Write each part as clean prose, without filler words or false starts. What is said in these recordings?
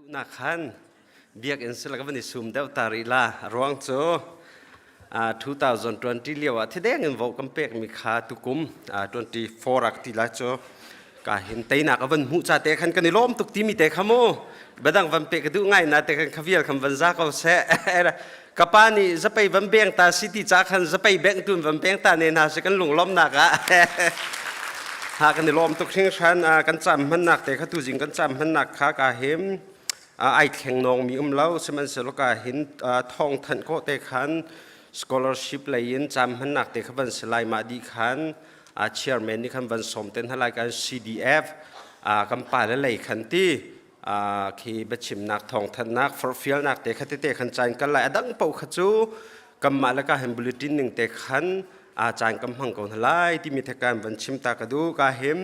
Duhnak khan biakinn sila ka van i sum deuh ta rih la. A ruang cu 2020 lio ah thideng in vote kan pekmi kha tukum 24 ah ka ti lai cu ka hin teinak a van hmuh ca te khan kan i lawm tuk timi te kha mu badang van pe ka duh ngai na te khan khavial khan van za ko seh. Ka pa nih zapei van beng ta si ti ca khan zapei beng tun van beng ta ne hna si kan lunglawmnak ah ha kan i lawm tuk hringhran. Kan cam hmannak te kha tuzing kan cam hmannak kha ka him ai thleng nawng mi um lo, sihmanhsehlaw ka hin thawng thanh ko te khan scholarship lei in cam hmannak te kha van si lai. Mah di khan chairman nih khan van som ten halai kan CDF kan pa le lei khan ti khi biachimnak thawngthanhnak forhfialnak te kha tete khan caan kal lai. A dang paoh kha cu kanmah le ka hin bulletin ning te khan caan kam hmang ko hna lai timi thekan van chim ta ka du. Ka him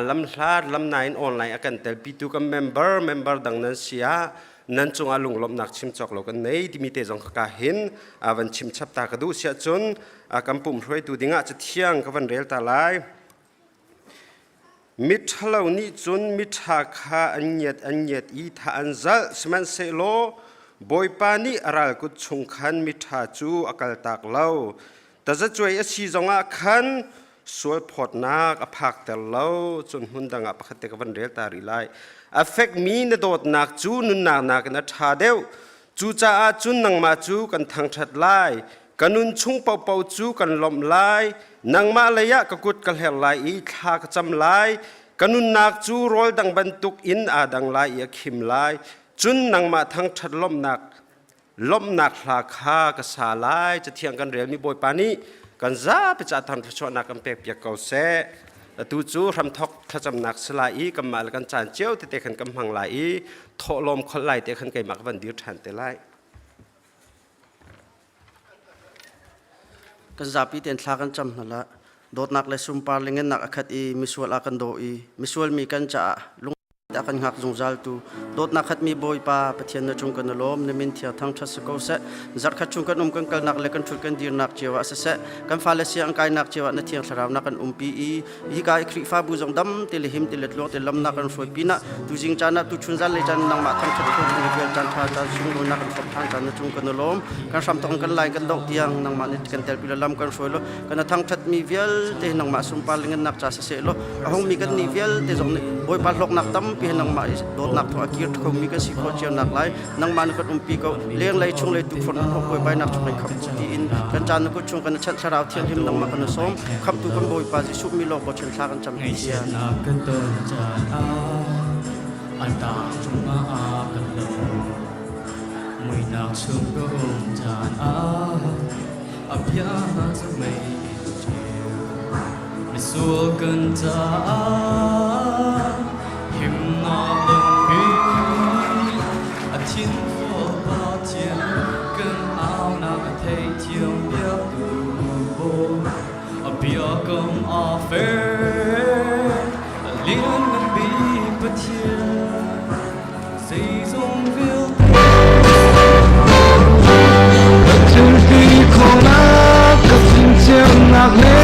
lamhlat lamnain online a kan telpitu kan member dang nan sia nan cungah lunglawmhnak chim cawk lo kan nei timi te zong ka hin van chim chap ta ka duh. Sia cun kan pum hruaitu dingah cathiang ka van rel ta lai. Miṭhalo nih cun miṭha kha an ngiat i tha an zalh, sihmanhsehlaw Bawipa nih a ralkut chung khan miṭha cu a kaltak lo. Tazacuai a si zongah khan sualphawtnak a phakter lo. Cun hmun dang ah pakhat te ka van rel ta rih lai. A fekmi na dawtnak cu nunnak nakin a ṭha deuh. Cucaah cun nangmah cu kan thangṭhat lai. Ka nun chung paohpaoh cu kan lawmh lai. Nangmah lei ah ka kut ka hler lai i thla ka cam lai. Ka nunnak cu rawl dang bantuk in aa dang lai i a khim lai. Cun nangmah thangṭhat lawmhnak hla kha ka sa lai. Cathiang kan relmi Bawipa nih kan zapi ca thang thluachuahnak kan pekpiak ko seh. Atu cu hramthok thlacamnak si lai i kanmah le kan caan cio tete khan kan hmang lai i thawhlawm kholh lai te khan keimah ka van dir ṭhan te lai. Kan zapi tein thla kan cam hna la. Dawtnak le sunpar le ngennak a khat i misual a kan daw i misual mi kan caah lung a kan hngak zungzal tu dawtnak khatmi Bawipa Pathian na cung kan lawm. Na min thiang thangṭhat si ko seh. Zarhkhat chung kan um kan kalnak le kan ṭhut kan dirnak cio ah siseh, kan fale siang kainak cio ah na thiang thlarau na kan umpi i hika i Khrihfabu zong dam te le him te le tluang te lamnak kan hruai pinah tuzing caan ah tuchun zan le caan nangmah thangṭhat kho ding vial caan ṭha caan sunglawi na kan hrawm ṭhan caan na cung kan lawm. Kan hram tong kan lai kan dongh tiang nangmah nih kan telpi le lam kan hruai lo. Kan thangṭhat mi vialte nangmah sunpar le ngannak ca siseh law, a hung mi kan nih vialte zong nih Bawipa hlawknak tampi he nangmah i dawtnak thawng a kir kho mi kan si khawh cio nak lai nangmah na kan umpi ko. Leng lei chung lei tukforh nan hawk bawipa nak chung kham ti in kan caan na kut chung kan chanh. Thlarau Thianghlim nangmah kan sawm. Khamtu kan Bawipa Jesuh mi lawng bochan thla kan cam ti sia. Ngaihchiatnak kan ton caan ah an tang cungah a kan lo. Muihnak chung ka um caan ah a bia cu mei in ṭial. Misual kan caah himnak lampi a thin Pathian kan aunak a theithiam piaktu Bawi a biakam a fer a lianngan bik Pathian zeizong vialte Ka thilti khawhnak ka fimthiamnak le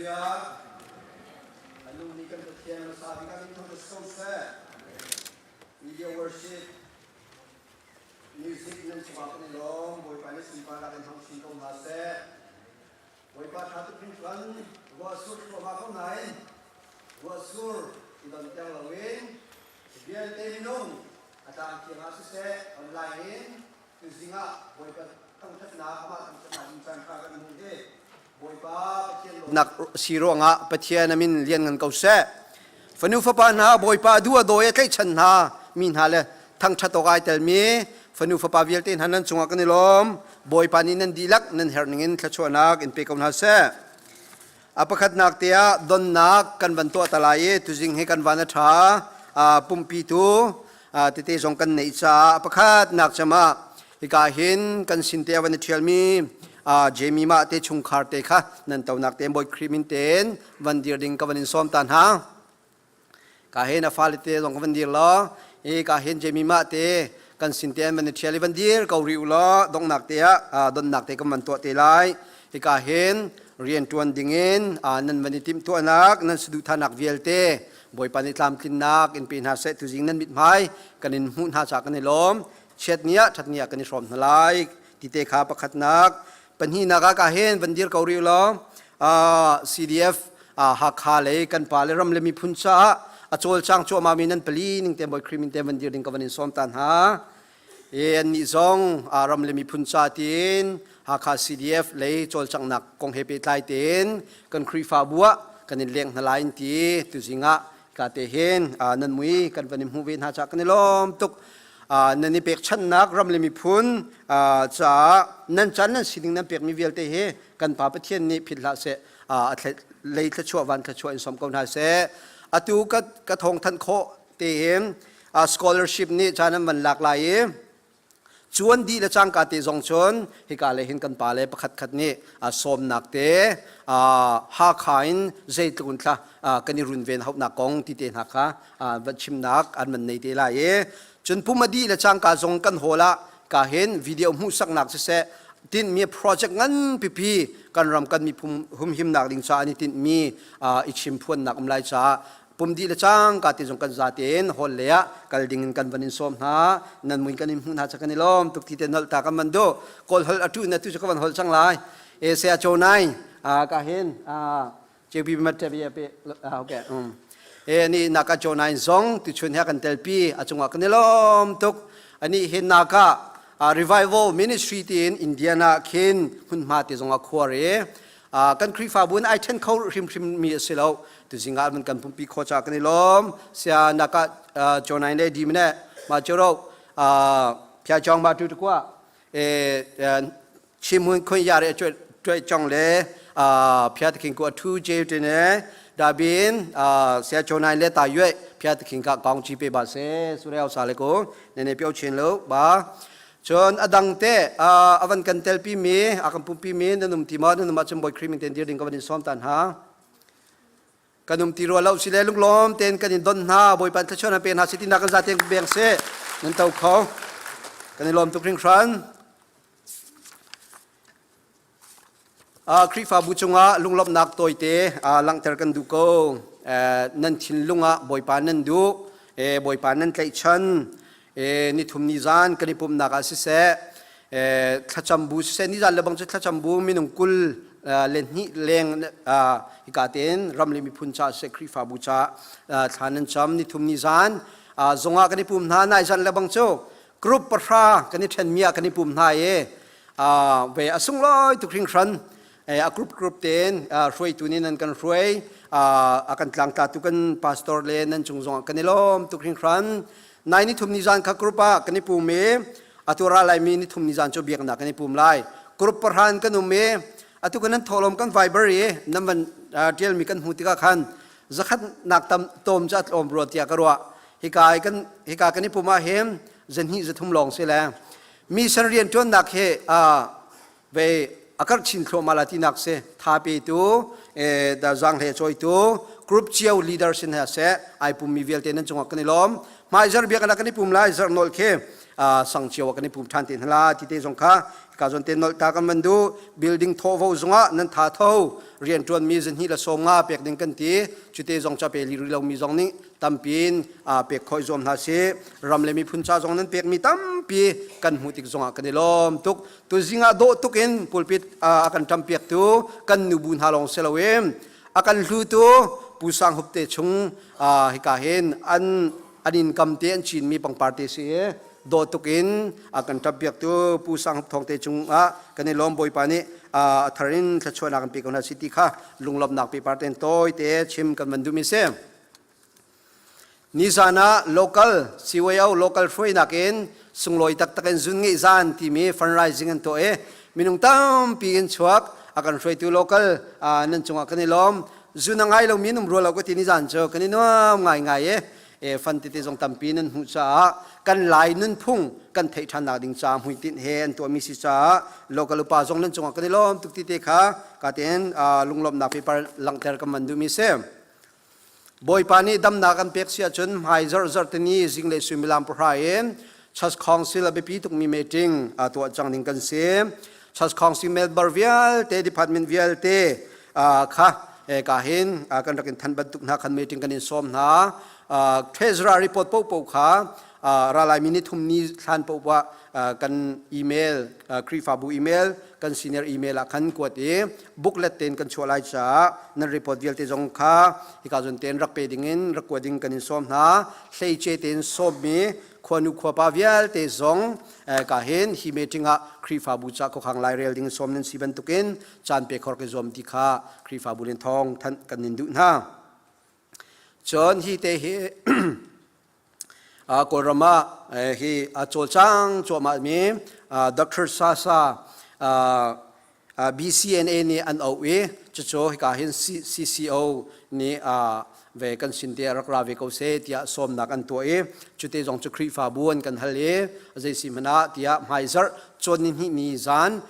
Hallelujah. A nung mi kan Pathian hmasa bik ah min thangṭhat ko seh. Media worship music nan cungah kan i lawm. Bawipa nih sunparnak in hmang chin ko hna seh. Bawipa ṭha tuk hringhran ruah sur thluahmah ko nain ruah sur i donter loin vialte minung a tlangthiang ah siseh online in tuzing ah Bawipa thangṭhatnak amah thangṭhatnak in caan ṭha kan hmuh hi Bawipa Pathian nak si ruangah Pathian a min lianngan ko seh. Fanu fapa hna Bawipa du a dawi a tlaihchan hna mi hna le thangṭhat awk ai telmi fanu fapa vialte hna nan cungah kan i lawm. Bawipa nih nan dihlak nan herh ningin thluachuahnak in pe ko hna seh. A pakhatnak te ah donnak kan van tuah ta lai i tuzing hi kan van a ṭha pumpi tu tete zong kan neih caah a pakhatnak cem ah hika hin kan sin te a van i ṭhialmi Jamie mah te chungkhar te kha nan tonak te Bawi Khrih min tein van dir ding ka van in sawm ta hna. Ka hin a fale te zong ka van dir law i ka hin Jamie mah te kan sin te an van i ṭhial i van dir ko rih u law donghnak te ah donnak te kan van tuah te lai. Hika hin rian ṭuan dingin nan van i timhtuahnak nan saduhthahnak vialte Bawipa nih tlamtlinnak in pe hna seh tuzing nan mithmai kan in hmuh hna caah kan i lawm. Chiat ni ah ṭhat ni ah kan i hrawm hna lai ti te kha pakhatnak. Pahnihnak ah ka hin van dir ko rih u law CDF Hakha lei kan pa le ram le miphun caah a cawlcang cuahmah mi nan pali ning te Bawi Khrih min te van dir ding ka van in sawm ta hna. E annih zong ram le miphun ca tiin Hakha CDF lei cawlcanghnak kong he pehtlai tein kan Khrihfabu ah kan in leng hna lai in ti tuzing ah ka te hin nan mui kan van in hmuh ve hna caah kan i lawm tuk. Nan i pekchanhnak ram le miphun caah nan caan nan sining nan pekmi vialte hi kan Pa Pathian nih philh hlah seh a lei thluachuah van thluachuah in som ko hna seh. Atu ka ka thawngthanh khawh tein scholarship nih caan an van lak lai i cuan dih le cangka te zong cun hika le hin kan pa le pakhat khat nih sawmnak te Hakha in zeitluk in thla kan i runven hauhnak kong ti te hna kha van chimnak an van nei te lai i cun pumadi le cangka zong kan hall ah ka hin video hmuhsaknak siseh tinhmi project ngan pipi kan ram kan miphun humhimnak ding ca an i tinhmi i chimphuannak um lai caah pum dih le cangka te zong kan za tein hall le ah kal ding in kan van in sawm hna nan muin kan in hmuh hna cha kan i lawm tuk ti te nolh ta kan van du kawl hol atu na tu chu ka van hol cang lai e se a cho nai a ka hin a JP mat te pe okay e ni naka cho nai zong tu chun ha kan telpi a chungah kan i lawm tuk ani hin naka revival ministry tin Indiana khin hmunhma te zong a khuar i kan Khrihfabu in ai ṭhen kho hrimhrim mi a si lo tuzing ah man kan pumpi kho ca kan i lawm sia naka chonai le di mene ma choro phya chong ma tu kwa e chim hun khun ya re choi choi chong le phya tking ko thu je te ne da bin sia chonai le ta yue phya tking ka kong chi pe ba se sure au sa le ko ne ne pyo chin lo ba Cun a dang te a van kan telpi mi a kan pumpi mi nan um ti maw nan um ahcun Bawi Khrih min tein dir ding ka van in sawm ta hna. Kan um ti rua lo sile lunglawm tein kan in don hna Bawipa in thluachuah nan pe hna si tinak kan zaten beng seh nan to kho kan i lawm tuk hringhran. Khrihfabu cungah lunglawmhnak tawite langhter kan duh ko. Nan thinlung ah Bawipa nan duh, Bawipa nan tlaihchan, nithum nizan kan i pumhnak ah siseh, thlacam bu siseh, nizan le bang cu thlacam bu minung 20 le hnih leng hika tein ram le miphun ca siseh, Khrihfabu ca thla nan cam nithum nizan zongah kan i pum hna. Nai zan le bang cu group 10 kan i ṭhenmi ah kan i pum hna i ve a sunglawi tuk hringhran a group group tein hruaitu nih nan kan hruai a kan tlangtlatu kan pastor le nan cung zong kan i lawm tuk hringhran nai ni thum ni zan kha group ah kan i pum i atu ra laimi ni thum ni zan cu biaknak kan i pum lai group pahran kan um i atu kan nan thawlawm kan viber i nan van ṭialmi kan hmu tikah khan zakhat nak tam tom cu a tlawm rua tiah ka ruah hika kan hika kan i pum ah hin zahnih zathum lawng si le mission rianṭuannak hi ve a karh chin thluahmah la tinak si tha petu da zang hle cawitu group cio leader sin he seh ai pummi vialte nan cungah kan i lawm hmai zar biak kan i pum lai zar nol khi sang cio kan i pum ṭhan te hna la ti te zong kha ka. Ka zon te nolh ta kan van du building thawvo zungah nan tha tho rianṭuan mi zahnih le 50 pek ding kan ti. Cute zong ca pe li rih lomi zong nih tampiin pek khawh i zuam hna si. Ram le miphun ca zong nan pekmi tampi kan hmuh tik zongah kan i lawm tuk. Tuzing ah dawh tuk in pulpit a kan ṭampiaktu kan nubu hna lawng si loin a kan hlutu Pu Sang Hup te chung hika hin an an inn kam te an cinmi pangpar te si i dawh tuk in a kan ṭappiaktu Pu Sang Hup Thawng te cungah kan i lawm. Bawipa nih a thar in thluachuahnak kan pe ko hna si ti kha lunglawmhnak pehpar ten tawi te chim kan van duhmi si. Nizan ah local CYO local hruainak in sunglawi taktak in zun ngeih zan timi fundraising an tuah i minung tampi in chuak. A kan hruaitu local nan cungah kan i lawm. Zun a ngai lomi an um rua lo ka ti. Nizan cu kan i nuam ngaingai i fan tete zong tampi nan hmuh caah kan Lai nunphung kan theih ṭhannak ding caah hmuitinh he an tuahmi si caah local upa zong nan cungah kan i lawm tuk ti te kha ka tein lunglawmhnak paper langhter kan van duhmi si. Bawipa nih damnak an pek si ahcun hmai zarh zarhtini zinglei suimilam 3 in Church Council a biapi tukmi meeting tuah cang ding kan si. Church Council member vialte, department vialte kha ka hin kan rak in than bantuk hna khan meeting kan in sawm hna. Treasurer report popo kha ralai mi ni thum ni thlan poah kan email, Khrihfabu email, kan senior email ah khan kuat i booklet tein kan chuah lai caah nan report vialte zong kha hika zon tein rak pe ding in rak kua ding kan in sawm hna. Hleice tein sawmmi khuanu khuapa vialte zong ka hin hi meeting ah Khrihfabu ca khuakhang lai rel ding sawm nan si bantukin caan pe khor ke zuam ti kha Khrihfabu nin thawng thanh kan nin duh hna. Cun hi te hi Kawlram ah hi a cawlcang cuahmah mi Dr. Sasa BCNA nih an auh i cucu hika hin CCO nih ve kan sin te rak ra ve ko seh tiah sawmnak an tuah i cute zong cu Khrihfabu an kan hal i zei si hmanh ah tiah hmaizarh cawn ni hnih ni zan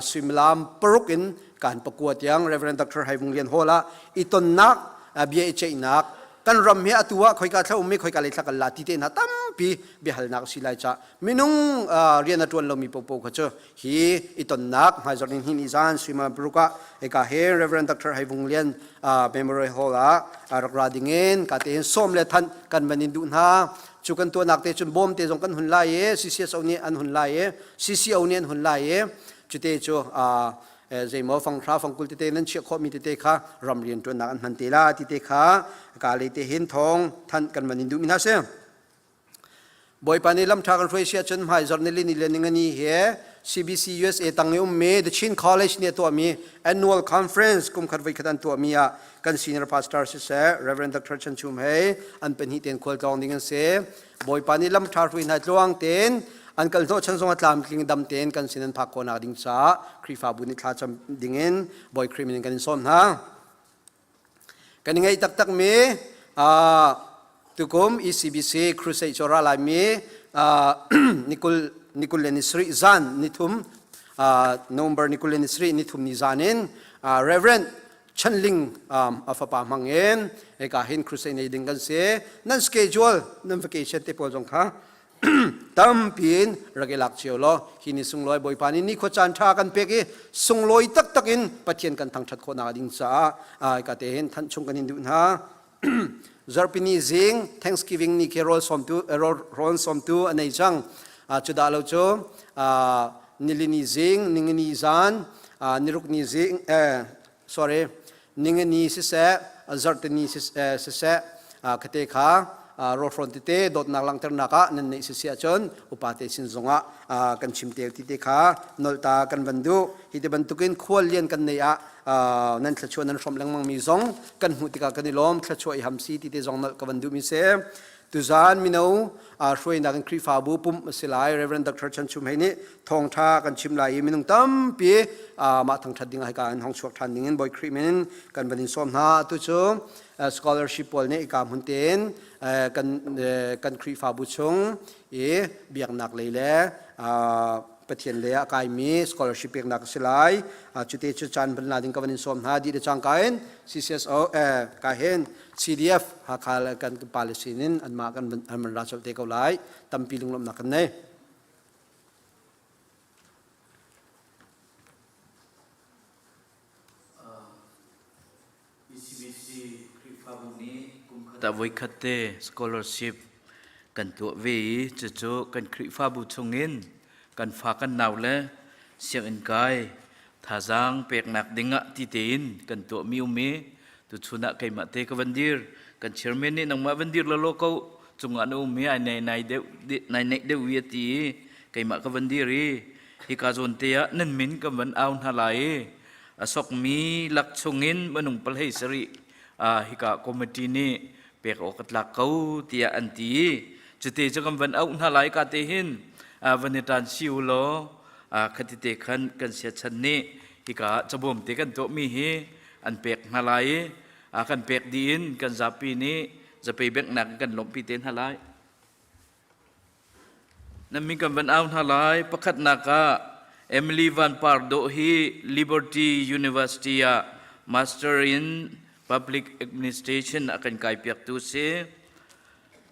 suimilam 6 in kan 9 tiang Reverend Dr. Hai Vung Lian Hall ah i tonnak bia i ceihnak, kan ram hi atu ah khoika thla um i khoika lei thla kan la ti te hna tampi biahalnak si lai ca minung rian a tuan lomi popo kha cu hi i tonnak hmaizarh ni hnih ni zan suimilam 6 ah hika he Reverend Dr. Hai Vung Lian Memorial Hall ah rak ra ding in ka tein sawm le thanh kan van in duh hna. Cu kan tuahnak te cun bawm te zong kan hun lai i CCSO nih an hun lai i CCO nih an hun lai i cute cu zeimaw fanghra fangkul tete nan chiah khawhmi tete kha ram rian ṭuannak an hman te la ti te kha ka le te hin thawng thanh kan van in duhmi hna si. Bawipa nih lamṭha kan hruai sia cun hmaizarh ni li ni le ningani he CBC USA tang i ummi The Chin College nih a tuahmi annual conference kum khat voi khat an tuahmi ah kan senior pastor siseh Reverend Dr. Chan Chum hei an pahnih ten khualtlawng ding an si. Bawipa nih lamṭha hruai hna tluang tein an kal hnawh chan zong a tlamtling dam tein kan sin an phak khawhnak ding caah Khrihfabu nih thlacam ding in Bawi Khrih min in kan in sawm hna. Kan i ngaih taktakmi tukum ECBC Crusade cu ra laimi nikul nikul le ni sarih zan nithum, November nikul le ni sarih nithum ni zan in Reverend Chanling a fapa hmang in hika hin crusade nei ding kan si. Nan schedule, nan vacation te pawl zong kha tampi in rak i lak cio law hi ni sunglawi Bawipa nih nikhua caan ṭha kan pek i sunglawi taktak in Pathian kan thangṭhat khawhnak ding caah ka te hin thanh chung kan in duh hna. Zarhpini zing Thanksgiving ni khi rawl sawmtu rawl sawmtu a nei cang. Cudah lo cu nilini zing, ningini zan, niruk ni zing, sorry, ningani siseh, zarhteni siseh, khate kha rawlhrawn tete dawtnak langhternak ah nan neih sisi ahcun upa te sin zongah kan chim tel ti te kha nolta kan van duh. Hi te bantukin khual lian kan nei ah nan thluachuah nan hrawmh lengmang mi zong kan hmuh tikah kan i lawm. Thluachuah i ham si ti te zong nolh ka van duh mi si. Tuzaan mino hruainak in Khrihfabu pumh a si lai. Reverend Dr. Chan Chum Hei nih thawngṭha kan chim lai i minung tampi mah thangṭhat ding ah hika in hong chuak ṭhan ding in Bawi Khrih min kan van in sawm hna. Atu cu scholarship pawl nih ika hmun tein kan kan Khrihfabu chung i biaknak lei le Pathian lei ah kaimi scholarship peknak a si lai. Cute cu caan van la ding ka van in sawm hna. Dih le cangka in CCSO ka hin CDF Hakha le kan pale sin in anmah kan an van ra colh te ko lai. Tampi lunglawmhnak kan nei. ah voikhat te scholarship kan tuah ve i cucu kan Khrihfabu chungin kan fa kan nau le sianginn kai thazaang peknak dingah ti tein kan tuahmi um i tuchun ah keimah te ka van dir. Kan chairman nih nangmah van dir lalaw ko cungah na um i ai nai nai deuh nai neih deuh i a ti i keimah ka van dir i hika zawn te ah nan min kan van au hna lai i a sokmi lak chungin minung palhei sarih hika committee nih pek awk a tlak ko tiah an ti i cute cu kan van auh hna lai ka te hin van i ṭan si u law khati te khan kan siachan nih hika cabawm te kan tuahmi hi an pek hna lai i kan pek dih in kan zapi nih zapei benghnak kan lawmhpi te hna lai. Nan min kan van au hna lai. Pakhatnak ah Emily Van Par Dawh hi Liberty University ah Master in Public Administration a kan kaipiaktu si.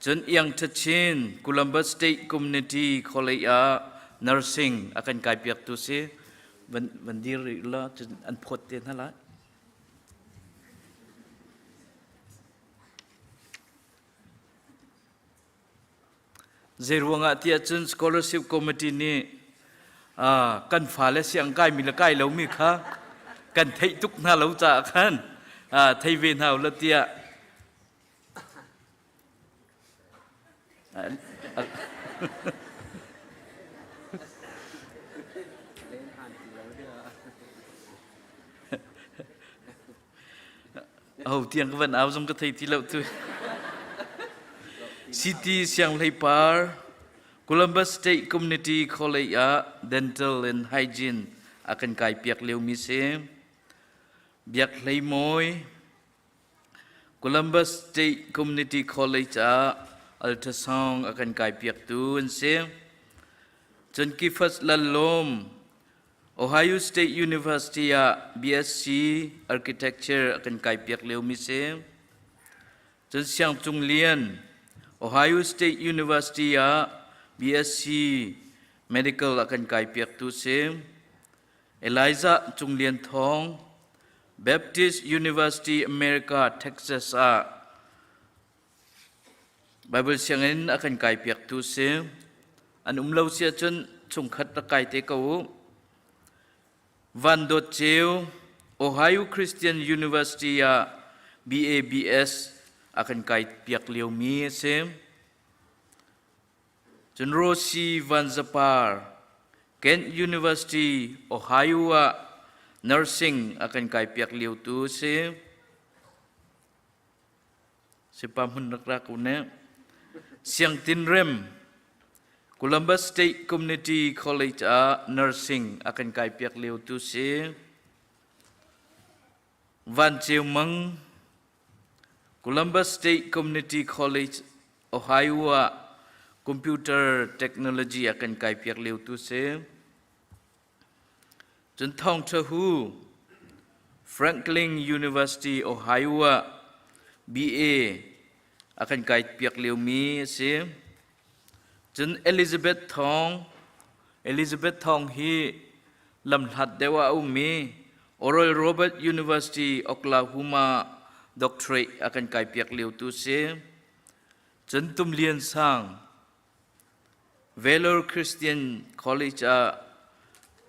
Cun Iang Thachin Columbus State Community College ah nursing a kan kaipiaktu si. Van, van dir rih la, cun an phawt te hna lai. Zeiruangah tiah cun scholarship committee nih kan fale siang kaimi le kai lomi kha kan theih tuk hna lo caah khan thei ve hna u la tiah Aho tiang ka van au zong ka thei ti lo tu. City Sianghleipar Columbus State Community College ah Dental and Hygiene a kan kai piak liomi si. Biak Hlei Mawi Columbus State Community College ah ultrasound a kan kai piaktu an si. Cun Kifas Lallawm Ohio State University ah BSc Architecture a kan kaipiak liomi si. Cun Siang Cung Lian, Ohio State University ah BSc Medical a kan kaipiaktu si. Elijah Cung Lian Thawng, Baptist University America, Texas ah Baibal sianginn a kan kaipiaktu si. An um lo si ahcun chungkhat rak kai te ko u. Van Dawt Ceu, Ohio Christian University ah BABS a kan kaipiak liomi a si. Cun Rosie Van Zapar, Kent University, Ohio ah nursing a kan kaipiak liotu a si. Sipa hmun rak ra ko ne. Siangtin Rem, Columbus State Community College ah nursing a kan kai piak lio tu si. Van Ceu Mang, Columbus State Community College, Ohio ah computer technology a kan kai piak lio tu si. Cun Thawngṭha Hu, Franklin University, Ohio ah BA a kan kaipiak liomi a si. Cun Elizabeth Thawng, Elizabeth Thawng hi lamhlat deuh ah a ummi Oral Robert University, Oklahoma doctorate a kan kaipiak liotu a si. Cun Tum Lian Sang, Valor Christian College ah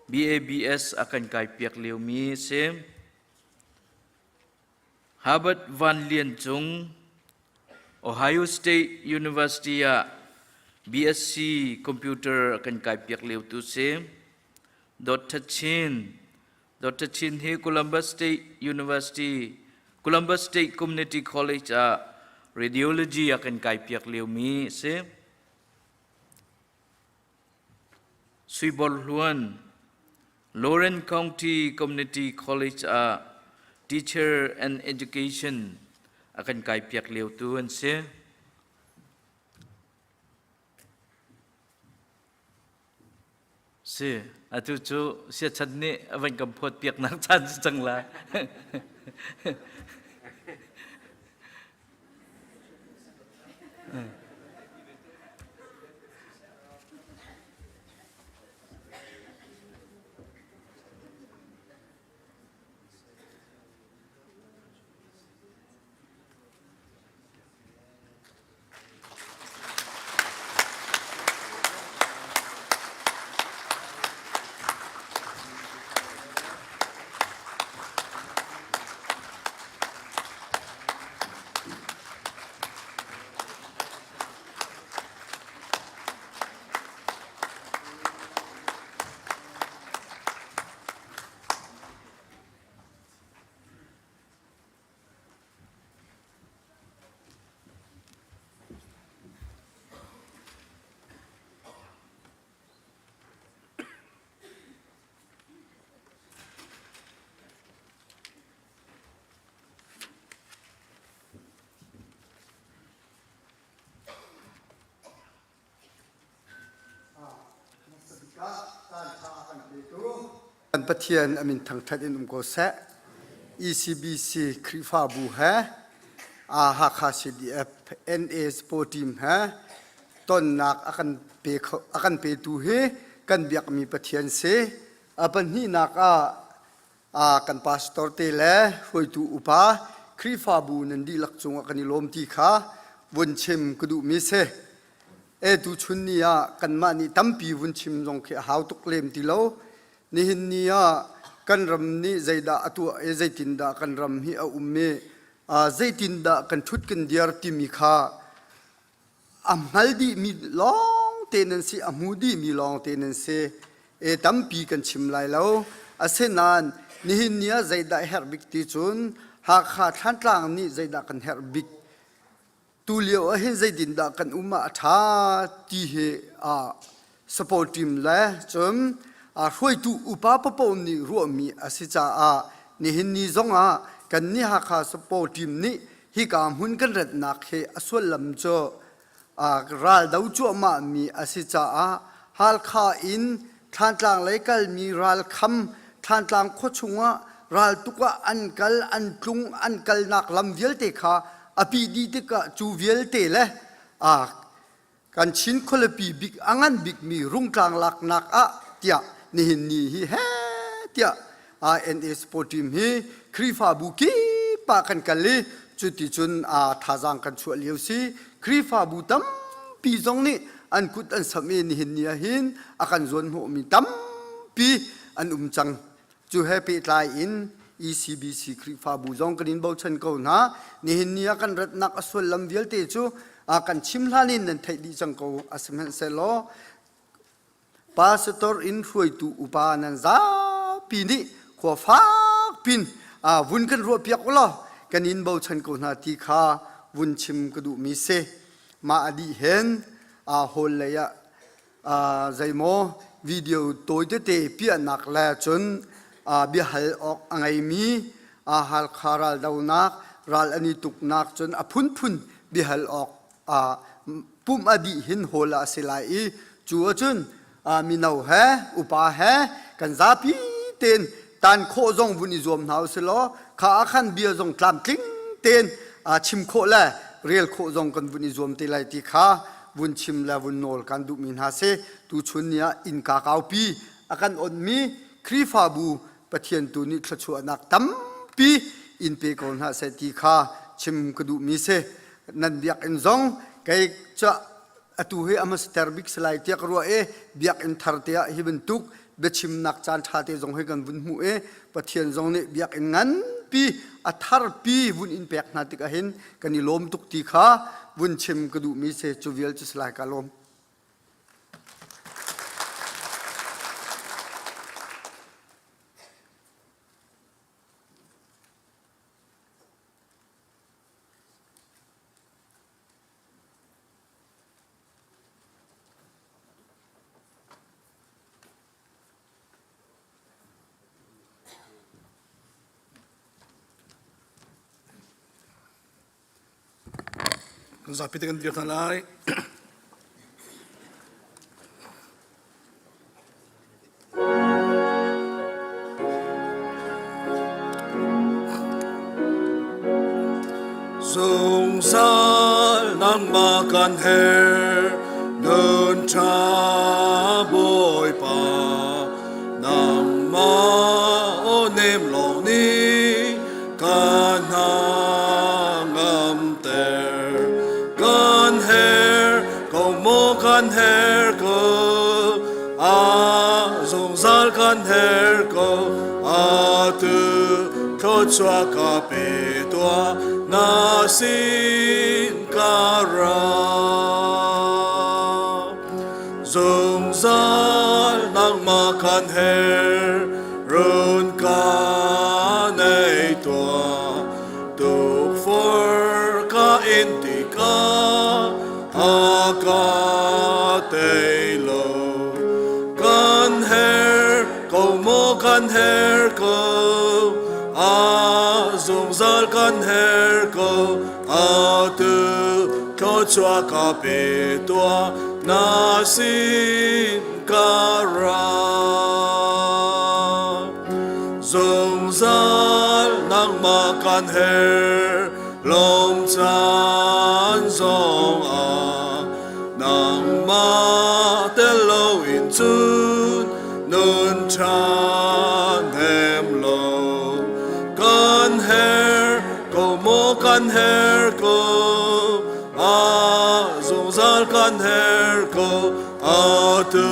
BABS a kan kaipiak liomi a si. Herbert Van Lian Cung, Ohio State University ah BSc Computer a kan kaipiak liotu si. Dr. Chin, Dr. Chin hi Columbus State University, Columbus State Community College ah radiology a kan kaipiak liomi a si. Suibor Hluan, Loren County Community College ah Teacher and Education a kan kaipiak liotu an si. Si, atu cu siachan nih a van kan phawt piaknak caan si cang lai. petu. Kan Pathian a min thangṭhat in um ko seh. ECBC Khrihfabu he Hakha CDF NA Sport Team he tonnak a kan pe kho, a kan petu hi kan biakmi Pathian si. A pahnihnak ah kan pastor te le hruaitu upa Khrihfabu nan dihlak cungah kan i lawm ti kha vun chim ka duhmi si. E tuchun ni ah kanmah nih tampi vun chim zong khi a hau tuk lem ti lo. Nihin ni ah kan ram nih zeidah a tuah i zeitindah kan ram hi a um i zeitindah kan ṭhut kan diar timi kha a hngal dihmi lawngte nan si, a hmu dihmi lawngte nan si. E tampi kan chim lai lo. Asinain nihin ni ah zeidah herh bik ti cun Hakha Thlantlang nih zeidah kan herh bik tulio ah hin zeitindah kan um ah a ṭha ti hi support team le cun hruaitu upa paoh nih ruahmi a si caah nihin ni zongah kan nih Hakha support team nih hika hmun kan ratnak hi a sullam cu raldo cuahmah mi a si caah Halkha in Thlantlang lei kalmi ralkham Thlantlang khua chungah raltuk ah an kal an tlung an kalnak lam vialte kha a pih dih tikah cu vialte le kan Chin khualipi bik a ngan bikmi Rungtlang laknak ah tiah nihin ni hi he tiah INA sport team hi Khrihfabu kip ah kan kal i cuticun thazaang kan chuah lio si Khrihfabu tampi zong nih an kut an samh i nihin ni ah hin a kan zuanhnawhmi tampi an um cang. Cu he pehtlai in ECBC Khrihfabu zong kan in bochan ko hna. Nihin ni ah kan ratnak a sullam vialte cu kan chim hlan in nan theih dih cang ko a sihmanhsehlaw Pastor in hruaitu upa nan zapi nih khua fak pin vun kan ruahpiak u law kan in bochan ko hna ti kha vun chim ka duhmi si. Mah a dih hen hall lei ah zeimaw video tawi tete piahnak le cun biahal awk a ngeimi Halkha raldonak ral an i tuknak cun a phunphun biahal awk pumh a dih hin hawl ah a si lai i cu ahcun mino he upa he kan zapi tein tan khawh zong vun i zuam hna usih law kha ah khan bia zong tlamtling tein chim khawh le rel khawh zong kan vun i zuam te lai ti kha vun chim le vun nawl kan duhmi hna si tuchun ni ah innka kaupi a kan onmi Khrihfabu Pathian tu nih thluachuahnak tampi in pe ko hna seh ti kha chim ka duhmi si nan biakinn zong kei cu atu hi a hmasater bik si lai tiah ka ruah i biakinn thar te ah hi bantuk biachimnak caan ṭha te zong hi kan vun hmuh i Pathian zong nih biakinn nganpi a tharpi vun in pek hna tikah hin kan i lawm tuk ti kha vun chim ka duhmi si cu vial cu si lai ka lawm. Kan zapi te kan dir hna lai. Zungzal nangmah kan her nun ṭha Bawipa nangmah aw nem lawng nih ka hna ngamter kan her ko maw kan her ko a zungzal kan her ko atu thluachuah ka pe tuah na sin ka ra zungzal nangmah kan her run ka nei tuah tukforh ka in tikah a ka tei lo kan her ko maw kan her ko a zungzal kan her ko atu thluachuah ka pe tuah na sin ka ra. kan her lawm caan zong ah nangmah tel loin cun nun ṭha hnem lo kan her ko maw kan her ko a zungzal kan her ko atu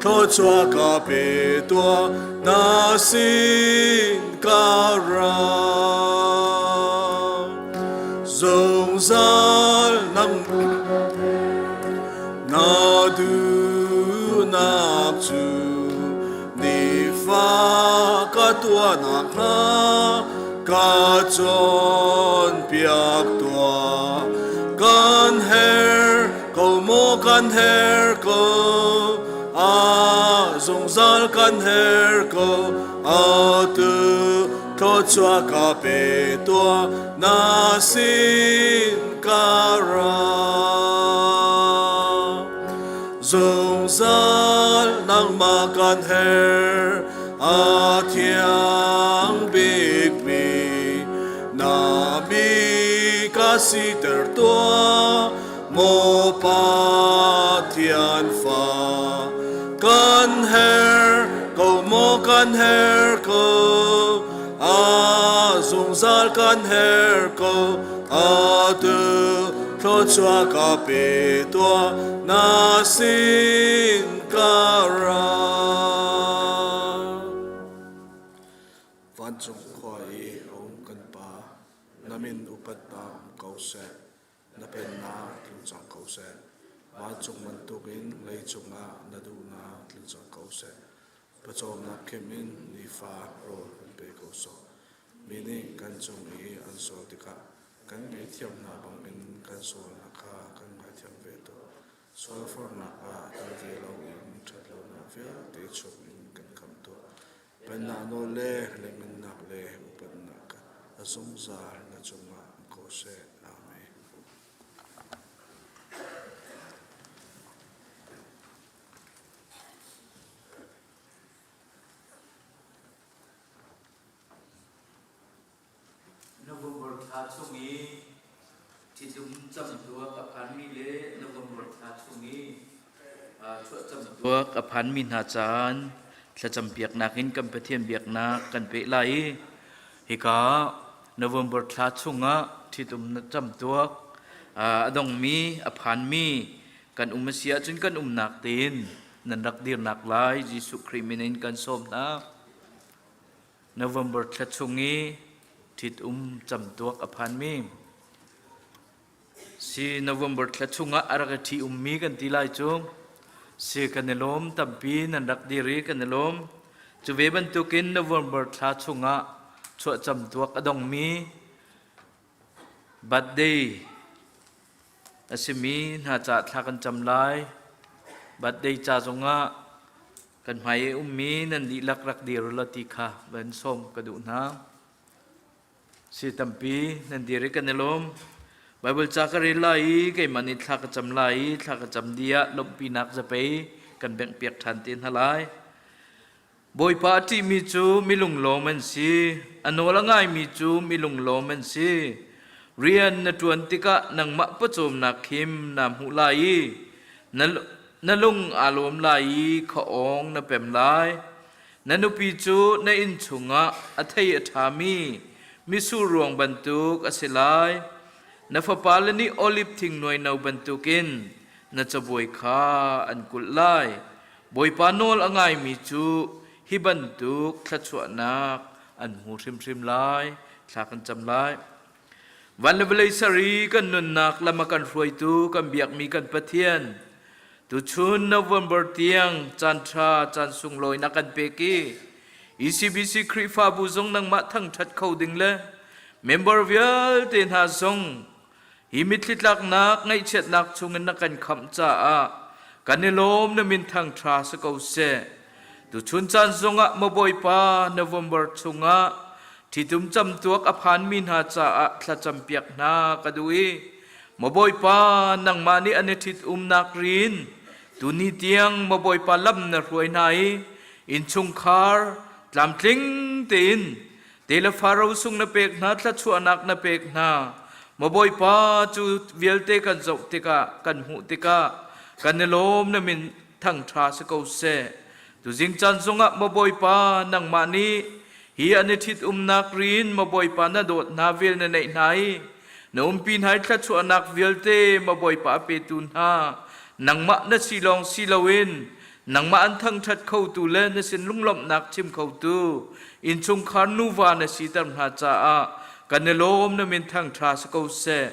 thluachuah ka pe tuah na sin ka ra zungzal nang na duhnak cu nifa ka tuahnak hnga ka cawnpiak tuah kan her ko maw kan her ko a zungzal kan her ko atu thluachuah ka pe tuah na sin ka ra zungzal nangmah kan her a thiang bikmi na mi ka siter tuah maw Pathian fa kan her ko maw kan her ko a zungzal kan her ko atu thluachuah ka pe tuah na sin ka ra Vancung khua i a um kan Pa, na min upatnak um ko seh. Na pennak tling cang ko seh. Vancung bantukin leicung ah na duhnak tling cang ko seh. Pawcawmnak khim in nifa rawl kan pe ko sawh. Mi nih kan cung i an sual tikah kan ngaihthiam hna bangin kan sualnak kha kan ngaithiam ve tuah. Sualforhnak ah tel ve loin ṭhatlonak vialte chungin kan khamh tuah. Pennak nawl le lengngannak le upatnak kha a zungzal na cungah um ko seh. Amen. November thla chung i ṭhitum camtuak a phanmi le November thla chung i chuahcamtuak a phanmi hna caan thlacam piaknak in kan Pathian biaknak kan peh lai i hika November thla chungah ṭhitum camtuak a dongmi a phanmi kan um a si ahcun kan umnak tein nan rak dirnak lai Jesuh Khrih min in kan sawm hna. November thla chung i ṭhitum camtuak a phanmi si November thla chungah a rak i ṭhi ummi kan ti lai cu si kan i lawm tampi nan rak dir i kan i lawm cu ve bantukin November thla chungah chuah camtuak a dongmi birthday a simi hna caah thla kan cam lai birthday ca zongah Kan hmai i ummi nan dihlak rak dir u law ti kha van sawm ka duh hna. Si tampi nan dir i kan i lawm. Baibal ca ka rel lai i keimah nih thla ka cam lai i thla ka cam dih ah lawmhpinak zapei kan benghpiak ṭhan te hna lai. Bawipa a ṭihmi cu mi lunglawm an si. A nawl a ngaimi cu mi lunglawm an si. Rian na ṭuan tikah nangmah pawcawmnak khim naa hmuh lai i na, Na lung aa lawm lai i khuaawng na pem lai. Na nupi cu na inn chungah a thei a ṭhami mitsur ruang bantuk a si lai. Na fapale nih oliv thing nuaino bantukin na cabuai kha an kulh lai. Bawipa nawl a ngaimi cu hi bantuk thluachuahnak an hmu hrimhrim lai. Thla kan cam lai. Van le vawlei ser i kan nunnak lam a kan hruaitu kan biakmi kan Pathian tuchun November tiang caan ṭha caan sunglawi na kan pek i ECBC Khrihfabu zong nangmah thangṭhat kho ding le member vialte hna zong hi mitthli tlaknak ngaihchiatnak chungin na kan khamh caah kan i lawm na min thangṭha si ko seh. Tuchun caan zongah maw Bawipa November chungah ṭhitum camtuak a phanmi hna caah thlacam piak hna ka duh i maw Bawipa nangmah nih an i ṭhitumnak rin tuni tiang maw Bawipa lam na hruai hna i innchungkhar tlamtling tein. Te le faro sung na pek hna, thluachuahnak na pek hna. Maw Bawipa cu vialte kan zoh tikah, kan hmuh tikah, kan i lawm na min thangṭha si ko seh. Tuzing caan zongah maw Bawipa nangmah nih hi an i ṭhitumnak rin maw Bawipa na dawt hna vel na neih hna i na umpi hna i thluachuahnak vialte maw Bawipa a petu hna nangmah na si lawng si loin nangmah an thangṭhat khotu le na sin lunglawmhnak chim khotu innchungkhar nuva na siter hna caah kan i lawm na min thangṭha si ko seh.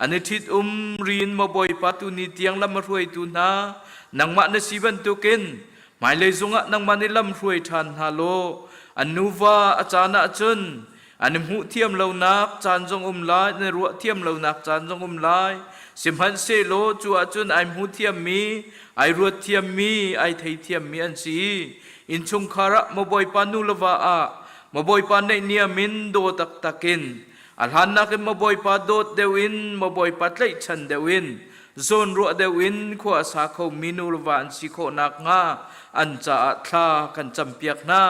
An i ṭhit-um rin maw Bawipa tuni tiang lam a hruaitu hna nangmah na si bantukin hmailei zungah nangmah nih lam hruai ṭhan hna law an nuva a caan ah cun an i hmuh thiam lonak caan zong um lai na ruah thiam lonak caan zong um lai sihmanhsehlaw cu ahcun ai hmu thiammi ai ruat thiammi ai thei thiammi an si innchungkhar ah maw Bawipa nu le va ah maw Bawipa naihniam in daw taktak in A hlannak in maw Bawipa dawt deuh in, maw Bawipa tlaihchan deuh in, zawnruah deuh in khua a sa khomi nu le va an si khawh nakhnga an caah thla kan campiak hna.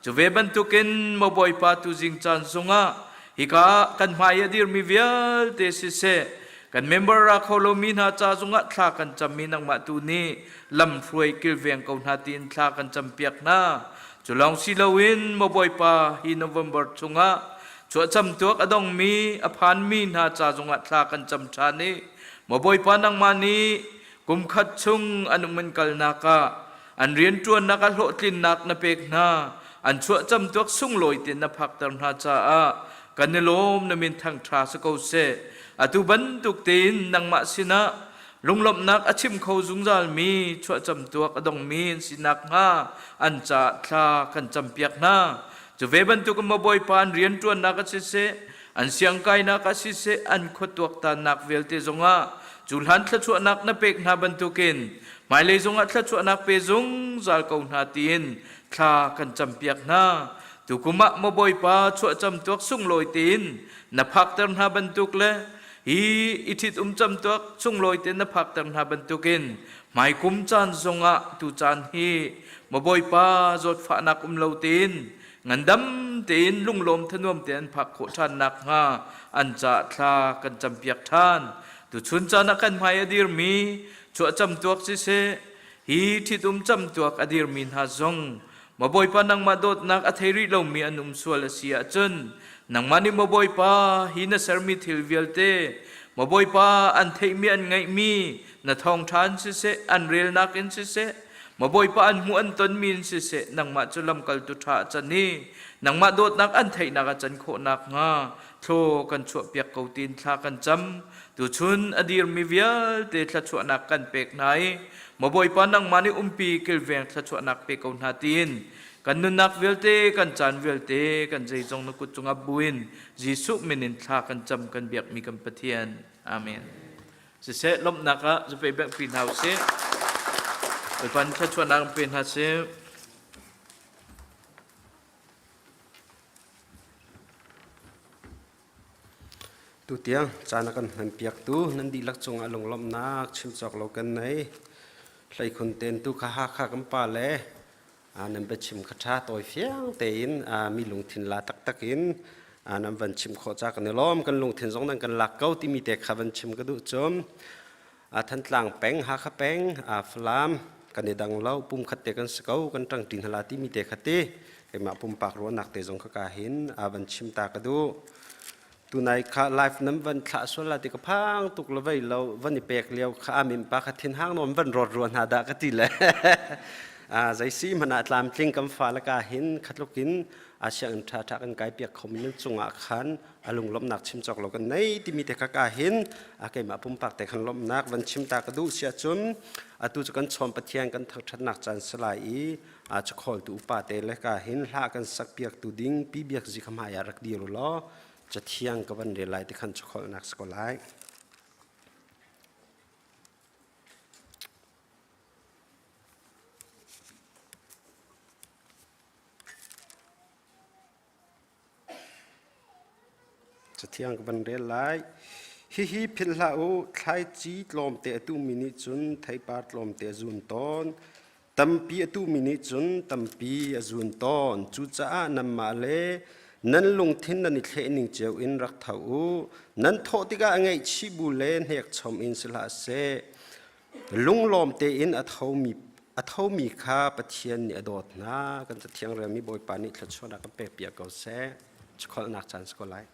Cu ve bantukin maw Bawipa tuzing caan zongah hika kan hmai a dirmi vialte siseh, kan member ra kho lomi hna ca zongah thla kan cammi nangmah tu nih lamhruai kilveng ko hna tiin thla kan campiak hna. Cu lawng si loin maw Bawipa hi November chungah Chuahcam tuak a dongmi, a phanmi hna ca zongah thla kan cam ṭhan i maw Bawipa nangmah nih kum khat chung an um in kalnak ah an rianṭuannak ah hlawhtlinnak na pek hna, an chuahcam tuak sunglawi tein na phakter hna caah kan i lawm na min thangṭha si ko seh. Atu bantuk tein nangmah sinah lunglawmhnak a chim kho zungzalmi chuahcam tuak a dongmi an si nakhnga an caah thla kan campiak hna. Cu ve bantuk in maw Bawipa an rianṭuannak ah siseh, an siangkainak ah siseh, an khua tuaktannak vialte zongah cu hlan thluachuahnak na pek hna bantukin hmailei zongah thluachuahnak pe zungzal ko hna tiin thla kan campiak hna. Tukum ah maw Bawipa chuahcam tuak sunglawi tein na phakter hna bantuk le hi i ṭhitum camtuak sunglawi tein na phakter hna bantukin hmaikum caan zongah tu caan hi maw Bawipa zawtfahnak um lo tein ngandam tein lunglawm thanuam tein an phak khawh ṭhan nakhnga an caah thla kan campiak ṭhan. Tuchun caan ah kan hmai a dirmi chuahcam tuak siseh, hi ṭhitum camtuak a dirmi hna zong maw Bawipa nangmah dawtnak a thei rih lomi an um sual a si ahcun nangmah nih maw Bawipa hi na sermi thil vialte maw Bawipa an theihmi an ngaihmi na thawngṭha in siseh an relnak in siseh maw Bawipa an hmuh an tonmi in siseh nangmah cu lamkaltu ṭha a can i nangmah dawtnak an theihnak a can khawh nakhnga thlaw kan chuahpiak ko tiin thla kan cam tuchun a dirmi vialte thluachuahnak kan pek hna i maw Bawipa nangmah nih umpi kilveng thluachuahnak pe ko hna tiin kan nunnak vialte kan caan vialte kan zeizong na kut cungah buin Jesuh min in thla kan cam kan biakmi kan Pathian amen Siseh lawmhnak ah zapei bengh pi hna usih. Bawipa nih thluachuahnak in pe hna seh. Tutiang caan a kan hmanpiaktu nan dihlak cungah lunglawmhnak chim cawk lo kan nei. Hleikhun ten tu kha Hakha kan pa le nan biachim kha ṭha tawi fiang tein mi lungthin la taktak in nan van chim khawh ca kan i lawm. Kan lungthin zong nan kan lak ko timi te kha van chim ka duh cum. Thantlang peng, Hakha peng, Falam kan i dang lo, pum khat te kan si ko, kan ṭangṭi hna la timi te kha ti keimah pumpak ruahnak te zong kha ka hin van chim ta ka duh. Tunai kha live nan van thlah sual la ti ka phang tuk le vei lo van i pek lio kha amin pa kha thin hang nawn van rawt rua hna dah ka ti le zei si hmanh ah tlamtling kan fa le ka hin khatluk in a sianginn ṭha ṭha kan kai piak khomi nan cungah khan a lunglawmhnak chim cawk lo kan nei timi te kha ka hin a keimah pumpak te khan lawmhnak van chim ta ka duh si ahcun atu cu kan chawm Pathian kan thangṭhatnak caan si lai i a cakhawltu upa te le ka hin hla kan sak piaktu ding pi biak zi kha hmai ah rak dir u law cathiang ka van rel lai ti khan cakhawlnak si ko lai. Cathiang ka van rel lai. Hihi philh hlah u, thlaici tlawmte a tuhmi nih cun theipar tlawmte a zun tawn. Tampi a tuhmi nih cun tampi a zun tawn. Cucaah nanmah le Nan lungthin nan i thleh ning cio in rak tho u. Nan thawh tikah a ngaihchih bu le hnekchom in si hlah seh. Lunglawm tein a thomi a thomi kha Pathian nih a dawt hna. Kan Cathiang relmi Bawipa nih thluachuahnak kan pekpiak ko seh. Chukholhnak caan si ko lai.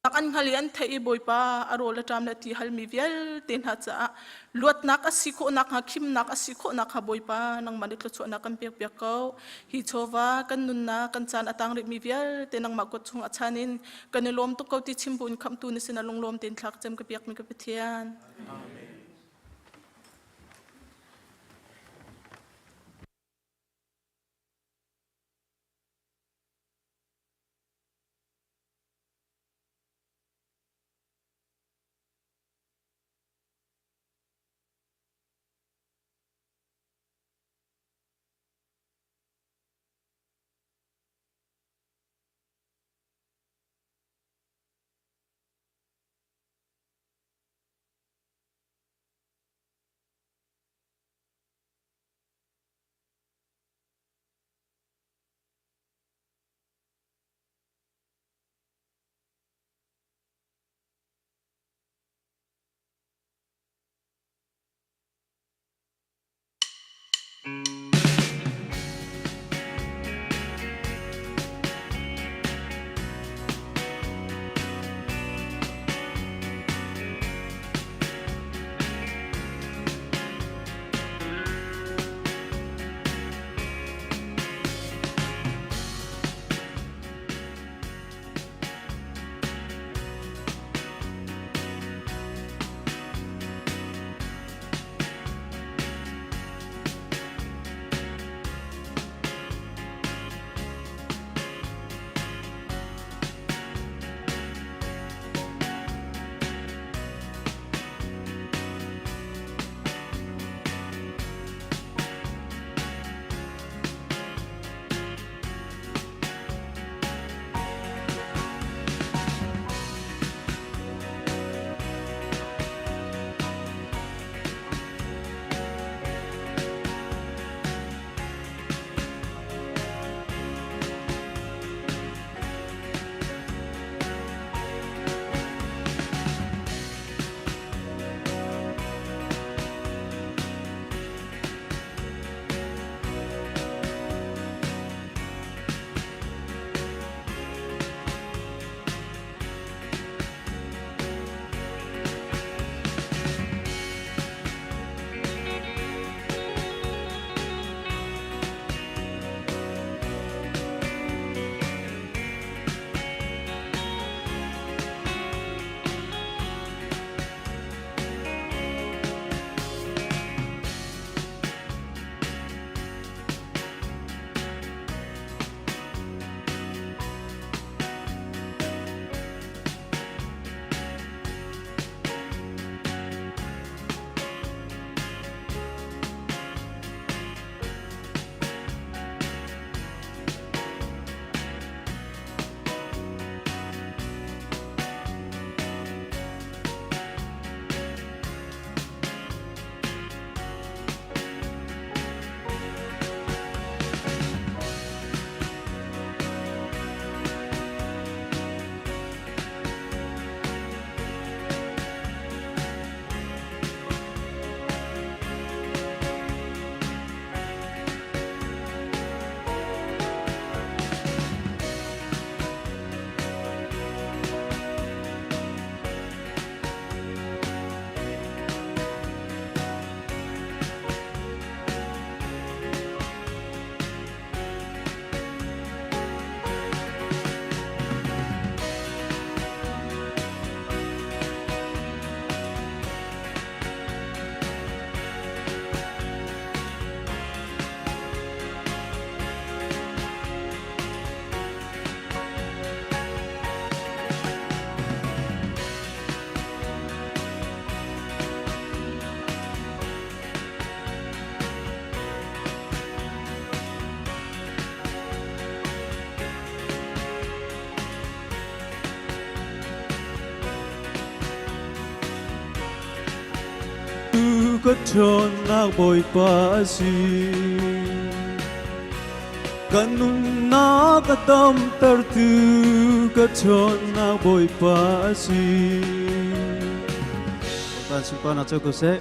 An hngal i an theih i Bawipa a rawl a ṭam le ti halmi vialte hna caah luatnak a si khawh nakhnga, khimnak a si khawh nakhnga Bawipa nangmah nih thluachuahnak kan pekpiak ko. Hi chawva kan nunnak kan caan a tang rihmi vialte nangmah kut chung a chan in kan i lawm tuk ko ti chim bu in khamhtu na sinah lunglawm tein thlak cem ka piakmi ka Pathian. Amen. Ka ṭhawnnak Bawipa a si. Ka nunnak a damtertu ka ṭhawnnak Bawipa a si. Bawipa sunparnak cu ko seh.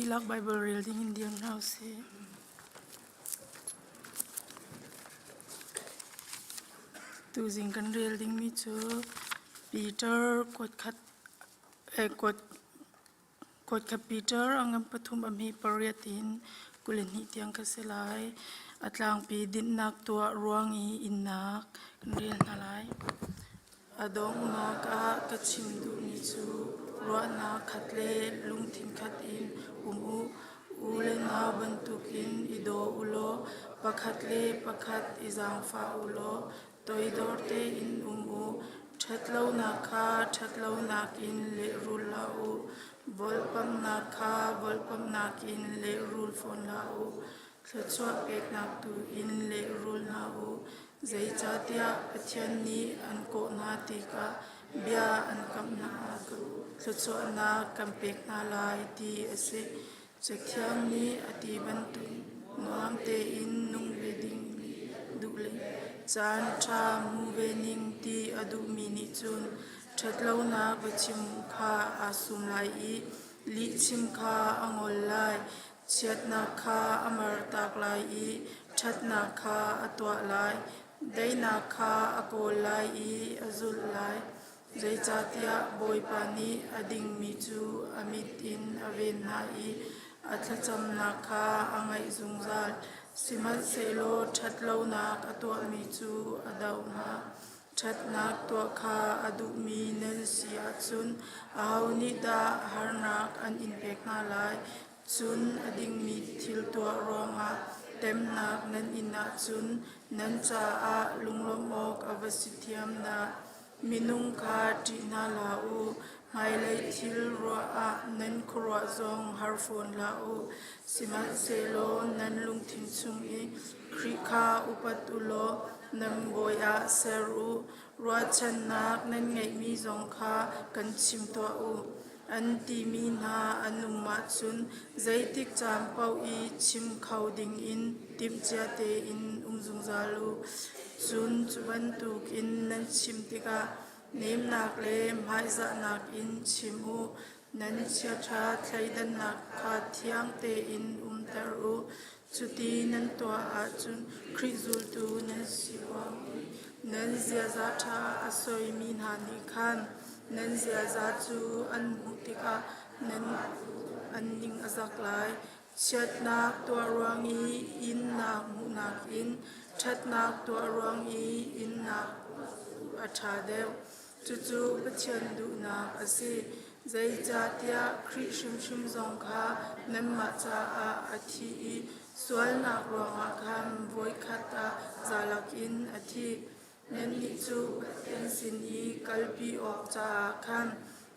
dihlak Baibal rel ding in dir hna usih. Tuzing kan rel dingmi cu Peter kuatkhat eh, kuat kuatkhat Peter a ngan pathum a hme pariat in 22 tiang ka si lai. A tlangpi dinhnak tuah ruang i innak kan rel hna lai. A donghnak ah ka chim duhmi cu ruahnak khat le lungthin khat in um u. U le nau bantukin i daw u law pakhat le pakhat i zaangfah u law toidor tein um u. Ṭhatlonak kha ṭhatlonak in lehrul hlah u. Volhpamhnak kha volhpamhnak in lehrul fawn hlah u. Thluachuah peknak tu in lehrul hna u. Zeicahtiah Pathian nih an kawh hna tikah bia an kamh hna thluachuahnak kan pek hna lai ti a si. Cathiang nih a ti bantuk nuam tein nung ve ding duh le caan ṭha hmu ve ning ti a duhmi nih cun ṭhatlonak biachim kha aa sum lai i lihchim kha a ngol lai. Chiatnak kha a mertak lai i ṭhatnak kha a tuah lai. Daihnak kha a kawl lai i a zulh lai. Zeicahtiah Bawipa nih a dingmi cu a mit in a ven hna i a thlacamnak kha a ngaih zungzal. Sihmanhsehlaw ṭhatlonak a tuahmi cu a doh hna. Ṭhatnak tuah kha a duhmi nan si ahcun aho nih dah harnak an in pek hna lai? Cun a dingmi thil tuah ruangah temnak nan in ahcun nan caah lunglawmh awk a va si thiam dah! Minung kha ṭih hna hlah u, hmailei thil ruah ah nan khuaruah zong har fawn hlah u. Sihmanhsehlaw nan lungthin chung i Khrih kha upat u law nan bawi ah ser u. Ruahchannak nan ngeihmi zong kha kan chim tuah u. An timi hna an um ahcun zeitik caan paoh i chim kho dingin timhcia tein um zungzal u. Cun cu bantukin nan chim tikah nemnak le hmaizahnak in chim u. Nan chiaṭha thleidannak kha thiang tein umter u. Cuti nan tuah ahcun Khrih zultu nan si ruang i nan ziaza ṭha a soimi hna nih khan nan ziaza cu an hmuh tikah nan an ning a zak lai. Chiatnak tuah ruang i innak hmuhnak in ṭhatnak tuah ruang i innak a ṭha deuh. Cucu Pathian duhnak a si. Zeicahtiah Khrih hrimhrim zong kha nanmah caah a thi i sualnak ruangah khan voikhat ah zalak in a thi. Nannih cu Pathian sin i kalpi awk caah khan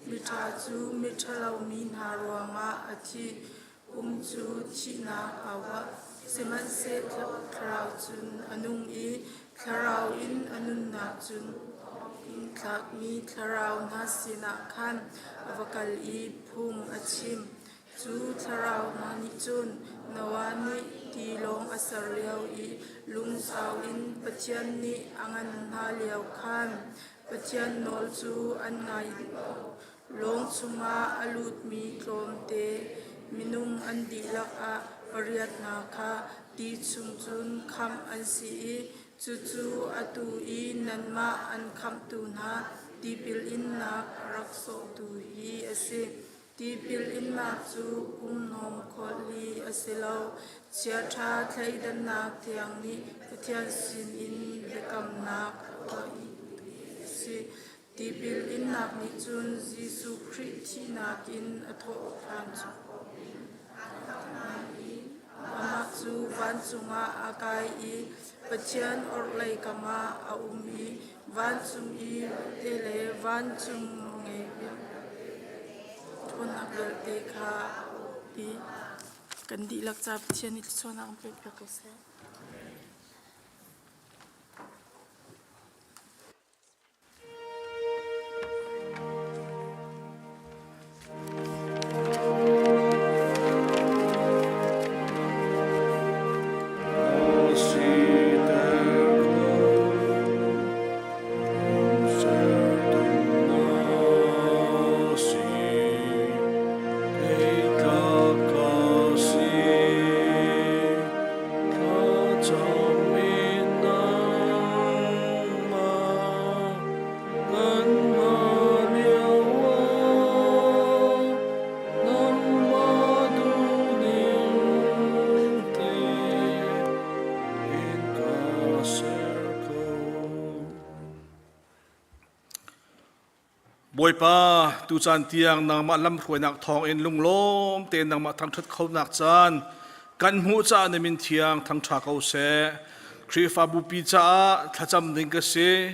miṭha cu miṭhalo mi hna ruangah a thi. Pum cu thihnak aa uah, sihmanhsehlaw thlarau cun a nung i thlarau in a nunnak cun thlakmi thlarau hna sinah khan a va kal i phung a chim. Cu thlarau hna nih cun Noah nih tilawng a ser lio i lungsau in Pathian nih a ngan hna lio khan Pathian nawl cu an ngai. Lawng chungah a lutmi tlawmte minung an dihlak ah pariat hna kha ti chung cun khamh an si i cucu atu i nanmah an khamhtu hna tipil innak a rak sawhtu hi a si. Tipil innak cu pumhnawm kholh hi a si lo. Chiaṭha thleidannak thiang nih Pathian sinin biakamnak a tuah i a si. Tipil innak nih cun Jesuh Khrih thihnak in a thawhṭhan cu amah cu vancung ah a kai i Pathian orhlei kam ah a um i vancung i te le vancung ngei ṭhawnnak vialte kha a uk i kan dihlak ca Pathian nih thluachuahnak an pek piak ko seh. Bawipa, tucaan tiang nangmah lamhruainak thawngin lunglawm tein nangmah thangṭhat khonak caan kan hmuh caah na min thiang thangṭha ko seh. Khrihfabu pi caah thlacam ding ka si.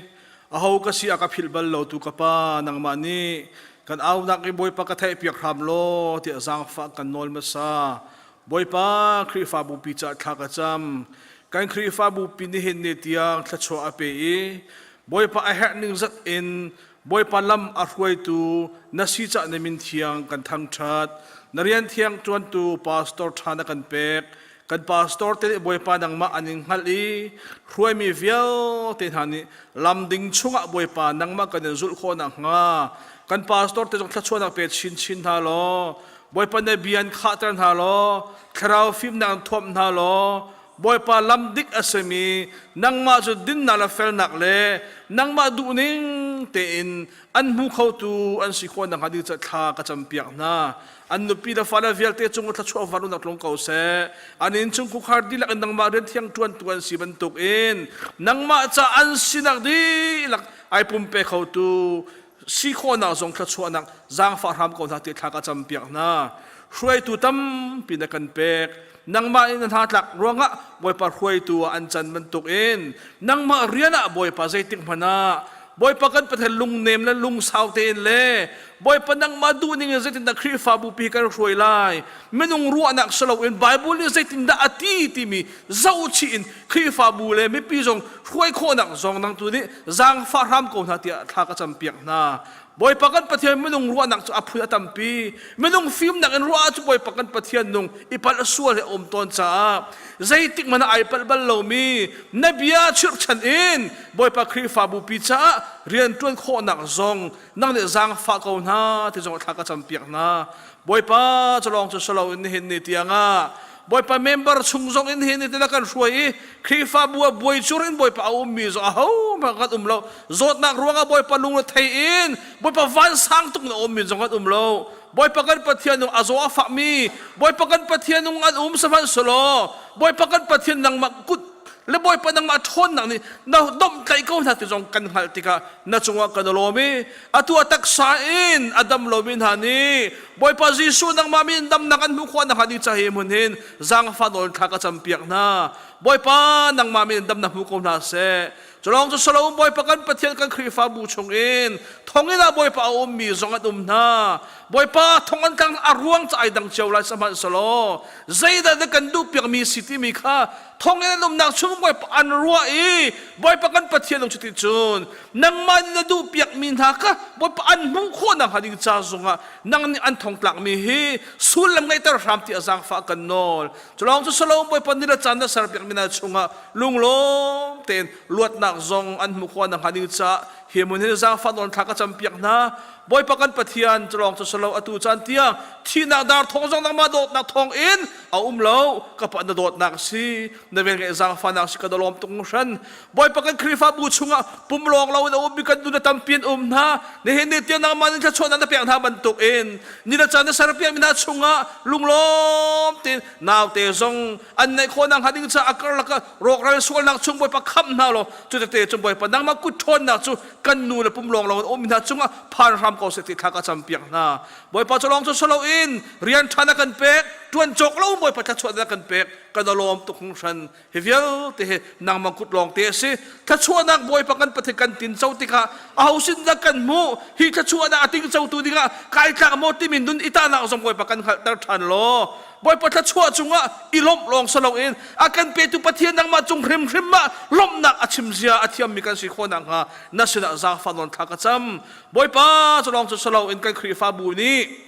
Aho ka si a ka philh bal lo tu ka pa nangmah nih kan aunak i Bawipa ka theihpiak hram law tiah zaangfah kan nawl hmasa. Bawipa Khrihfabu pi caah thla ka cam. Kan Khrihfabu pi nihin ni tiang thluachuah a pe i Bawipa a herh ning zat in Bawipa lam a hruaitu na si cah na min thiang kan thangṭhat. Na rian thiang ṭuantu pastor ṭha na kan pek. Kan pastor te nih Bawipa nangmah an in hngalh i hruaimi vialte hna nih lam ding chungah Bawipa nangmah kan in zulh khawh nakhnga kan pastor te zong thluachuahnak pe chinchin hna law Bawipa na bia in khahter hna law thlarau fimnak in thuamh hna law Bawipa lam dik a simi nangmah cu dinnak le felnak le nangmah duhning tein an hmu khotu an si khawh nakhnga ding ca thla ka campiak hna. An nupi le fale vialte cung thluachuah vanlunak tlung ko seh. An innchung khukhar dihlak in nangmah rian thiang ṭuantu an si bantukin nangmah ca an sinak dihlak ai pumpe khotu si khawhnak zong thluachuahnak zaangfah hram ko hna ti thla ka campiak hna. Hruaitu tampi na kan pek. Nangmah in na hna tlak ruangah Bawipa hruaitu ah an can bantukin nangmah rian ah Bawipa zeitik hmanh ah Bawipa kan Pathian lungnem le lungsau tein le Bawipa nangmah duhning in zeitindah Khrihfabu pi kan hruai lai minung ruahnak si loin Bible nih zeitindah a ti timi zohchih in Khrihfabu le mipi zong hruai khawhnak zong nang tu nih zaangfah hram ko hna tiah thla ka campiak hna. Bawipa kan Pathian minung ruahnak cu a phun a tampi. Minung fimnak in ruah cu Bawipa kan Pathian nung i palh sual he a um tawn caah zeitik hmanh ah ai palh bal lomi na bia chirhchan in Bawipa Khrihfabu pi caah rian ṭuan khawhnak zong nang nih zaangfah ko hna ti zong thla ka campiak hna. Bawipa cu lawng cu si loin nihin ni tiangah Bawipa member chung zong in hin na kan hruai i Khrihfabu ah buai cur in Bawipa a ummi zong ahohmanh kan um lo. Zawtnak ruangah Bawipa lung thei in Bawipa vansang tuk na ummi zong kan um lo. Bawipa kan Pathian nung a zaw a fakmi Bawipa kan Pathian nung an um sihmanhsehlaw Bawipa kan Pathian nangmah kut le Bawipa nangmah ṭhawnnak nih na domhtlaih ko hna ti zong kan hngalh tikah na cungah kan i lawm i atu a taksa in a dam lomi hna nih Bawipa Jesuh nangmah min damnak an hmuh khawh nakhnga ding ca hi hmun hin zaangfah nawl thla ka campiak hna. Bawipa nangmah min damnak hmu ko hna seh. Culawng cu salo Bawipa kan Pathian kan Khrihfabu chungin thonginn ah Bawipa a ummi zong an um hna. Bawipa thong an tlang a ruang ca ai dang cio lai sihmanhsehlaw zeidah na kan duhpiakmi si timi kha thonginn an umnak chung Bawipa an ruah i Bawipa kan Pathian nung cuti cun nangmah nih na duhpiakmi hna kha Bawipa an hmuh khawh nakhnga ding ca zongah nang nih an thongtlakmi hi sullam ngeihter hram ti a zaangfah kan nawl. Culawng cu salo Bawipa ni le caan na serpiakmi hna chungah lunglawm tein luatnak zong an hmuh khawh nakhnga ding caah hi hmun hin zaangfah nawl thla ka campiak hna. Bawipa kan Pathian culawng cu salo atu caan tiang thihnak dar thawng zong nangmah dawtnak thawng in a um lo ka pa na dawtnak si na vel ngeih zaangfahnak si ka lawm tuk hran Bawipa kan Khrihfabu chungah pum lawng lo in a ummi kan nu na tampi an um hna. Nihin ni tiang nangmah nih thluachuahnak na pek hna bantuk in ni le caan na serpiakmi hna chungah lunglawm tein naute zong an neih khawh nakhnga ding caah a karlak ah rawkral sualnak chung Bawipa khamh hna law cu tete cu Bawipa nangmah kut ṭhawnnak cu kan nu le pum lawng lo in ummi hna cungah phan hram ko seh ti thla ka campiak hna. Bawipa cu lawng cu si loin rian ṭha na kan pek, ṭuan cawk lo Bawipa thluachuahnak na kan pek, kan lawm tuk hringhran. Hi vialte hi nangmah kut lawng te a si. Thluachuahnak Bawipa kan Pathian kan tinco tikah aho sin dah kan hmuh? Hi thluachuahnak a tingcotu dingah kai tlak maw timi nun i tahnak zong Bawipa kan hngalhter ṭhan law Bawipa thluachuah cungah i lawmh lawng si loin a kan petu Pathian nangmah cung hrimhrim ah lawmhnak a chim zia a thiammi kan si khawh nakhnga na sinah zaangfah nawn thla ka cam. Bawipa cu lawng cu si loin kan Khrihfabu nih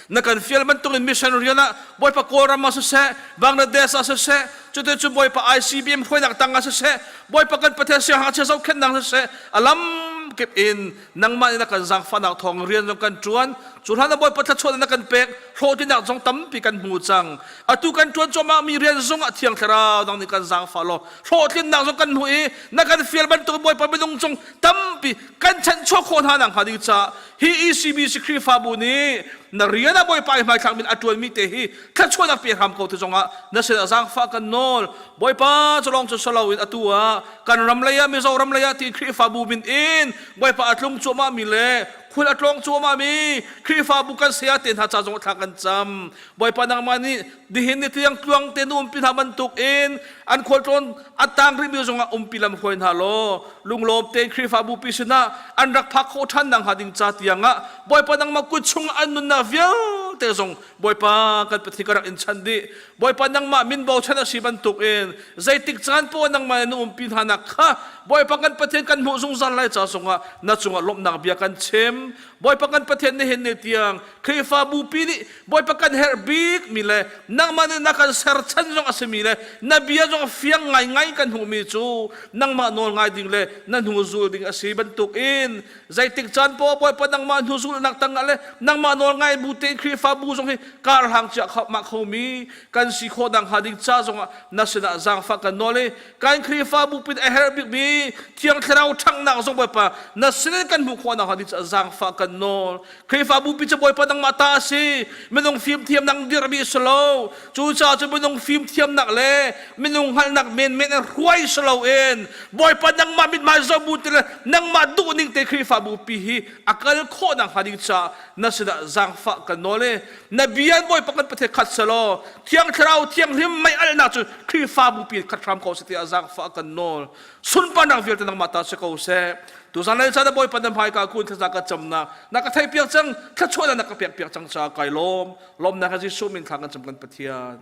na kan fial bantukin mission rian ah Bawipa Kawlram ah siseh Bangladesh ah siseh cuti cu Bawipa ICBM hruainak tang ah siseh Bawipa kan Pathian siangngakchia zohkhenhnak siseh a lam kip in nangmah nih na kan zaangfahnak thawng rian zong kan ṭuan cu hlan ah Bawipa thluachuah na kan pek hlawhtlinnak zong tampi kan hmu cang atu kan ṭuan cuahmah mi rian zong ah Thiang Thlarau nang nih kan zaangfah law hlawhtlinnak zong kan hmu i na kan fial bantuk Bawipa minung cung tampi kan chanhchuah khawh hna nakhnga ding caah Hi ECBC Khrihfabu nih na rian ah Bawipa i hmaithlak min a ṭuanmi te hi thluachuahnak pe hram ko ti zongah na sinah zaangfah kan nawl. Bawipa cu lawng cu si loin atu ah kan ram lei ah Mizoram lei ah tiin Khrihfabu min in Bawipa a tlung cuahmahmi le Khul a tlawng cuahmah mi Khrihfabu kan saya te hna ca zong thla kan cam. Bawipa nangmah nih nihin ni tiang tluang te na umpi hna bantuk in an khualtlawn a tang rihmi zongah umpi lam hruai hna law lunglawm tein Khrihfabu pi sinah an rak phak khawh ṭhan nakhnga ding ca tiangah Bawipa nangmah kut chungah an nunnak vialte zong Bawipa kan Pathian ka rak in chanh dih. Bawipa nangmah min bochan a si bantukin zeitik caan poah nangmah na umpi hna nak kha Bawipa kan Pathian kan hmuh zungzal lai ca zongah na cungah lawmhnak bia kan chim. Bawipa kan Pathian nihin ni tiang Khrihfabu pi nih Bawipa kan herh bik mi le nangmah nih na kan serchan zong a simi le na bia zong fiang ngaingai kan hmuhmi cu nangmah nawl ngai ding le na hnu zul ding a si bantukin zeitik caan poah Bawipa nangmah hnuzulnak tangah le nangmah nawl ngai bu tein Khrihfabu zong hi kar hlang cia mah khomi kan si khawh nak hnga ding ca zongah na sinah zaangfah kan nawl i kan Khrihfabu pin a herh bikmi Thiang Thlarau ṭhanghnak zong Bawipa na sinin kan hmuh khawh nak hnga ding ca zaangfah kan nawl. Khrihfabu pi cu Bawipa nangmah ta a si. Minung fimthiamnak dirhmi si lo. Cucaah cu minung fimthiamnak le minung hngalhnak menmen in hruai si loin Bawipa nangmah mithmai zoh bu ti le nangmah duhning te Khrihfabu pi hi a kal khawh nakhnga ding caah na sinah zaangfah kan nawl i na bia Bawipa kan Pathian khat selaw Thiang Thlarau Thianghlim mei alhnak cu Khrihfabu pi khat hram ko seh tiah zaangfah kan nawl. Sunparnak vialte nangmah ta si ko seh. Tuzan lei caan Bawipa na hmaika kun thlaza ka camnak na ka theih piak cang thluachuahnak na ka pek piak cang caah kai lawm. Lawmnak he Jesuh min thla kan cam kan Pathian.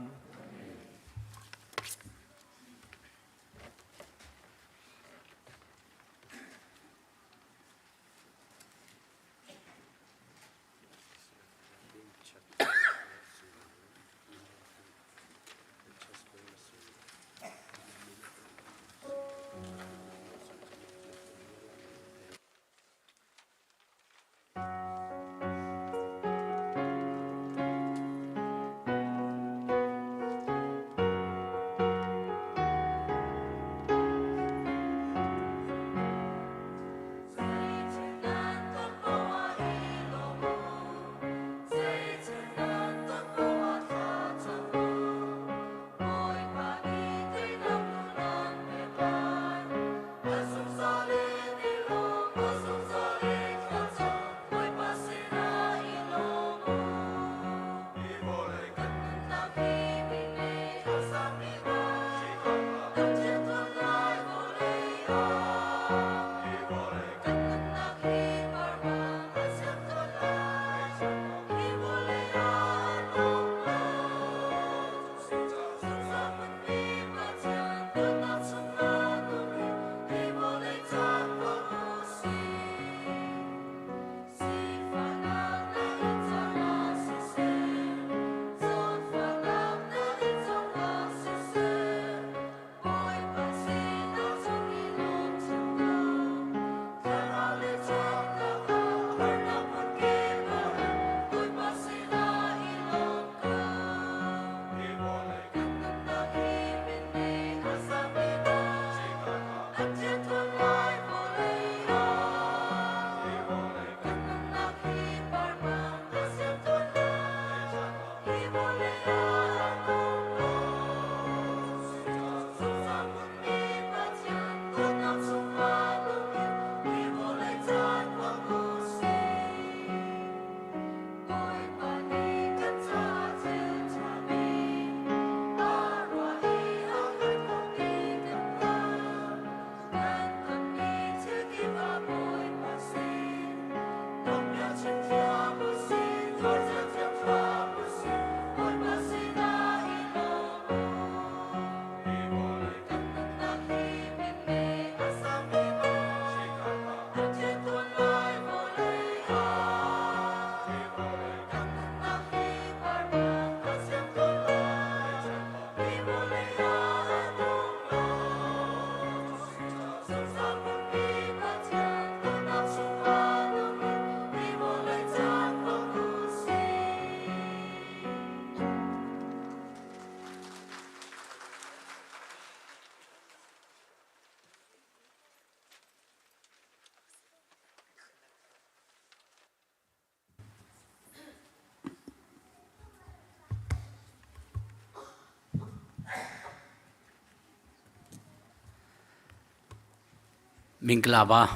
Minglava.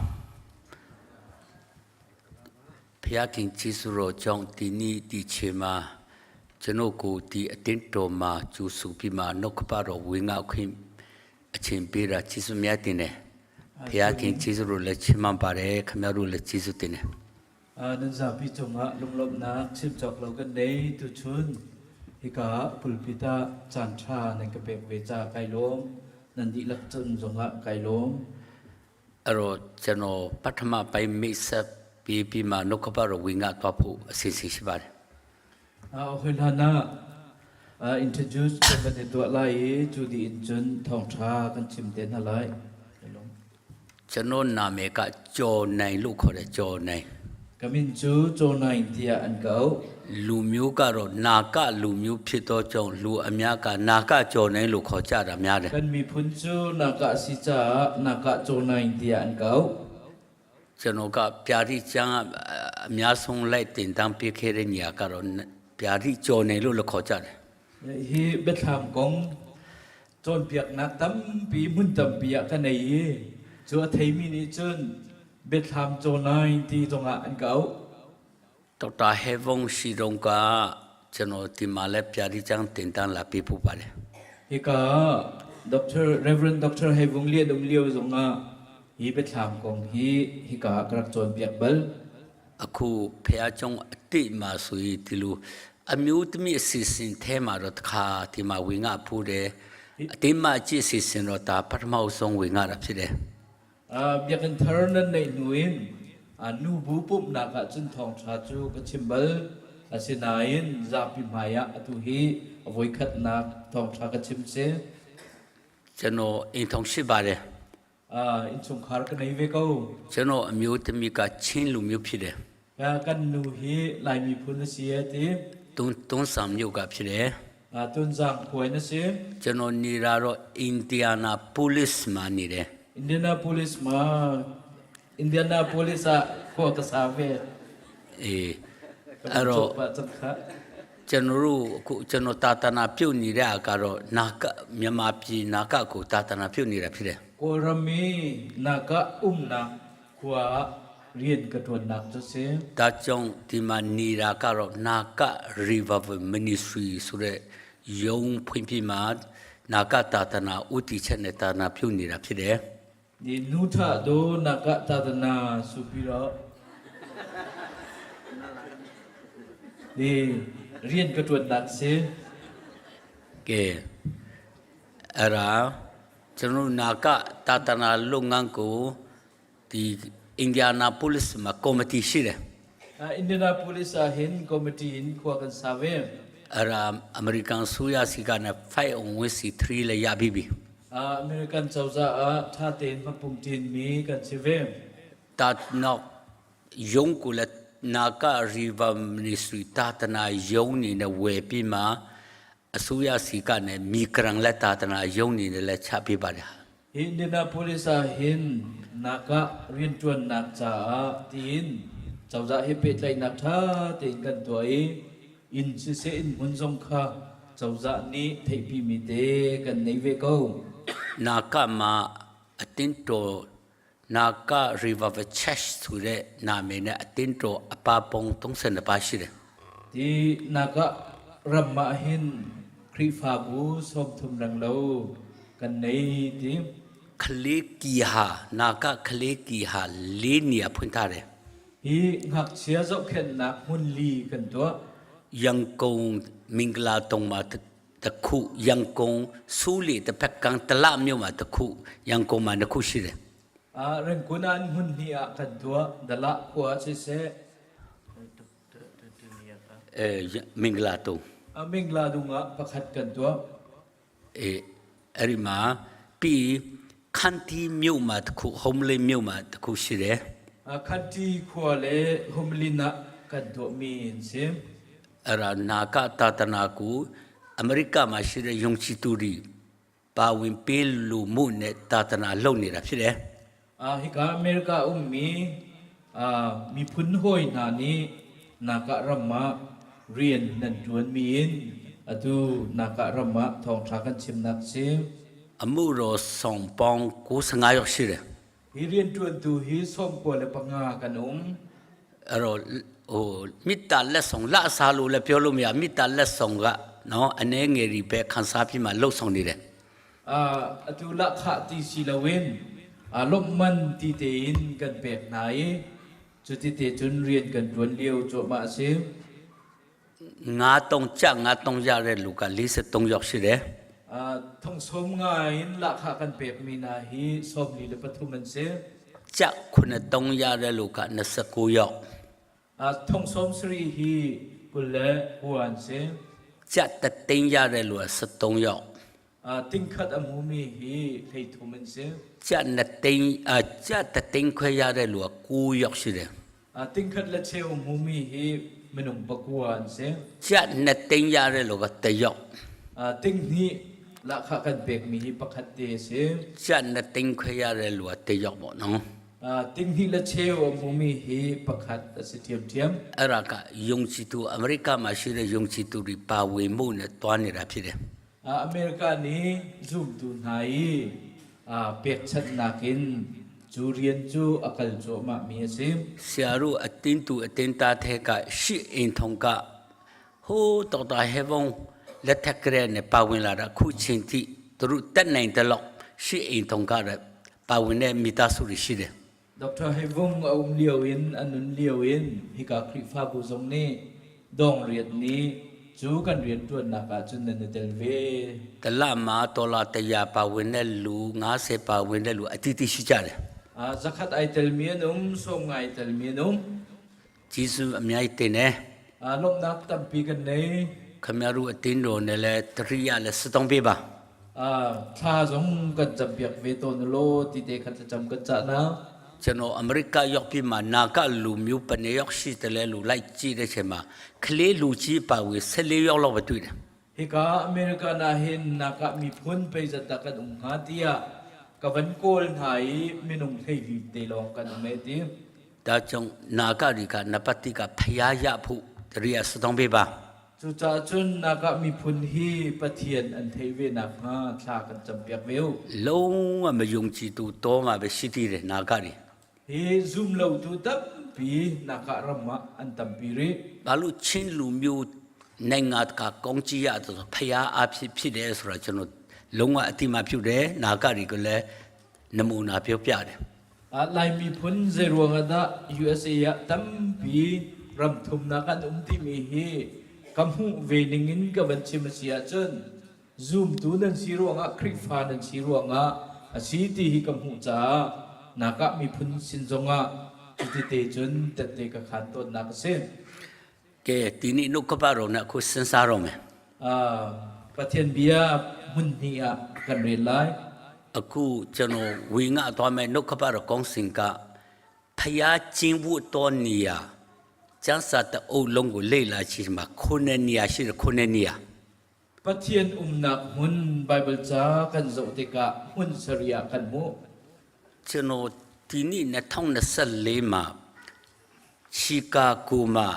ဘုရားခင်ကျေးဇူးတော်ကြောင့်ဒီနေ့ဒီချိန်မှာကျွန်တော်ကိုဒီအတင်းတော်မှာကျူစုပြီးမှနှုတ်ကပတော်ဝေငှခွင့်အချိန်ပေးတာကျေးဇူးများတင်တယ်ဘုရားခင်ကျေးဇူးတော်လည်းချီးမွမ်းပါတယ်ခင်ဗျားတို့လည်းကျေးဇူးတင်တယ် Nan zapi cungah lunglawmhnak chim cawk lo kan nei tuchun hika pulpit ah caan ṭha nan ka pek ve ca kai lawm nan dihlak cun zongah kai lawm. အဲ့တော့ကျွန်တော်ပထမပိုင်းမိတ်ဆက်ပြီးပြီးမှနှုတ်ကပတော်ဝေငှသွားဖို့အစီအစဉ်ရှိပါတယ် Hoi hlan ah introduce kan van i tuah lai i cu dih in cun thawngṭha kan chim te hna lai. ကျွန်တော်နာမည်ကကျော်နိုင်လို့ခေါ်တယ်ကျော်နိုင် Ka min cu Chaw Naing tiah an ka auh. လူမျိုးကတော့နာကလူမျိုးဖြစ်သောကြောင့်လူအများကနာကကျော်နိုင်လို့ခေါ်ကြတာများတယ် Kan miphun cu Naka si caah Naka Chaw Naing tiah an ka auh. ကျွန်တော်ကပြာတိကျမ်းအများဆုံးလိုက်တင်တန်းပြခဲ့တဲ့နေရာကတော့ပြာတိကျော်နိုင်လို့လည်းခေါ်ကြတယ် Hi biathlam kong cawnpiaknak tampi hmun tampi ah ka nei i cu a theimi nih cun biathlam Chaw Naing ti zongah an ka auh. ဒေါက်တာဟေဝုန်ရှိတုံးကကျွန်တော်ဒီမှာလည်းပြာတိကျမ်းတင်တန်းလာပြဖို့ပါတယ် Hika Dr. Reverend Dr. Hei Vung Lian um lio zongah hi biathlam kong hi hika ka rak cawnpiak bal. အခုဖះเจ้าအတိတ်မှာဆိုရင်ဒီလိုအမျိုးသမီးအစီအစဉ်ထဲမှာတော့တခါဒီမှာဝင်ငါဖူးတယ်အတိတ်မှာအကြည့်အစီအစဉ်တော့ဒါပထမဆုံးဝင်ငါတာဖြစ်တယ် Biakinn thar nan neih hnu in nubu pumhnak ah cun thawngṭha cu ka chim bal. Asinain zapi hmai ah atu hi a voikhatnak thawngṭha ka chim si. ကျွန်တော်အိမ်ထောင်ရှိပါတယ် Innchungkhar ka nei ve ko. ကျွန်တော်အမျိုးသမီးကချင်းလူမျိုးဖြစ်တယ် Kan nu hi Lai miphun a si a ti. တွန်းတွန်းဆောင်မျိုးကဖြစ်တယ် Tunzang khuai na si. ကျွန်တော်နေတာတော့အင်ဒီယာနာပိုလစ်မှာနေတယ် Indianapolis ma Indianapolis ah khua ka sa ve. အေးအဲ့တော့ Ka cang kha. ကျွန်တော်တို့အခုကျွန်တော်တာတနာပြုတ်နေတဲ့အခါတော့နာကမြန်မာပြည်နာကကိုတာတနာပြုတ်နေတာဖြစ်တယ် Kawlram i naka umnak khua ah rian ka ṭuannak cu si. ဒါကြောင့်ဒီမှာနေတာကတော့နာက Revival Ministry ဆိုတဲ့ယုံဖွင့်ပြမှာနာကတာတနာဥတီချက်နဲ့တာတနာပြုတ်နေတာဖြစ်တယ် ဒီနုထဒိုနာကသာသနာဆိုပြီးတော့ဒီrian ka ṭuannak si. ကဲအဲ့ဒါကျွန်တော်နာကတာတနာလုပ်ငန်းကိုဒီအင်ဒီယာနာပိုလစ်မှာကော်မတီရှိတယ် Indianapolis ah hin committee in khua kan sa ve. အဲ့ဒါအမေရိကန်ဆိုရစီကနေ501c3 လည်းရပြီးပြီ American cozah ah ṭha tein hmapung ṭinmi kan si ve. တာနောက်ယုံကိုလည်းနာကရီဗာမနီစထရီတာတနာယုံနေနဲ့ဝယ်ပြီးမှအစိုးရစီကနေမီဂရန်လက်တာတနာယုံနေနဲ့လည်းချပြပါတယ် Hi Indianapolis ah hin naka rianṭuannak caah tiin cozah he pehtlaihnak ṭha tein kan tuah i inn siseh inn hmun zong kha cozah nih theihpimi te kan nei ve ko. နာကမှာအတင်းတော်နာက Revival Church ဆိုတဲ့နာမည်နဲ့အတင်းတော်အပါပုံ32ပါးရှိတယ် Ti naka ram ah hin Khrihfabu 30 renglo kan nei ti. ခလေးကီဟာနာကခလေးကီဟာလေးနေရာဖွင့်ထားတယ် Hi ngakchia zohkhenhnak hmun li kan tuah. ရန်ကုန်မင်္ဂလာတုံမှာတစ်ခုရန်ကုန်ဆူလီတစ်ဖက်ကန်းတလမြို့မှာတစ်ခုရန်ကုန်မှာတစ်ခုရှိတယ် Rengkun ah hmun hnih ah kan tuah. Dala khua siseh အဲမင်္ဂလာတုံ Mingladung ah pakhat kan tuah. အဲအဲ့ဒီမှာပြီးခန်တီမြို့မှာတစ်ခုဟုံးလေးမြို့မှာတစ်ခုရှိတယ် Khanti khua le Humlin ah kan tuahmi an si. အဲ့ဒါနာကတာတနာကူအမေရိကမှာရှိတဲ့ယုံကြည်သူတွေပါဝင်ပေးလူမှုနဲ့တာတနာလုပ်နေတာဖြစ်တယ် Hika America ummi miphun hawi hna nih naka ram ah rian nan ṭuanmi in atu naka ram ah thawngṭha kan chimnak si. အမှုတော်ဆောင်ပေါင်း95ယောက်ရှိတယ် Hi rianṭuantu hi 95 kan um. အဲ့တော့ ဟိုမေတ္တာလက်ဆောင်လဆာလို့လည်းပြောလို့မရမေတ္တာလက်ဆောင်ကနော်အနေငယ်ဒီပဲခန်းစားပြီးမှလှုပ်ဆောင်နေတယ် Atu lahkhah ti si loin lawmhman ti tein kan pek hna i cuti te cun rian kan ṭuan lio cuahmah a si. ငါတုံကြငါတုံရတဲ့လူက43ယောက်ရှိတယ် Thong som nga in lahkhah kan pekmi hna hi 43 an si. ကြ9ရတဲ့လူက29ယောက် Thong som sari hi 29 an si. ကြတသိန်းရတဲ့လူက73ယောက် Tingkhat a hmumi hi 33 an si. ကြနှစ်သိန်းအကြတသိန်းခွဲရတဲ့လူက9ယောက်ရှိတယ် Tingkhat le cheu a hmumi hi minung 9 an si. ကြနှစ်သိန်းရတဲ့လူက1ယောက် Tinghnih lahkhah kan pekmi hi pakhat te a si. ကြနှစ်သိန်းခွဲရတဲ့လူက1ယောက်ပေါ့နော် Tinghnih le cheu a hmumi hi pakhat a si ṭhiamṭhiam. အဲ့ဒါကယုံကြည်သူအမေရိကမှာရှိတဲ့ယုံကြည်သူတွေပါဝင်မှုနဲ့တွားနေတာဖြစ်တယ် America nih zumtu hna i pekchanhnak in cu rian cu a kal cuahmahmi a si. ဆရာတို့အတင်းသူအတင်းသားတဲ့ကရှစ်အိမ်ထုံကဟိုးတော်တော်ဟဲဘုံလက်ထက်ကလေးနဲ့ပါဝင်လာတာအခုချိန်ထိသူတို့တက်နိုင်တဲ့လောက်ရှစ်အိမ်ထုံကလည်းပါဝင်တဲ့မိသားစုတွေရှိတယ် Dr. Hevung a um lio in a nun lio in hika Khrihfabu zong nih dong riat nih cu kan rianṭuannak ah cun nan i tel ve. တလမှာဒေါ်လာ100ပါဝင်တဲ့လူ90ပါဝင်တဲ့လူအတီးတီးရှိကြတယ် Zakhat ai telmi an um, som ngai telmi an um. ဂျေစုအများကြီးတင်တယ် Lawmhnak tampi kan nei. ခမရတို့အတင်းတော်နဲ့လည်းတရိယာလည်းစတောင်းပေးပါ Thla zong kan campiak ve tawn law ti te kha thlacam kan cah na. ကျွန်တော်အမေရိကရောက်ပြီးမှနာကလူမျိုးပနေရောက်ရှိတယ်လဲလူလိုက်ကြည့်တဲ့ချိန်မှာကလေးလူကြီးပါဝင်14ယောက်လောက်ပဲတွေ့တယ် Hika America na hin naka miphun pei zat dah kan um hnga tiah ka van kawl hna i minung 14 te lawng kan um e ti. ဒါကြောင့်နာကတွေကနပတိကဖျားရဖို့တရိယာစတောင်းပေးပါ Cucaah cun naka miphun hi Pathian an theih ve nakhnga thla kan campiak ve u. လုံးဝမယုံကြည်သူတော့မှပဲရှိသေးတယ်နာကတွေ Hi zum lotu tampi naka ram ah an tampi rih. ဘာလို့ချင်းလူမျိုးနိုင်ငံတကာကောင်းကြီးရတဲ့ဆိုဖျားအဖြစ်ဖြစ်တယ်ဆိုတော့ကျွန်တော်လုံးဝအတိမပြုတယ်နာကတွေကလည်းနမူနာပြောပြတယ် Lai miphun zeiruang ah dah USA ah tampi ram thumnak an um timi hi ka hmuh ve ning in ka van chim a si ahcun zumtu nan si ruangah Khrihfa nan si ruangah a si ti hi ka hmuh caah naka miphun sin zongah cuti te cun tette ka khan tawnnak a si. ကဲဒီနေ့နှုတ်ကပတော်နဲ့အခုစဉ်းစားတော့မယ် Pathian bia hmun hnih ah kan rel lai. အခုကျွန်တော်ဝေငှသွားမယ်နှုတ်ကပတော်ကောင်းစဉ်ကဖျားချင်းဝတ်တော်နေရာကျမ်းစာတအုပ်လုံးကိုလေ့လာကြည့်မှာခုနှစ်နေရာရှိတယ်ခုနှစ်နေရာ Pathian umnak hmun Bible ca kan zoh tikah hmun sarih ah kan hmuh. ကျွန်တော်ဒီနေ့2024မှာချီကာဂိုမှာ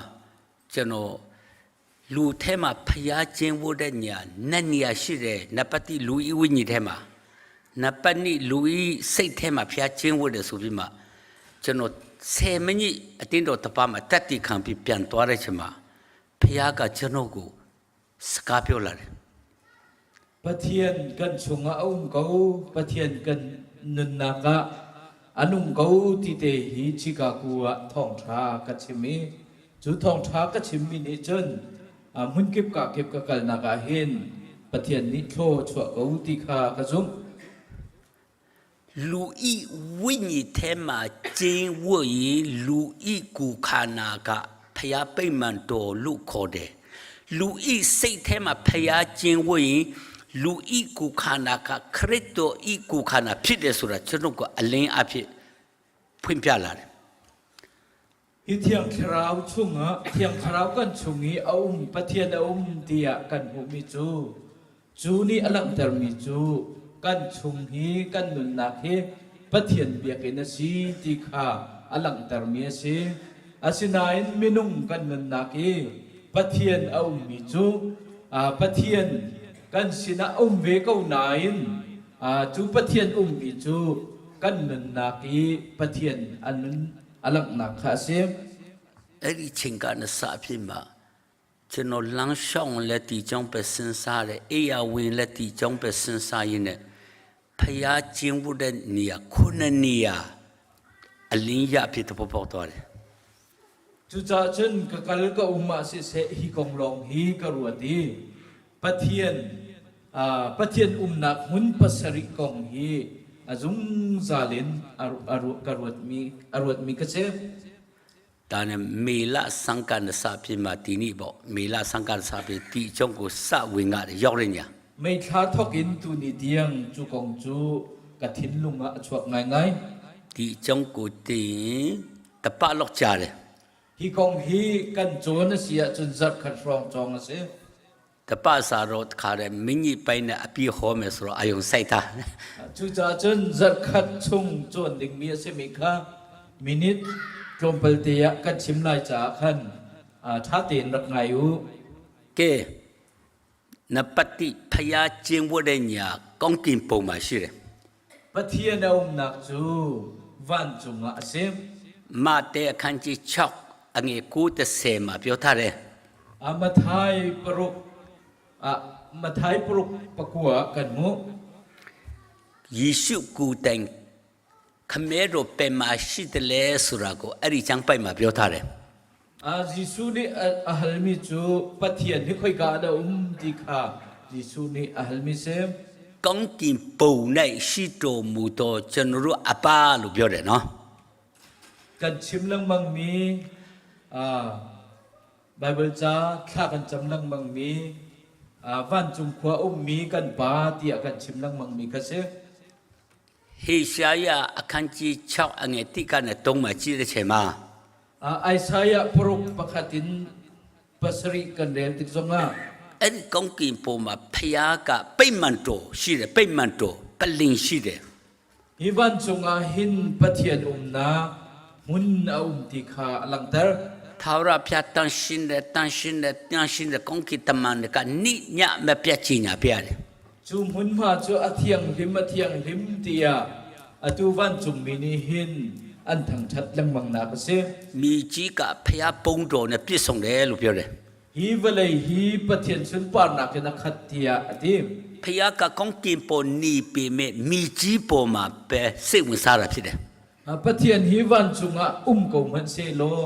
ကျွန်တော်လူထဲမှာဖျားချင်းဝတ်တဲ့ညာနတ်နေရာရှိတယ်နပတိလူဤဝိညာဉ်ထဲမှာနပနိလူဤစိတ်ထဲမှာဖျားချင်းဝတ်တယ်ဆိုပြီးမှကျွန်တော်10မိနစ်အတင်းတော်တပတ်မှာတက်တီခံပြီးပြန်သွားတဲ့ချိန်မှာဖျားကကျွန်တော်ကိုစကားပြောလာတယ် Pathian kan chungah a um ko, Pathian kan nunnak ah a nung ko ti te hi Chicago ah thawngṭha ka chim i cu thawngṭha ka chimmi nih cun hmunkip kakip ka kalnak ah hin Pathian nih thlaw chuah ko ti kha ka zumh. လူဤဝိညာဉ်ထဲမှာကျင်းဝတ်ရင်လူဤကိုခန္ဓာကဖျားပိတ်မှန်တော်လို့ခေါ်တယ်လူဤစိတ်ထဲမှာဖျားကျင်းဝတ်ရင်လူဤကိုခန္ဓာကခရစ်တော်ဤကိုခန္ဓာဖြစ်တယ်ဆိုတာကျွန်တော်ကအလင်းအဖြစ်ဖွင့်ပြလာတယ် Hi Thiang Thlarau chungah Thiang Thlarau kan chung i a um Pathian a um tiah kan hmuhmi cu cu nih a langhtermi cu kan chung hi kan nunnak hi Pathian biakinn a si ti kha a langhtermi a si. Asinain minung kan nunnak i Pathian a ummi cu Pathian kan sinah um ve ko nain cu Pathian ummi cu kan nunnak i Pathian a nun a langhnak kha a si. အဲ့ဒီချိန်ကနေစဖြစ်မှာကျွန်တော်လမ်းလျှောက်လက်တီကြောင့်ပဲစဉ်းစားတယ်အိယာဝင်လက်တီကြောင့်ပဲစဉ်းစားရင်းနဲ့ဖျားကျင်းဝတ်တဲ့နေရာခုနှစ်နေရာအလင်းရဖြစ်တဲ့ပေါ်သွားတယ် Cucaah cun ka kal ka um ah siseh hi kong lawng hi ka ruat i Pathian Pathian umnak hmun pasarih kong hi a zungzal in ka ruatmi a ruatmi ka si. ဒါနဲ့မေလစံကန်စဖြစ်မှာဒီနေ့ပေါ့မေလစံကန်စဖြစ်ဒီအကြောင်းကိုစဝင်ကရောက်တဲ့ညာ May thla thawk in tuni tiang cu kong cu ka thinlung ah a chuak ngaingai. ဒီအကြောင်းကိုသိရင်တပတ်လောက်ကြာတယ် Hi kong hi kan cawn a si ahcun zarhkhat hrawng cawng a si. တပတ်စာတော့တခါတည်းမင်းကြီးပိုင်းနဲ့အပြီးဟောမယ်ဆိုတော့အယုံစိုက်တာ Cucaah cun zarhkhat chung cawn dingmi a simi kha minute tlawmpal te ah kan chim lai caah khan ṭha tein rak ngai u. ကဲနံပါတ်1ဖျားကျင်းဝတ်တဲ့ညာကောင်းကင်ပုံမှာရှိတယ် Pathian a umnak cu vancung ah a si. မဿဲအခန်းကြီး6အငယ်9 30မှာပြောထားတယ် Matthai paruk Matthai paruk pakua kan hmuh. ယေရှုကိုယ်တိုင်ခမဲတော်ပဲမှာရှိတယ်လဲဆိုတာကိုအဲ့ဒီကျမ်းပိုက်မှာပြောထားတယ် Jesuh nih a halmi cu Pathian hi khoika ah dah um ti kha Jesuh nih a halmi si. ကောင်းကင်ပုံ၌ရှိတော်မူသောကျွန်တော်တို့အပါလို့ပြောတယ်နော် Kan chim lengmangmi Baibal ca thla kan cam lengmangmi vancung khua ummi kan Pa tiah kan chim lengmangmi kha si. ဟေရှာယအခန်းကြီး6အငယ်1ကနေ3မှာကြည့်တဲ့ချိန်မှာ Isaiah paruk pakhat in pasarih kan rel tik zongah အဲ့ဒီကောင်းကင်ပေါ်မှာဖျားကပိတ်မှန်တော်ရှိတယ်ပိတ်မှန်တော်ပလင်ရှိတယ် Hi vancung ah hin Pathian umnak hmun a um ti kha a langhter. ထာဝရဘုရားတန်ရှင်းတယ်တန်ရှင်းတယ်တန်ရှင်းတယ်ကောင်းကင်တမန်တွေကနိညမပြတ်ချင်ညာပြရတယ် Cu hmunhma cu a thianghlim a thianghlim tiah atu vancungmi nih hin an thangṭhat lengmang nak a si. မြေကြီးကဖျားပုံတော်နဲ့ပြည့်စုံတယ်လို့ပြောတယ် Hi vawlei hi Pathian sunparnak in a khat tiah a ti. ဖျားကကောင်းကင်ပေါ်နေပေမဲ့မြေကြီးပေါ်မှာပဲစိတ်ဝင်စားတာဖြစ်တယ် Pathian hi vancung ah um ko hmanh sehlaw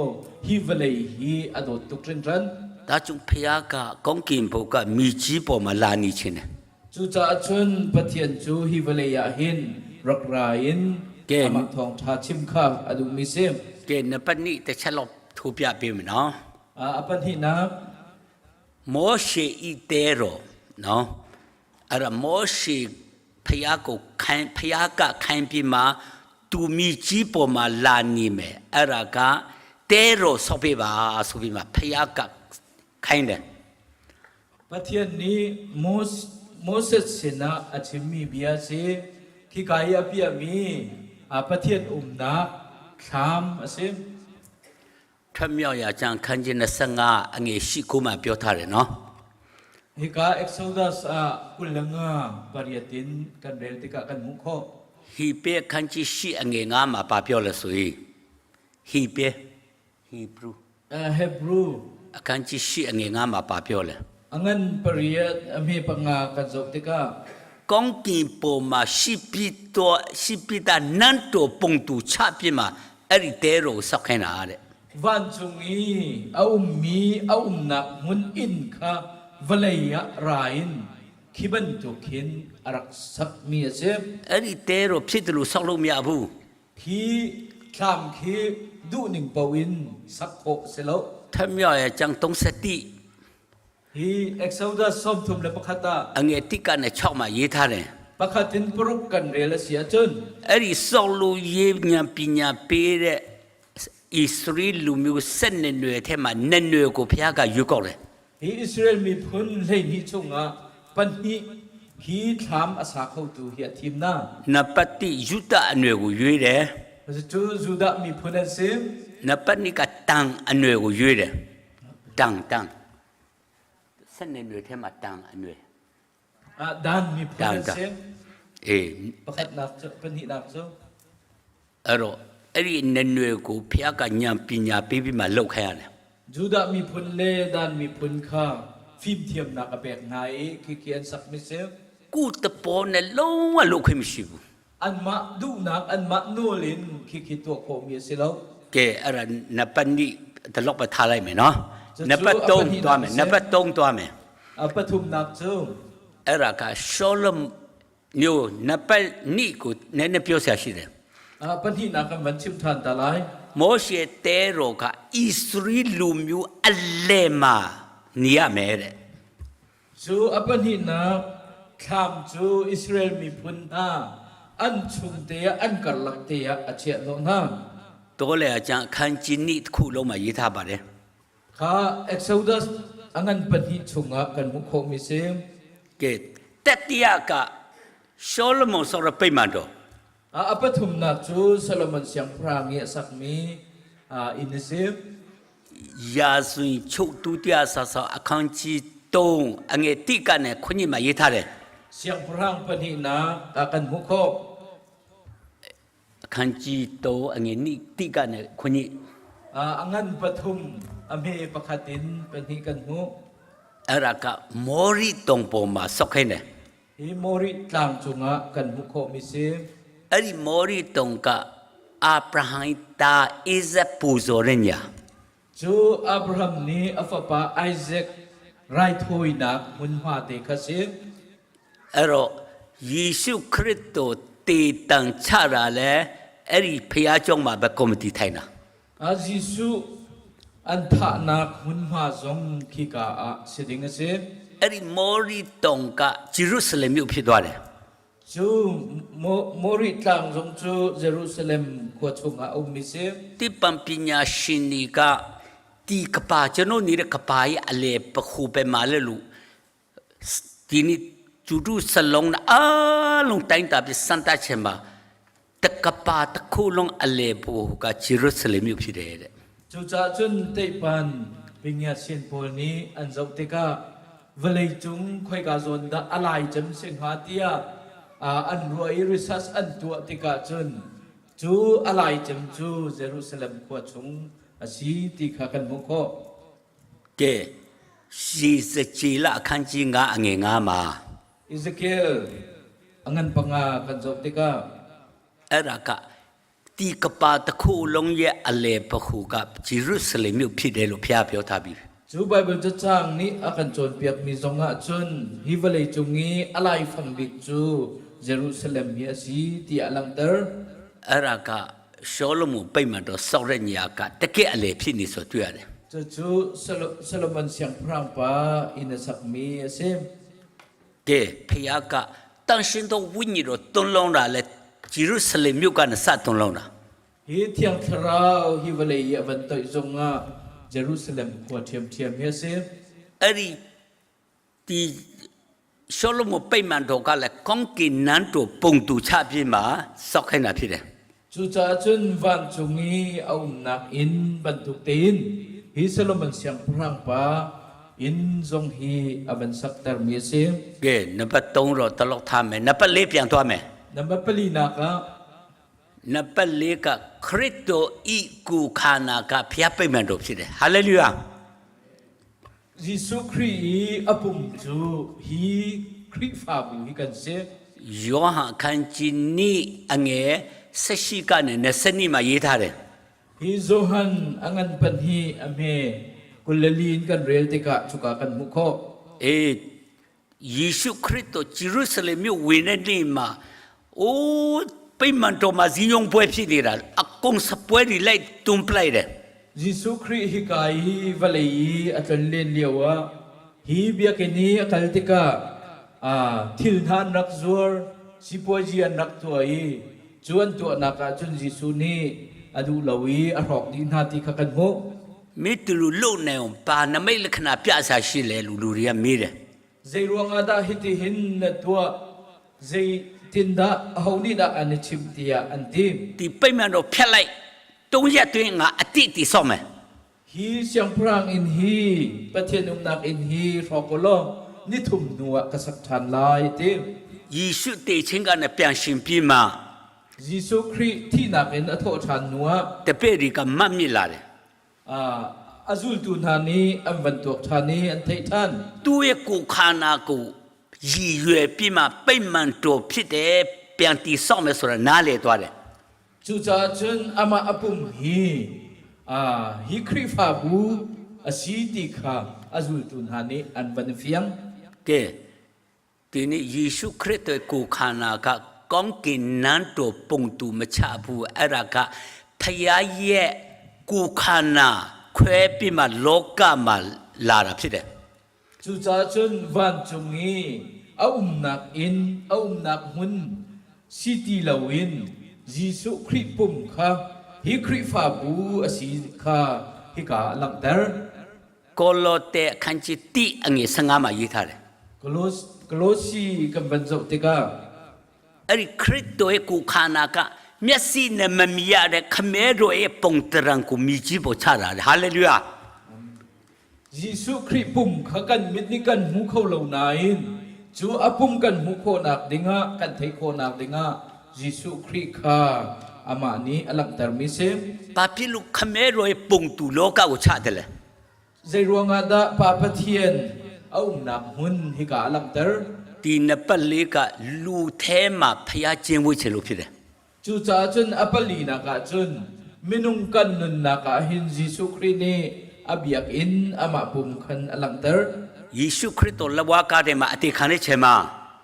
hi vawlei hi a dawt tuk hringhran. ဒါကြောင့်ဖျားကကောင်းကင်ဘုတ်ကမြေကြီးပေါ်မှာလာနေခြင်းတယ် Cucaah cun Pathian cu hi vawlei ah hin rak ra in ကဲ amah thawngṭha chim kha a duhmi si. ကဲနံပါတ်2တစ်ချက်လောက်ထိုးပြပေးမယ်နော် A pahnihnak မောရှေဤတဲတော်နော်အဲ့ဒါမောရှေဖျားကိုခိုင်းဖျားကခိုင်းပြီးမှသူမိကြီးပေါ်မှာလာနေမယ်အဲ့ဒါကတဲတော်ဆောက်ပေးပါဆိုပြီးမှဖျားကခိုင်းတယ် Pathian nih Moses sinah a chimmi bia si. Khika i a piahmi Pathian umnak thlam a si. ထွက်မြောက်ရာကျမ်းခန်းကြီး25အငယ်ရှိကိုမှပြောထားတယ်နော် Hika Exodus ah 25 pariat in kan rel tikah kan hmuh khawh. ဟီပေခန်းကြီးရှိအငယ်9မှာပါပြောလဲဆိုရင်ဟီပေဟီဘရူ Hebrew အခန်းကြီးရှိအငယ်9မှာပါပြောလဲ a ngan pariat a hme panga kan zoh tikah ကောင်းကင်ပေါ်မှာရှိပြီးတော့ရှိပြီးသားနတ်တော်ပုံတူချပြမှာအဲ့ဒီတဲတော်ကိုစောက်ခိုင်းတာတဲ့ vancung i a ummi a umnak hmun inn kha vawlei ah ra in khi bantuk hin a rak sakmi a si. အဲ့ဒီတဲတော်ဖြစ်တယ်လို့စောက်လို့မရဘူး Khi thlam khi duhning paoh in sak khawh si lo. ထမြောက်ရဲ့ကျမ်း31 Hi Exodus 31 ah အငယ်1ကနေ6မှာရေးထားတယ် pakhat in paruk kan rel a si ahcun အဲ့ဒီစောက်လို့ရေးညာပညာပေးတဲ့ဣသရေလလူမျိုး7နှစ်ွယ်ထဲမှာနှစ်နွယ်ကိုဘုရားကရွေးကောက်တယ် hi Israel miphun 12 chungah pahnih hi thlam a sa khotu hi a thim hna. နံပါတ်1ယုဒအနွယ်ကိုရွေးတယ် Cu Judah miphun an si. နံပါတ်2ကတန်အနွယ်ကိုရွေးတယ်တန်တန်ဆက်နေနွယ်ထဲမှာတန်အနွယ် Dan miphun Dan, an Dan. si. အေး Pakhatnak cu pahnihnak cu အဲ့တော့ အဲ့ဒီနွယ်ကိုဖျားကညံပညာပေးပြီးမှလှုပ်ခိုင်းရတယ် Judah miphun le Dan miphun kha fimthiamnak a pek hna i khikhi an sakmi si. ကိုတပေါ်နဲ့လုံးဝလှုပ်ခွင့်မရှိဘူး Anmah duhnak, anmah nawl in khikhi tuah khawhmi a si lo. ကဲအဲ့ဒါနံပါတ်2တလောက်ပဲထားလိုက်မယ်နော်နံပါတ်3သွားမယ်နံပါတ်3သွားမယ် A pathumnak cu အဲ့ဒါကရှောလမျိုးနံပါတ်2ကိုနည်းနည်းပြောဆရာရှိတယ် a pahnihnak kan van chim ṭhan ta lai. မောရှေတဲတော်ကဣသရေလလူမျိုးအလယ်မှာနေရမယ်တဲ့ Cu a pahnihnak thlam cu Israel miphun hna an chung te ah an karlak te ah a chiah hnawh hna. တော်လေအကျန်အခန်းကြီးနှစ်တစ်ခုလုံးမှာရေးထားပါတယ် Kha Exodus a ngan pahnih chungah kan hmuh khawhmi si. ကဲတတိယကရှောလမုန်ဆိုရပိတ်မှန်တော် A pathumnak cu Solomon siangpahrang i a sakmi inn a si. ရာဇဝင်ချုပ်ဒုတိယဆာဆာအခန်းကြီး3အငယ်1ကနေခုနှစ်မှာရေးထားတယ် Siangpahrang pahnihnak ah kan hmuh khawh. အခန်းကြီး3အငယ်1ကနေခုနှစ် A ngan pathum a hme pakhat in pahnih kan hmuh. အဲ့ဒါကမောရီတုံပေါ်မှာဆောက်ခိုင်းတယ် Hi Mori tlang cungah kan hmuh khawhmi si. အဲ့ဒီမောရီတုံကအာဗြဟံတာအိဇက်ပူဇော်တဲ့ညာ Cu Abraham nih a fapa Isaac raithawinak hmunhma te kha si. အဲ့တော့ယေရှုခရစ်တော်တည်တံချတာလဲအဲ့ဒီဖခင်ကြောင့်မှာပဲကော်မတီထိုင်တာ A Jesuh an thahnak hmunhma zong khika ah si ding a si. အဲ့ဒီမောရီတုံကဂျေရုဆလင်မြို့ဖြစ်သွားတယ် Cu Mori tlang zong cu Jerusalem khua chungah a ummi si. တိပံပညာရှင်တွေကဒီကပါကျွန်တော်နေတဲ့ကပါရဲ့အလေပခုပဲမာလဲလို့ဒီနေ့ကျူတူစလုံးအားလုံးတိုင်းတာပြီးစန်တချင်မှာတကပါတစ်ခုလုံးအလေဘူကဂျေရုဆလင်မြို့ဖြစ်တယ်တဲ့ Cucaah cun Teipan pingiatsin pawl nih an zoh tikah vawleicung khoika zawn dah a lai cem si hnga tiah an ruah i research an tuah tikah cun cu a lai cem cu Jerusalem khua chung a si ti kha kan hmuh khawh. ကဲယေဇကျေလအခန်းကြီး9အငယ်9မှာ Ezekiel a ngan panga kan zoh tikah အဲ့ဒါကဒီကပါတစ်ခုလုံးရဲ့အလေပခုကဂျေရုဆလင်မြို့ဖြစ်တယ်လို့ဖျားပြောထားပြီ Cu Baibal cacang nih a kan cawnpiakmi zongah cun hi vawlei cung i a laifang bik cu Jerusalem hi a si tiah a langhter. အဲ့ဒါကရှောလမုန်ပိတ်မှန်တော့စောက်တဲ့နေရာကတကယ့်အလေဖြစ်နေဆိုတွေ့ရတယ် Cucu Solomon siangpahrang pa inn a sakmi a si. ကဲဖျားကတန်ရှင်တော်ဝိညာဉ်တော်တွန်းလောင်းတာလဲဂျေရုဆလင်မြို့ကနေစတွန်းလောင်းတာ Hi Thiang Thlarau hi vawlei i a van toih zongah Jerusalem khua ṭhiamṭhiam hi a si. အဲ့ဒီဒီရှောလမုန်ပိတ်မှန်တော်ကလည်းကောင်းကင်နန်းတော်ပုံတူချပြင်းမှာစောက်ခိုင်းတာဖြစ်တယ် Cucaah cun vancung i a umnak inn bantuk tein hi Solomon siangpahrang pa inn zong hi a van saktermi a si. ကဲနံပါတ်3တော့တလောက်ထားမယ်နံပါတ်4ပြန်သွားမယ် Number palinak ah နံပါတ်4ကခရစ်တော်ဤကိုခန္ဓာကဖျားပိတ်မှန်တော်ဖြစ်တယ်ဟာလေလုယာ Jesuh Khrih i a pum cu hi Khrihfabu hi kan si. ယောဟန်အခန်းကြီးနိအငယ်၁၈ကနေ20နှစ်မှာရေးထားတယ် Hi Johan a ngan pan hi a hme kulali in kan rel tikah cuka kan hmuh khawh. အေးယေရှုခရစ်တော်ဂျေရုဆလင်မြို့ဝင်တဲ့နေ့မှာအိုးပိတ်မှန်တော်မှာဇီးယုံပွဲဖြစ်နေတာအကုန်စပွဲတွေလိုက်တွန်းပလိုက်တယ် Jesuh Khrih hika i vawlei i a tlonlen lio ah hi biakinn i a kal tikah thil hna an rak zuar, sipuazi an rak tuah i cu an tuahnak ah cun Jesuh nih a duh lo i a hrawk dih hna ti kha kan hmuh. မင်းတူလူလုံနေအောင်ပါနမိတ်လက္ခဏာပြစားရှိလေလူလူတွေကမေးတယ် Zei ruangah dah hitihin na tuah? Zeitindah aho nih dah an i chimh tiah an ti. ဒီပိတ်မှန်တော့ဖြတ်လိုက်တုံးရက်တွင်းငါအတိတ်တိဆော့မယ် Hi siangpahrang inn hi Pathian umnak inn hi hrawk u law nithum hnu ah ka sak ṭhan lai ti. ယေရှုတေချင်းကနေပြန်ရှင်ပြီးမှ Jesuh Khrih thihnak in a thawh ṭhan hnuah တပည့်တွေကမှတ်မိလာတယ် a zultu hna nih an van tuak ṭhan i an theih ṭhan. သူ့ရဲ့ကိုယ်ခန္ဓာကိုရည်ရွယ်ပြီးမှပိတ်မှန်တော်ဖြစ်တယ်ပြန်တည်ဆောက်မယ်ဆိုတာနားလည်သွားတယ် Cucaah cun amah a pum hi hi Khrihfabu a si ti kha a zultu hna nih an van fiang. ကဲဒီနေ့ယေရှုခရစ်တော်ကိုယ်ခန္ဓာကကောင်းကင်နန်းတော်ပုံတူမချဘူးအဲ့ဒါကဖခင်ရဲ့ကိုယ်ခန္ဓာခွဲပြီးမှလောကမှာလာတာဖြစ်တယ် Cucaah cun vancung i a umnak inn, a umnak hmun si ti loin Jesuh Khrih pum kha hi Khrihfabu a si kha hika ah a langhter. ကောလောသဲအခန်းကြီး1အငယ်15မှာရေးထားတယ် Kolosi kan van zoh tikah အဲ့ဒီခရစ်တော်ရဲ့ကိုယ်ခန္ဓာကမျက်စိနဲ့မမြင်ရတဲ့ခမဲတော်ရဲ့ပုံတရံကိုမြည်ကြီးပေါ်ချတာဟာလေလုယာ Jesuh Khrih pum kha kan mit nih kan hmu kho lo nain cu a pum kan hmuh khawhnak dingah kan theih khawhnak dingah Jesuh Khrih kha amah nih a langhtermi si. ဘာဖြစ်လို့ခမဲတော်ရဲ့ပုံတူလောကကိုချတယ်လဲ Zei ruangah dah Pa Pathian a umnak hmun hika a langhter? ဒီနပတ်လေးကလူထဲမှာဖျားခြင်းဝိချေလို့ဖြစ်တယ် Cucaah cun a palinak ah cun minung kan nunnak ah hin Jesuh Khrih nih a biakinn amah pum khan a langhter. ယေရှုခရစ်တော်လက်ဝါးကားထဲမှာအတေခံတဲ့ချိန်မှာ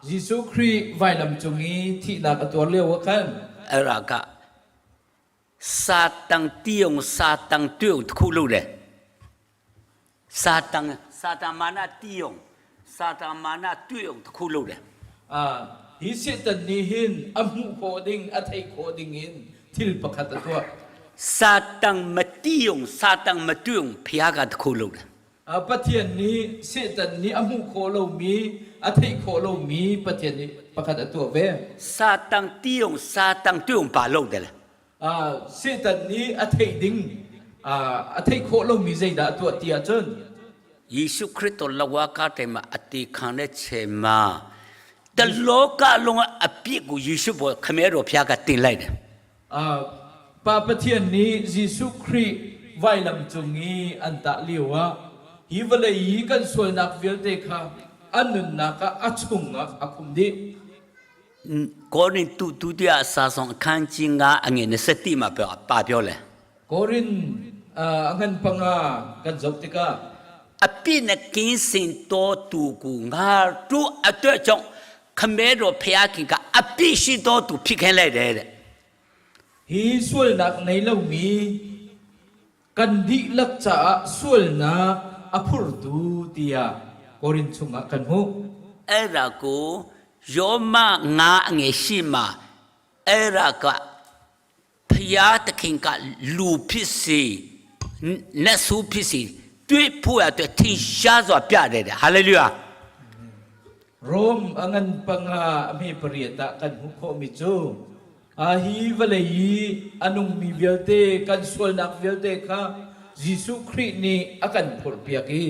Jesuh Khrih vailam cung i thihnak a tuar lio ah khan အဲ့ဒါကစာတန်တီယုံစာတန်တွေ့တစ်ခုလို့တယ်စာတန်စာတန်မာနတီယုံစာတန်မာနတွေ့ုံတစ်ခုလို့တယ် Ah, hi Satan nih hin a hmuh khawh ding, a theih khawh ding in thil pakhat a tuah. စာတန်မတီယုံစာတန်မတွေ့ုံဖျားကတစ်ခုလို့တယ် Ah, Pathian nih Satan nih a hmuh khawh lomi, a theih khawh lomi Pathian nih pakhat a tuah ve. စာတန်တီယုံစာတန်တွေ့ုံပါလို့တယ်လေ Ah, Satan nih a theih ding, ah, a theih khawh lomi zeidah a tuah ti ahcun ယေရှုခရစ်တော်လက်ဝါးကားထဲမှာအတေခံတဲ့ချိန်မှာတလောကလုံးကအပြစ်ကိုယေရှုပေါ်ခမဲတော်ဖျားကတင်လိုက်တယ် Ah, Pa Pathian nih Jesuh Khrih vailam cung i an tah lio ah hi vawlei i kan sualnak vialte kha an nunnak ah a chungah a khum dih. ကောရိန္သုဒုတိယအစာဆောင်အခန်းကြီး9အငယ်21မှာပြောပါပြောလဲ Korin a ngan panga kan zoh tikah အပြစ်နဲ့ကင်းစင်တော်သူကိုငါတို့အတွက်ကြောင့်ခမဲတော်ဖျားခင်ကအပြစ်ရှိတော်သူဖြစ်ခဲ့လိုက်တယ်တဲ့ hi sualnak nei lomi kan dihlak caah sualnak a phurtu tiah Korin chungah kan hmuh. အဲ့ဒါကိုယောမ9အငယ်ရှိမှာအဲ့ဒါကဖျားသခင်ကလူဖြစ်စီနတ်ဆိုးဖြစ်စီတွေ့ဖို့ရတဲ့ထင်ရှားစွာပြတယ်တဲ့ဟာလေလုယာ Rom a ngan panga a hme pariat ah kan hmuh khawhmi cu a hi vawlei i a nungmi vialte kan sualnak vialte kha Jesuh Khrih nih a kan phurhpiak i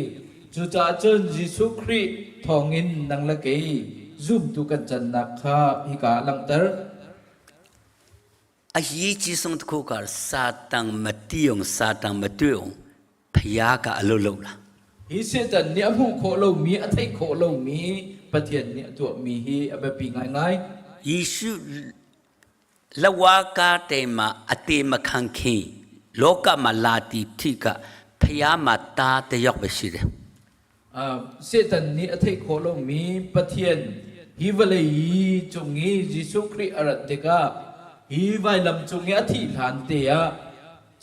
cucaah cun Jesuh Khrih thawngin nang le kei zumtu kan cannak kha hika ah langhter. အရေးကြီးဆုံးတစ်ခုကစာတန်မတိအောင်စာတန်မတွေ့အောင်ဖျားကအလုပ်လုပ်လာ Hi Satan nih a hmuh khawh lomi a theih khawh lomi Pathian nih a tuahmi hi a biapi ngaingai. ယေရှုလက်ဝါးကားတဲမှာအသေးမခံခင်လောကမှာလာတီထိကဖျားမှာတားတယောက်ပဲရှိတယ် Satan nih a theih khawh lomi Pathian hi vawlei i cung i Jesuh Khrih a rat tikah hi vailam cung i a thih hlan te ah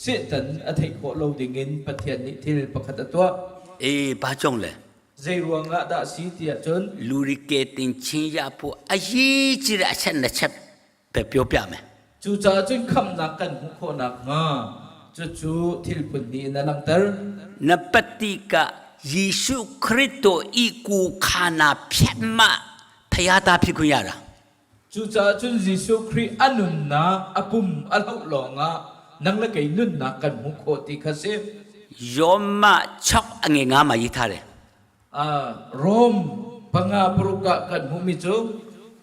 Satan a theih khawh lo dingin Pathian nih thil pakhat a tuah. အေးဘာကြောင့်လဲ Zei ruangah dah si tiah cun လူရီကဲတင်ချင်းရဖို့အရေးကြီးတဲ့အချက်နှစ်ချက်ပဲပြောပြမယ် Cucaah cun khamhnak kan hmuh khawh nakhnga cucu thil phun hnih in a langhter. နံပါတ်1ကယေရှုခရစ်တော်ဤကိုခန္ဓာဖြတ်မှဖျားသားဖြစ်ခွင့်ရတာ Cucaah cun Jesuh Khrih a nunnak a pum a hloh lawngah nang le kei nunnak kan hmuh khawh ti kha si. ယောမ6အငယ်9မှာရေးထားတယ် Ah, Rom panga paruk ah kan hmuhmi cu.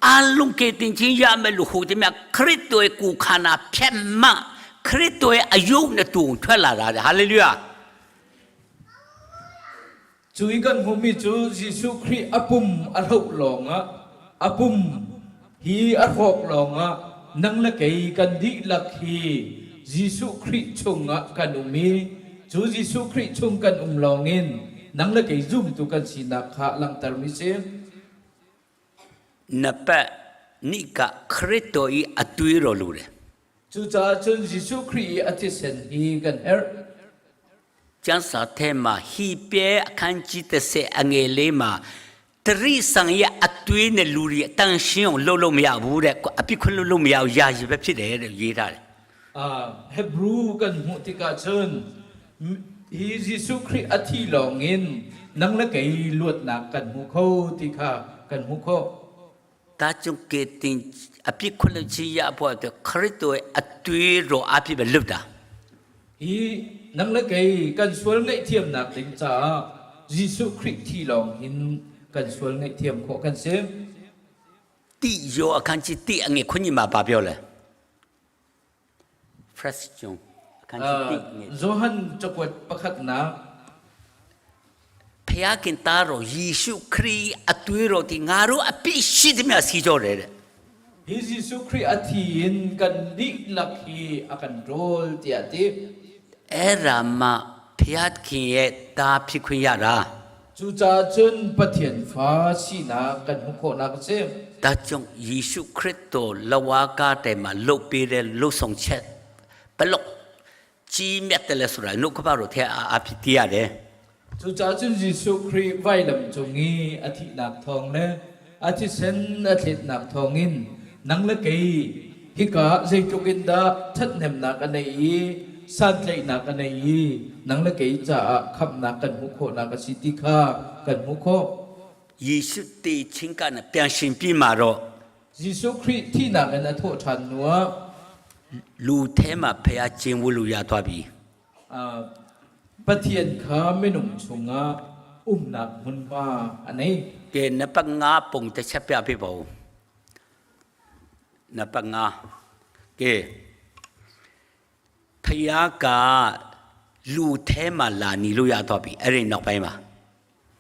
အားလုံးကယ်တင်ခြင်းရမယ်လို့ဟိုတည်းမြခရစ်တော်ရဲ့ကိုယ်ခန္ဓာဖြတ်မှခရစ်တော်ရဲ့အယုတ်နဲ့တူထွက်လာတာဟာလေလုယာ Cu i kan hmuhmi cu Jesuh Khrih a pum a hloh lawngah a pum hi a hrawk lawngah nang le kei kan dihlak hi Jesuh Khrih chungah kan um i cu Jesuh Khrih chung kan um lawngin nang le kei zumtu kan sinak kha langhtermi si. နပတ်နိကခရစ်တော်ဤအသွေးတော်လို့တယ် Cucaah cun Jesuh Khrih i a thisen hi kan herh. ကျမ်းစာထဲမှာဟီပြဲအခန်းကြီး30အငယ်လေးမှာတရိစံရဲ့အသွေးနဲ့လူတွေအတန်ရှင်းအောင်လုပ်လို့မရဘူးတဲ့အပြစ်ခွင့်လို့လို့မရဘူးယာယီပဲဖြစ်တယ်တဲ့ရေးထားတယ် Hebrew kan hmuh tikah cun hi Jesuh Khrih a thi lawngin nang le kei luatnak kan hmu kho ti kha kan hmuh khawh. ဒါကြောင့်ကတင်အပြစ်ခွင့်လို့ချင်းရဖို့အတွက်ခရစ်တော်ရဲ့အသွေးတော်အဖြစ်ပဲလွတ်တာ Hi nang le kei kan sual ngaihthiamnak ding caah Jesuh Khrih thi lawng hin kan sual ngaihthiam khawh kan si. တိယောအခန်းကြီးတိအငယ်ခွန်ကြီးမှာပါပြောလဲ Fresh ကျုံအခန်းကြီးတိငယ် Johan cakuat pakhatnak ဖခင်သားတော်ယေရှုခရစ်အသွေးတော်ဒီငါတို့အပြစ်ရှိသမျှစီကြောတယ်တဲ့ Hi Jesuh Khrih a thi in kan dihlak hi a kan rawl tiah a ti. အဲ့ဒါမှဖခင်ရဲ့သားဖြစ်ခွင့်ရတာ Cucaah cun Pathian fa sinak kan hmuh khawhnak a si. ဒါကြောင့်ယေရှုခရစ်တော်လဝါကားတိုင်မှာလှုပ်ပေးတဲ့လှုပ်ဆောင်ချက်ဘလို့ကြီးမြတ်တယ်လဲဆိုတာနှုတ်ကပတော်ထဲအဖြစ်တည်ရတယ် Cucaah cun Jesuh Khrih vailam cung i a thihnak thawng le a thisen a thletnak thawngin nang le kei hika zeitluk in dah ṭhathnemnak a nei i santlaihnak a nei i nang le kei caah khamhnak kan hmuh khawhnak a si ti kha kan hmuh khawh. ယေရှုတည်ခြင်းကနဲ့ပြန်ရှင်ပြီးမှာတော့ Jesuh Khrih thihnak in a thawh ṭhan hnuah လူထဲမှာဖခင်ကျင့်ဝတ်လို့ရသွားပြီ Pathian kha minung chungah umnak hmunhma a nei. ကဲနံပါတ်5ပုံတစ်ချက်ပြပေးပါဦးနံပါတ်5ကဲဖခင်ကလူထဲမှာလာနေလို့ရသွားပြီအဲ့ဒီနောက်ပိုင်းမှာ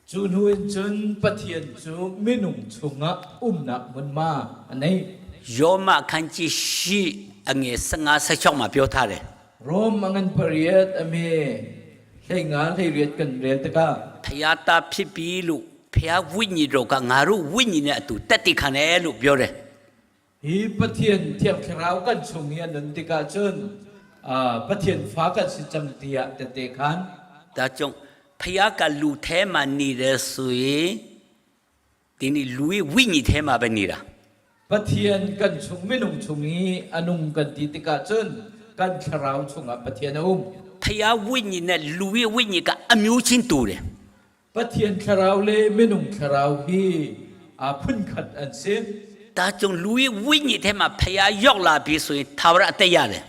Cu hnu in cun Pathian cu minung chungah umnak hmunhma a nei. ယောမအခန်းကြီးရှိအငယ်15 16မှာပြောထားတယ် Rom a ngan pariat a me hlei nga hlei riat kan rel tikah ဖျားသားဖြစ်ပြီလို့ဖျားဝိညာဉ်တော်ကငါတို့ဝိညာဉ်နဲ့အတူတက်တည်ခံတယ်လို့ပြောတယ် Hi Pathian Thiang Thlarau kan chung i a nun tikah cun Pathian fa kan si cang tiah tette khan ဒါကြောင့်ဖျားကလူထဲမှာနေတယ်ဆိုရင်ဒီနေ့လူရဲ့ဝိညာဉ်ထဲမှာပဲနေတာ Pathian kan chung minung chung i a nung kan ti tikah cun kan thlarau chungah Pathian a um. ဖျားဝိညာဉ်နဲ့လူရဲ့ဝိညာဉ်ကအမျိုးချင်းတူတယ် Pathian thlarau le minung thlarau hi aa phunkhat an si. ဒါကြောင့်လူရဲ့ဝိညာဉ်ထဲမှာဖျားရောက်လာပြီဆိုရင်သာဝရအသက်ရတယ်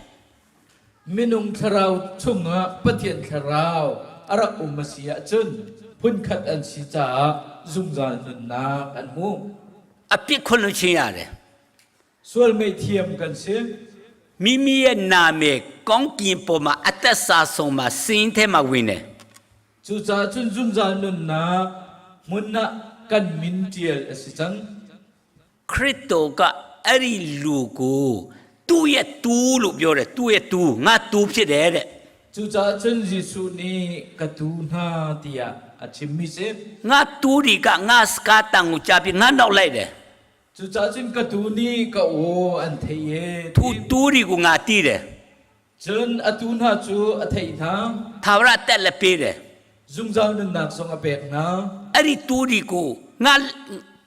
Minung thlarau chungah Pathian thlarau a rak um a si ahcun phunkhat an si caah zungzal nunnak an hmu. အပြစ်ခွင့်လွှတ်ခြင်းရတယ် Sual ngaihthiam kan si. မိမိရဲ့နာမည်ကောင်းကင်ပေါ်မှာအသက်စာဆုံးမှာစင်းထဲမှာဝင်တယ် Cucaah cun zungzal nunnak hmun ah kan min ṭial a si cang. ခရစ်တော်ကအဲ့ဒီလူကိုသူ့ရဲ့တူလို့ပြောတယ်သူ့ရဲ့တူငါတူဖြစ်တယ်တဲ့ Cucaah cun Jesuh nih ka tuu hna tiah a chimmi si. ငါတူတွေကငါစကားတန်ကိုကြားပြီးငါနောက်လိုက်တယ် Cucaah cun ka tuu nih ka aw an theih i သူတူတွေကိုငါတီးတယ် cun a tuu hna cu a theih hna. သာဝရတက်လည်းပေးတယ် Zungzal nunnak zong a pek hna. အဲ့ဒီတူတွေကိုငါ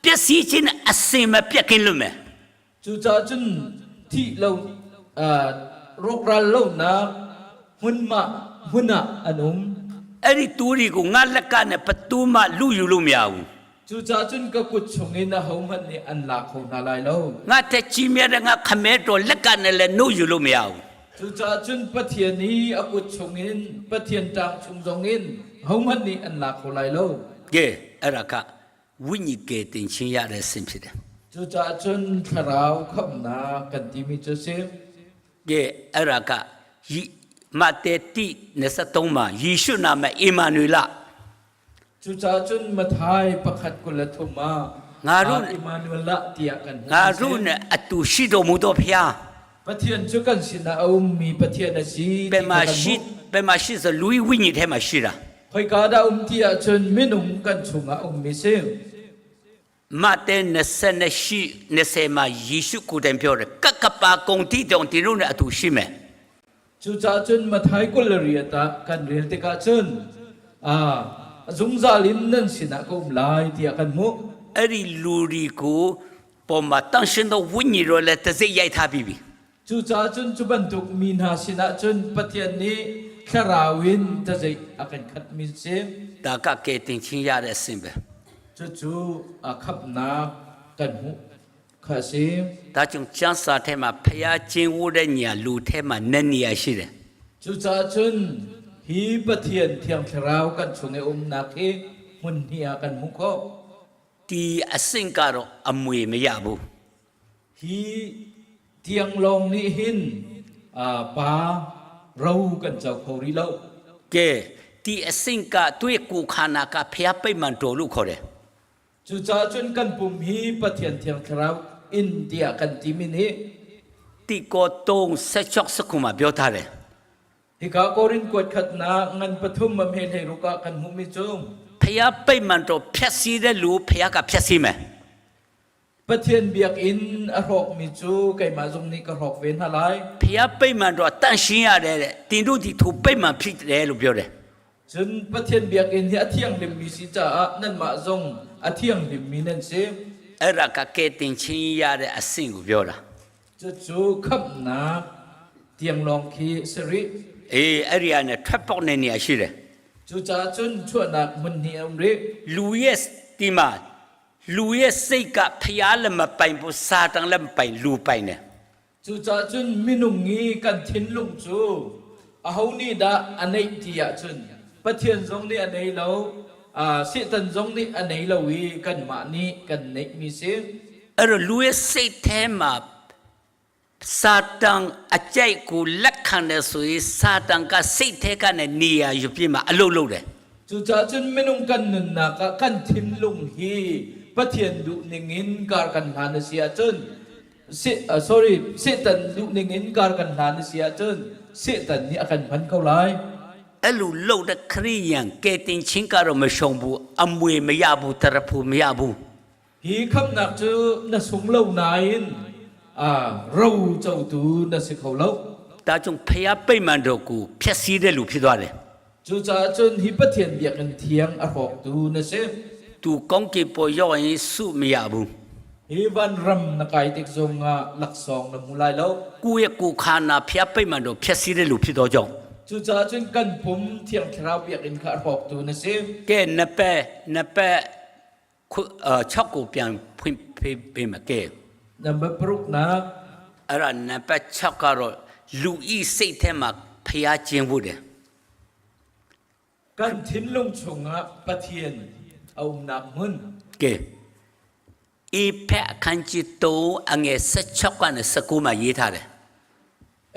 ပျက်စီးခြင်းအစင်မပြတ်ကင်းလို့မယ် Cucaah cun thih lo rawkral lonak hmunhma hmun ah an um. အဲ့ဒီတူတွေကိုငါလက်ကနဲ့ပတူးမှလူယူလို့မရဘူး Cucaah cun ka kut chungin ahohmanh nih an la kho hna lai lo. ငါတက်ကြီးမြတ်တဲ့ငါခမဲတော်လက်ကနဲ့လည်းနှုတ်ယူလို့မရဘူး Cucaah cun Pathian i a kut chungin Pathian ṭang chung zongin ahohmanh nih an la kho lai lo. ကဲအဲ့ဒါကဝိညာဉ်ကယ်တင်ခြင်းရတဲ့ဆင်ဖြစ်တယ်။ Cucaah cun thlarau khamhnak kan timi cu si. ကဲအဲ့ဒါကယိမတဲတိ23မှာယေရှုနာမအီမာနျူလ Cucaah cun Matthai pakhat 23 ah ငါတို့ Immanuel lah tiah kan ငါတို့နဲ့အတူရှိတော်မူသောဖျား Pathian cu kan sinah a ummi Pathian a si ဘယ်မှာရှိဘယ်မှာရှိဆိုလူဝိညာဉ်ထဲမှာရှိတာ Khoika dah um ti ahcun minung kan chungah ummi si. မဿဲ28 20မှာယေရှုကိုယ်တိုင်ပြောတယ်ကကပါကုံတိတောင်တင်တို့နဲ့အတူရှိမယ် Cucaah cun Matthai 28 ah kan rel tikah cun ah zungzal in nan sinah ka um lai tiah kan hmuh. အဲ့ဒီလူတွေကိုပေါ်မှာတန်ရှင်သောဝိညာဉ်တော်လည်းတစ်စိတ်ရိုက်ထားပြီးပြီ Cucaah cun cu bantuk mi hna sinah cun Pathian nih thlarau in tazeih a kan khatmi si. ဒါကကယ်တင်ခြင်းရတဲ့အဆင့်ပဲ Cucu a khamhnak kan hmuh kha a si. ဒါကြောင့်ကျမ်းစာထဲမှာဖျားခြင်းဝတဲ့ညာလူထဲမှာနက်နေရရှိတယ် Cucaah cun hi Pathian Thiang Thlarau kan chung i umnak hi hmun hnih ah kan hmuh khawh. ဒီအဆင့်ကတော့အမွေမရဘူး Hi tiang lawng nih hin pa ro kan co kho rih lo. ကဲဒီအဆင့်ကသူ့ရဲ့ကိုယ်ခန္ဓာကဖျားပိတ်မှန်တော်လို့ခေါ်တယ် Cucaah cun kan pum hi Pathian Thiang Thlarau inn tiah kan timi nih တိကော3 16စခုမှာပြောထားတယ် Hika Korin kuat khatnak ngan pathum am he hlei ruk ah kan hmuhmi cu ဖျားပိတ်မှန်တော်ဖြက်စီးတဲ့လူဖျားကဖြက်စီးမယ် Pathian biakinn a hrawkmi cu keimah zong nih ka hrawk ve hna lai. ဖျားပိတ်မှန်တော်တန့်ရှင်းရတယ်တဲ့တင်တို့ဒီသူပိတ်မှန်ဖြစ်တယ်လို့ပြောတယ် Cun Pathian biakinn hi a thianghlimmi si caah nanmah zong a thianghlimmi nan si. အဲ့ဒါကကဲတင်ချင်းရတဲ့အဆင့်ကိုပြောတာ Cucu khamhnak tianglawng khi si rih. အေးအဲ့ဒီကနေထွက်ပေါက်နေနေရရှိတယ် Cucaah cun chuahnak hmun hnih a um rih. လူရဲ့ဒီမှာလူရဲ့စိတ်ကဖျားလည်းမပိုင်ဘူးစာတန်လည်းမပိုင်လူပိုင်တယ် Cucaah cun minung i kan thinlung cu aho nih dah a neih ti ahcun Pathian zong nih a nei lo, Satan zong nih a nei lo i kanmah nih kan neihmi si. အဲ့တော့လူရဲ့စိတ်ထဲမှာစာတန်အကြိုက်ကိုလက်ခံတယ်ဆိုရင်စာတန်ကစိတ်ထဲကနေနေရာယူပြမှာအလုပ်လုပ်တယ် Cucaah cun minung kan nunnak ah kan thinlung hi Pathian duh ningin kar kan hlan a si ahcun sorry Satan duh ningin kar kan hlan a si ahcun Satan nih a kan hman ko lai. အဲ့လိုလုပ်တဲ့ခရိယန်ကဲတင်ချင်းကတော့မရှုံဘူးအမွေမရဘူးတရဖူမရဘူး Hi khamnak cu na sung lo nain ro cotu na si kho lo. ဒါကြောင့်ဖျားပိတ်မှန်တော်ကိုဖျက်ဆီးတဲ့လူဖြစ်သွားတယ် Cucaah cun hi Pathian biakinn thiang a hrawktu na si. သူကောင်းကင်ပေါ်ရောက်ရင်စုမရဘူး Hi van ram na kai tik zongah laksawng na hmu lai lo. ကိုယ့်ရဲ့ကိုယ်ခန္ဓာဖျားပိတ်မှန်တော်ဖျက်ဆီးတဲ့လူဖြစ်တော့ကြောင်း Cucaah cun kan pum Thiang Thlarau biakinn kha a hrawktu na si. ကဲနပက်နပက်ခုအ6ကိုပြန်ဖွင့်ပေးပေးမကဲ Number paruknak အဲ့ဒါနံပါတ်6ကတော့လူဤစိတ်ထဲမှာဖျားခြင်းဖို့တယ် kan thinlung chungah Pathian a umnak hmun. ကဲအေဖက်အခန်းကြီး3အငယ်16ကနေ19မှာရေးထားတယ်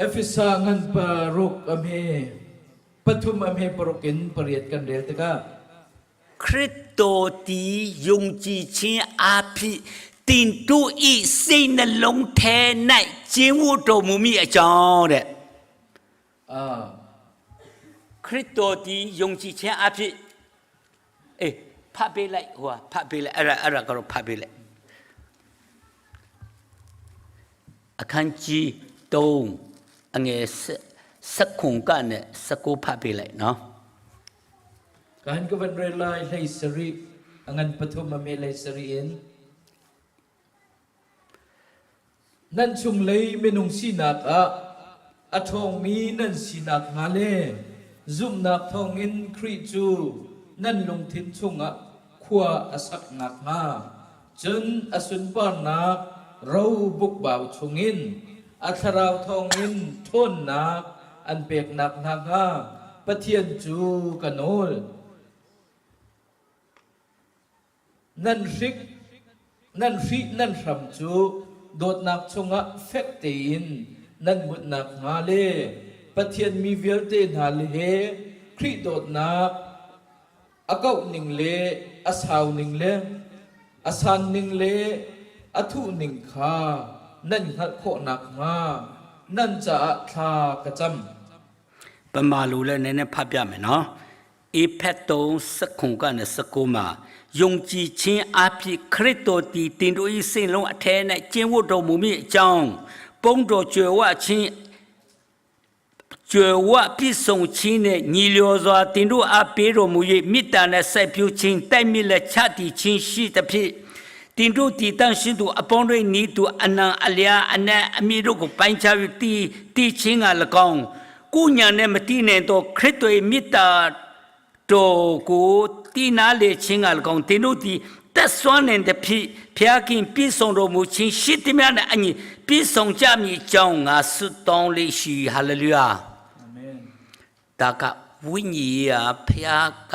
Efesa ngan paruk am he pathum am he paruk in pariat kan rel tikah ခရစ်တော်ဒီယုံကြည်ခြင်းအဖြစ်တင်တို့ဤစိတ်နှလုံးထဲ၌ကျင်းဝတ်တော်မူမိအကြောင်းတဲ့ ah ခရစ်တော်ဒီယုံကြည်ခြင်းအဖြစ်အေးဖတ်ပေးလိုက်ဟိုဟာဖတ်ပေးလိုက်အဲ့ဒါအဲ့ဒါကတော့ဖတ်ပေးလိုက်အခန်းကြီး3အငယ်စက္ခုန်ကနေစကုဖတ်ပေးလိုက်နော် Kahan ka van rel lai hlei sari angan pathum am he hlei sari in nan chunglei minung sinak ah a ṭhawngmi nan sinak hnga le zumhnak thawngin Khrih cu nan lungthin chungah khua a sak nakhnga cun a sunparnak ro bukbau chungin a thlarau thawngin ṭhawnnak an peknak hna hnga Pathian cu ka nawl. Nan hrik Nan hrih nan hram cu dawtnak chungah fek tein nan bunh nakhnga le Pathian mi vialte hna he Khrih dawtnak a kauh ning le a sau ning le a san ning le a thuh ning kha nan hngalh khawh nakhnga nan caah thla ka cam. ပမာလူလည်းနည်းနည်းဖတ်ပြမယ်နော်ဧဖက်3စခုံကနေစကူမှာယုံကြည်ခြင်းအဖြစ်ခရစ်တော်တည်တင်တို့၏စိတ်လုံးအထဲ၌ကျင့်ဝတ်တော်မူမိအကြောင်းပုံတော်ကြွယ်ဝခြင်းကြွယ်ဝပြည့်စုံခြင်းနှင့်ညီလျော်စွာတင်တို့အားပေးတော်မူ၍မေတ္တာနှင့်စိုက်ပျိုးခြင်းတိုက်မြစ်လက်ချတည်ခြင်းရှိသဖြင့်တင်တို့တည်တံ့ရှိသူအပေါင်းတို့ဤသူအနံအလျာအနက်အမိတို့ကိုပိုင်းခြား၍တည်တည်ခြင်းက၎င်းကိုညာနှင့်မတည်နိုင်သောခရစ်တော်၏မေတ္တာတော်ကိုတည်နာလေခြင်းက၎င်းတင်တို့သည်သက်စွမ်းနိုင်တဲ့ဖြစ်ဖျားခင်ပြည့်စုံတော်မူခြင်းရှိသည်များနှင့်အညီပြည့်စုံကြမည်အကြောင်းငါဆုတောင်းလေရှိဟာလေလုယာ အာမင် ဒါကဝိညာဉ်ကဖျားက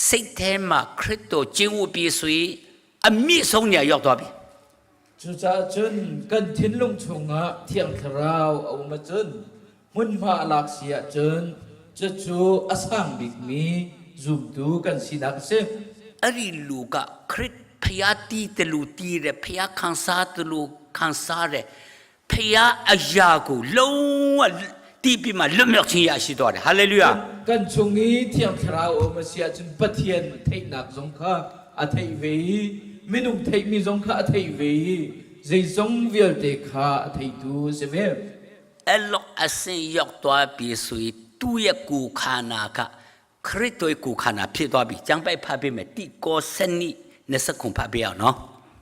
စိတ်ထဲမှာခရစ်တော်ကျင့်ဝတ်ပြီးဆိုရင်အမြင့်ဆုံးနေရာရောက်သွားပြီ Cucaah cun kan thinlung chungah Thiang Thlarau a um ahcun hmunhma a lak si ahcun cucu a sang bikmi zumtu kan sinak a si. အဲ့ဒီလူကခရစ်ဖျားတီးတလူတီးတယ်ဖျားခံစားတလူခံစားတယ်ဖျားအရာကိုလုံးဝတီးပြီးမှလွတ်မြောက်ခြင်းရရှိသွားတယ်ဟာလေလုယာ Kan chung i Thiang Thlarau a um a si ahcun Pathian theihnak zong kha a theih ve i minung theihmi zong kha a theih ve i zeizong vialte kha a theitu a si ve. အဲ့လောက်အစင်ရောက်သွားပြီဆိုရင်သူ့ရဲ့ကိုယ်ခန္ဓာကခရစ်တော်ရဲ့ကိုယ်ခန္ဓာဖြစ်သွားပြီ။ကျမ်းပိုက်ဖတ်ပေးမယ်တိကောစနိနှစ်စခုဖတ်ပေးအောင်နော်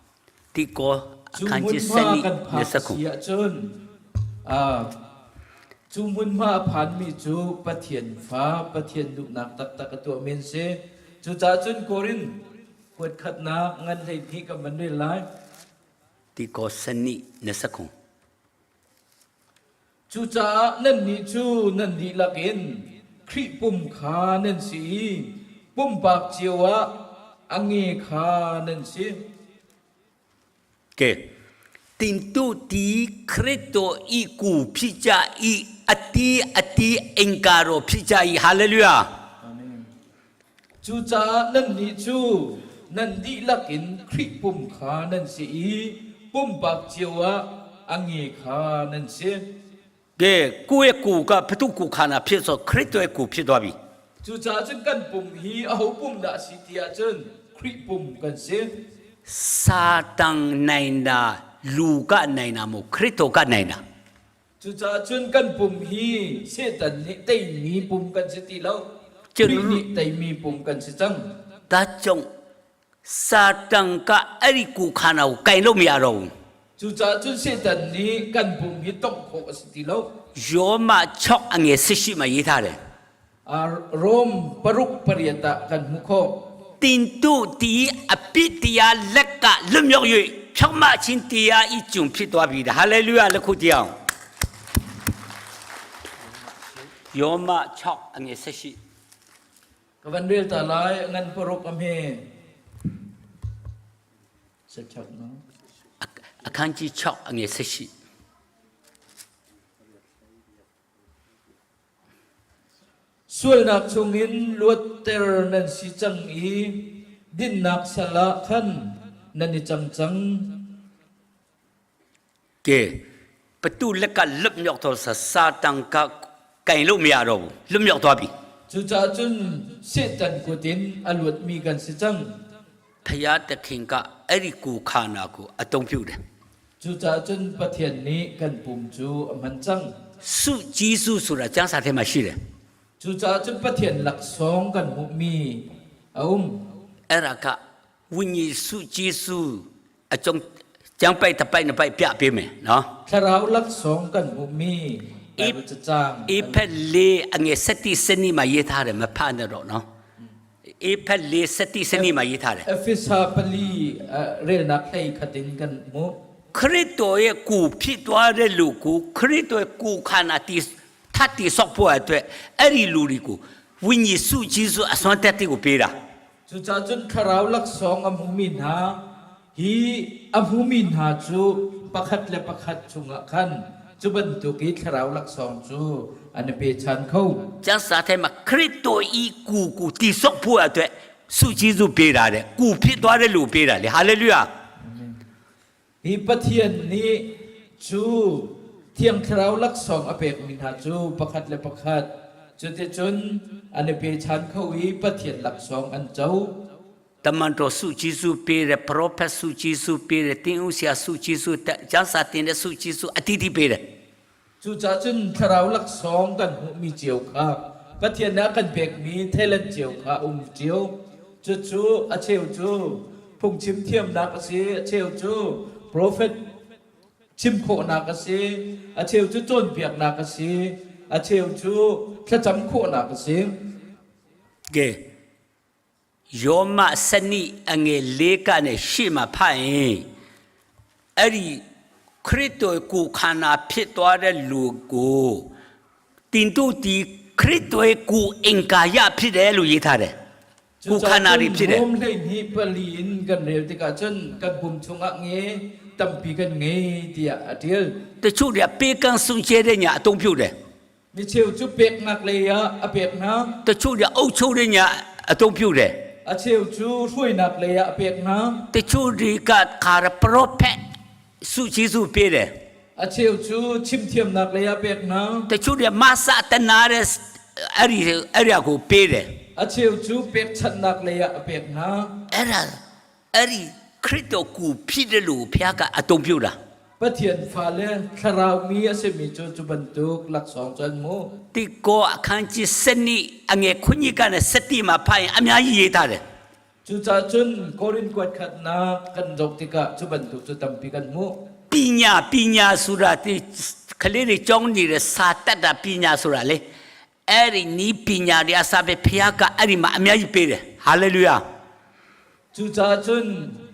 ။တိကော Cu အခန်းကြီးစ hmunhma နိ kan phak နှစ်စခု si ahcun ah, cu hmunhma a phanmi cu Pathian fa Pathian duhnak taktak a tuah men si. Cucaah cun Korin kuat khatnak ngan 12 kan van rel lai. တိကောစနိနှစ်စခု Cucaah nannih cu nan dihlak in Khrih pum kha nan si i pumpak cio ah a nge kha nan si. ကဲတင်တို့ဒီခရစ်တော်ဤကိုဖြစ်ကြ၏အတီးအတီးအင်္ကာတော်ဖြစ်ကြ၏ဟာလေလုယာ Amen. Cucaah nannih cu nan dihlak in Khrih pum kha nan si i pumpak cio ah a nge kha nan si. ကဲကိုယ့်ရဲ့ကိုယ်ကဘသူကိုယ်ခန္ဓာဖြစ်ဆိုခရစ်တော်ရဲ့ကိုယ်ဖြစ်သွားပြီ Cucaah cun kan pum hi aho pum dah a si ti ahcun Khrih pum kan si. စာတန်နိုင်တာလူကနိုင်တာမဟုတ်ခရစ်တော်ကနိုင်တာ Cucaah cun kan pum hi Satan nih teimi pum kan si ti lo. ကျွန် Khrih nih teimi pum kan si cang. ဒါကြောင့်စာတန်ကအဲ့ဒီကိုယ်ခန္ဓာကိုကင်လို့မရတော့ဘူး Cucaah cun Satan nih kan pum hi tongh khawh a si ti lo. ယောမ6အငယ်18မှာရေးထားတယ် Rom paruk pariat ah kan hmuh khawh. တင်တို့ဒီအပိတရားလက်ကလွတ်မြောက်၍ဖြောင့်မခြင်းတရားဤကျုံဖြစ်သွားပြီဟာလေလုယာလက်ခုတရားယောမ6အငယ်18 Ka van rel ta lai ngan paruk am he. Sachak no. အခန်းကြီး6အငယ်18 Sualnak chungin luatter nan si cang i dinnak sal ah khan nan i cang cang. ကဲဘသူလက်ကလွတ်မြောက်တော့စာတန်ကကင်လို့မရတော့ဘူးလွတ်မြောက်သွားပြီ Cucaah cun Satan kut in a luatmi kan si cang. ဖယားတခင်ကအဲ့ဒီကိုခန္ဓာကိုအတုံးပြုတယ် Cucaah cun Pathian nih kan pum cu a hman cang. စုဂျေစုဆိုတာကျမ်းစာထဲမှာရှိတယ် Cucaah cun Pathian laksawng kan hmuhmi a um. အဲ့ဒါကဝိညာဉ်စုဂျေစုအကြောင်းကျမ်းပိုက်တစ်ပိုက်နှစ်ပိုက်ပြပေးမယ်နော် Thlarau laksawng kan hmuhmi Bible cacang. အေဖက်လေးအငယ်စတိစနိမှာရေးထားတယ်မဖတ်နဲ့တော့နော်အေဖက်လေးစတိစနိမှာရေးထားတယ် Efesa pali relnak hlei khat in kan hmuh. ခရစ်တော်ရဲ့ကိုဖြစ်သွားတဲ့လူကိုခရစ်တော်ရဲ့ကိုခန္ဓာတည်ထပ်တည်ဆောက်ဖို့အတွက်အဲ့ဒီလူတွေကိုဝိညာဉ်စုဂျေစုအစွမ်းတက်တဲ့ကိုပေးတာ Cucaah cun thlarau laksawng a hmumi hna Hi a hmumi hna cu pakhat le pakhat chungah khan cu bantuk i thlarau laksawng cu an i pechan kho. 将沙太嘛，克里多伊古古地上铺啊对，数据就别来的，古皮多的路别来的，哈利路亚。 Hi Pathian nih cu Thiang Thlarau laksawng a pekmi hna cu pakhat le pakhat cuticun an i pechan kho i Pathian laksawng an co. တမန်တော်စုဂျေစုပေးတယ်ပရောဖက်စုဂျေစုပေးတယ်တင်းဥဆရာစုဂျေစုကျမ်းစာတင်တဲ့စုဂျေစုအတီးတီးပေးတယ် Cucaah cun thlarau laksawng kan hmuhmi cio kha Pathian nih a kan pekmi talent cio kha a um cio. Cucu a cheu cu phungchim thiamnak a si, a cheu cu profet chim khawhnak a si, a cheu cu cawnpiaknak a si, a cheu cu thlacam khawhnak a si. ကဲယောမစနိအငယ်လေးကနေရှေ့မှာဖတ်ရင်အဲ့ဒီခရစ်တော်ကိုခန္ဓာဖြစ်သွားတဲ့လူကိုတင်တို့ဒီခရစ်တော်ကိုအင်္ကာယဖြစ်တယ်လို့ရေးထားတယ်ကိုခန္ဓာတွေဖြစ်တယ် Rom hleihnih pali in kan rel tikah cun kan pum chungah nge tampi kan ngei tiah a ṭial. တချို့တွေကပေးကမ်းစွန့်ကြဲတဲ့ညာအသုံးပြုတယ် Mi cheu cu peknak lei ah a pek hna. တချို့တွေအုပ်ချုပ်တဲ့ညာအသုံးပြုတယ် A cheu cu hruainak lei ah a pek hna. တချို့တွေကခါရပရောဖက်စုချီစုပေးတယ် A cheu cu chimthiamnak lei ah pek hna. တချို့တွေမဆတနာတဲ့အဲ့ဒီအဲ့ဒီကိုပေးတယ် A cheu cu pekchanhnak lei ah a pek hna. အဲ့ဒါအဲ့ဒီခရစ်တော်ကိုဖြစ်တယ်လို့ဘုရားကအသုံးပြုတာ Pathian fale thlarau mi a simi cu cu bantuk laksawng cu an hmu. ဒီကောအခန်းကြီးစနိအငယ်ခုညကနေစတိမှာဖတ်ရင်အများကြီးရေးထားတယ် Cucaah cun Korin kuat khatnak kan zoh tikah cu bantuk cu tampi kan hmuh. ပညာပညာဆိုတာဒီကလေးတွေကြောင်းနေတဲ့စာတတ်တာပညာဆိုတာလေအဲ့ဒီနီးပညာတွေအစားပဲဖခင်ကအဲ့ဒီမှာအများကြီးပေးတယ်ဟာလေလုယာ Cucaah cun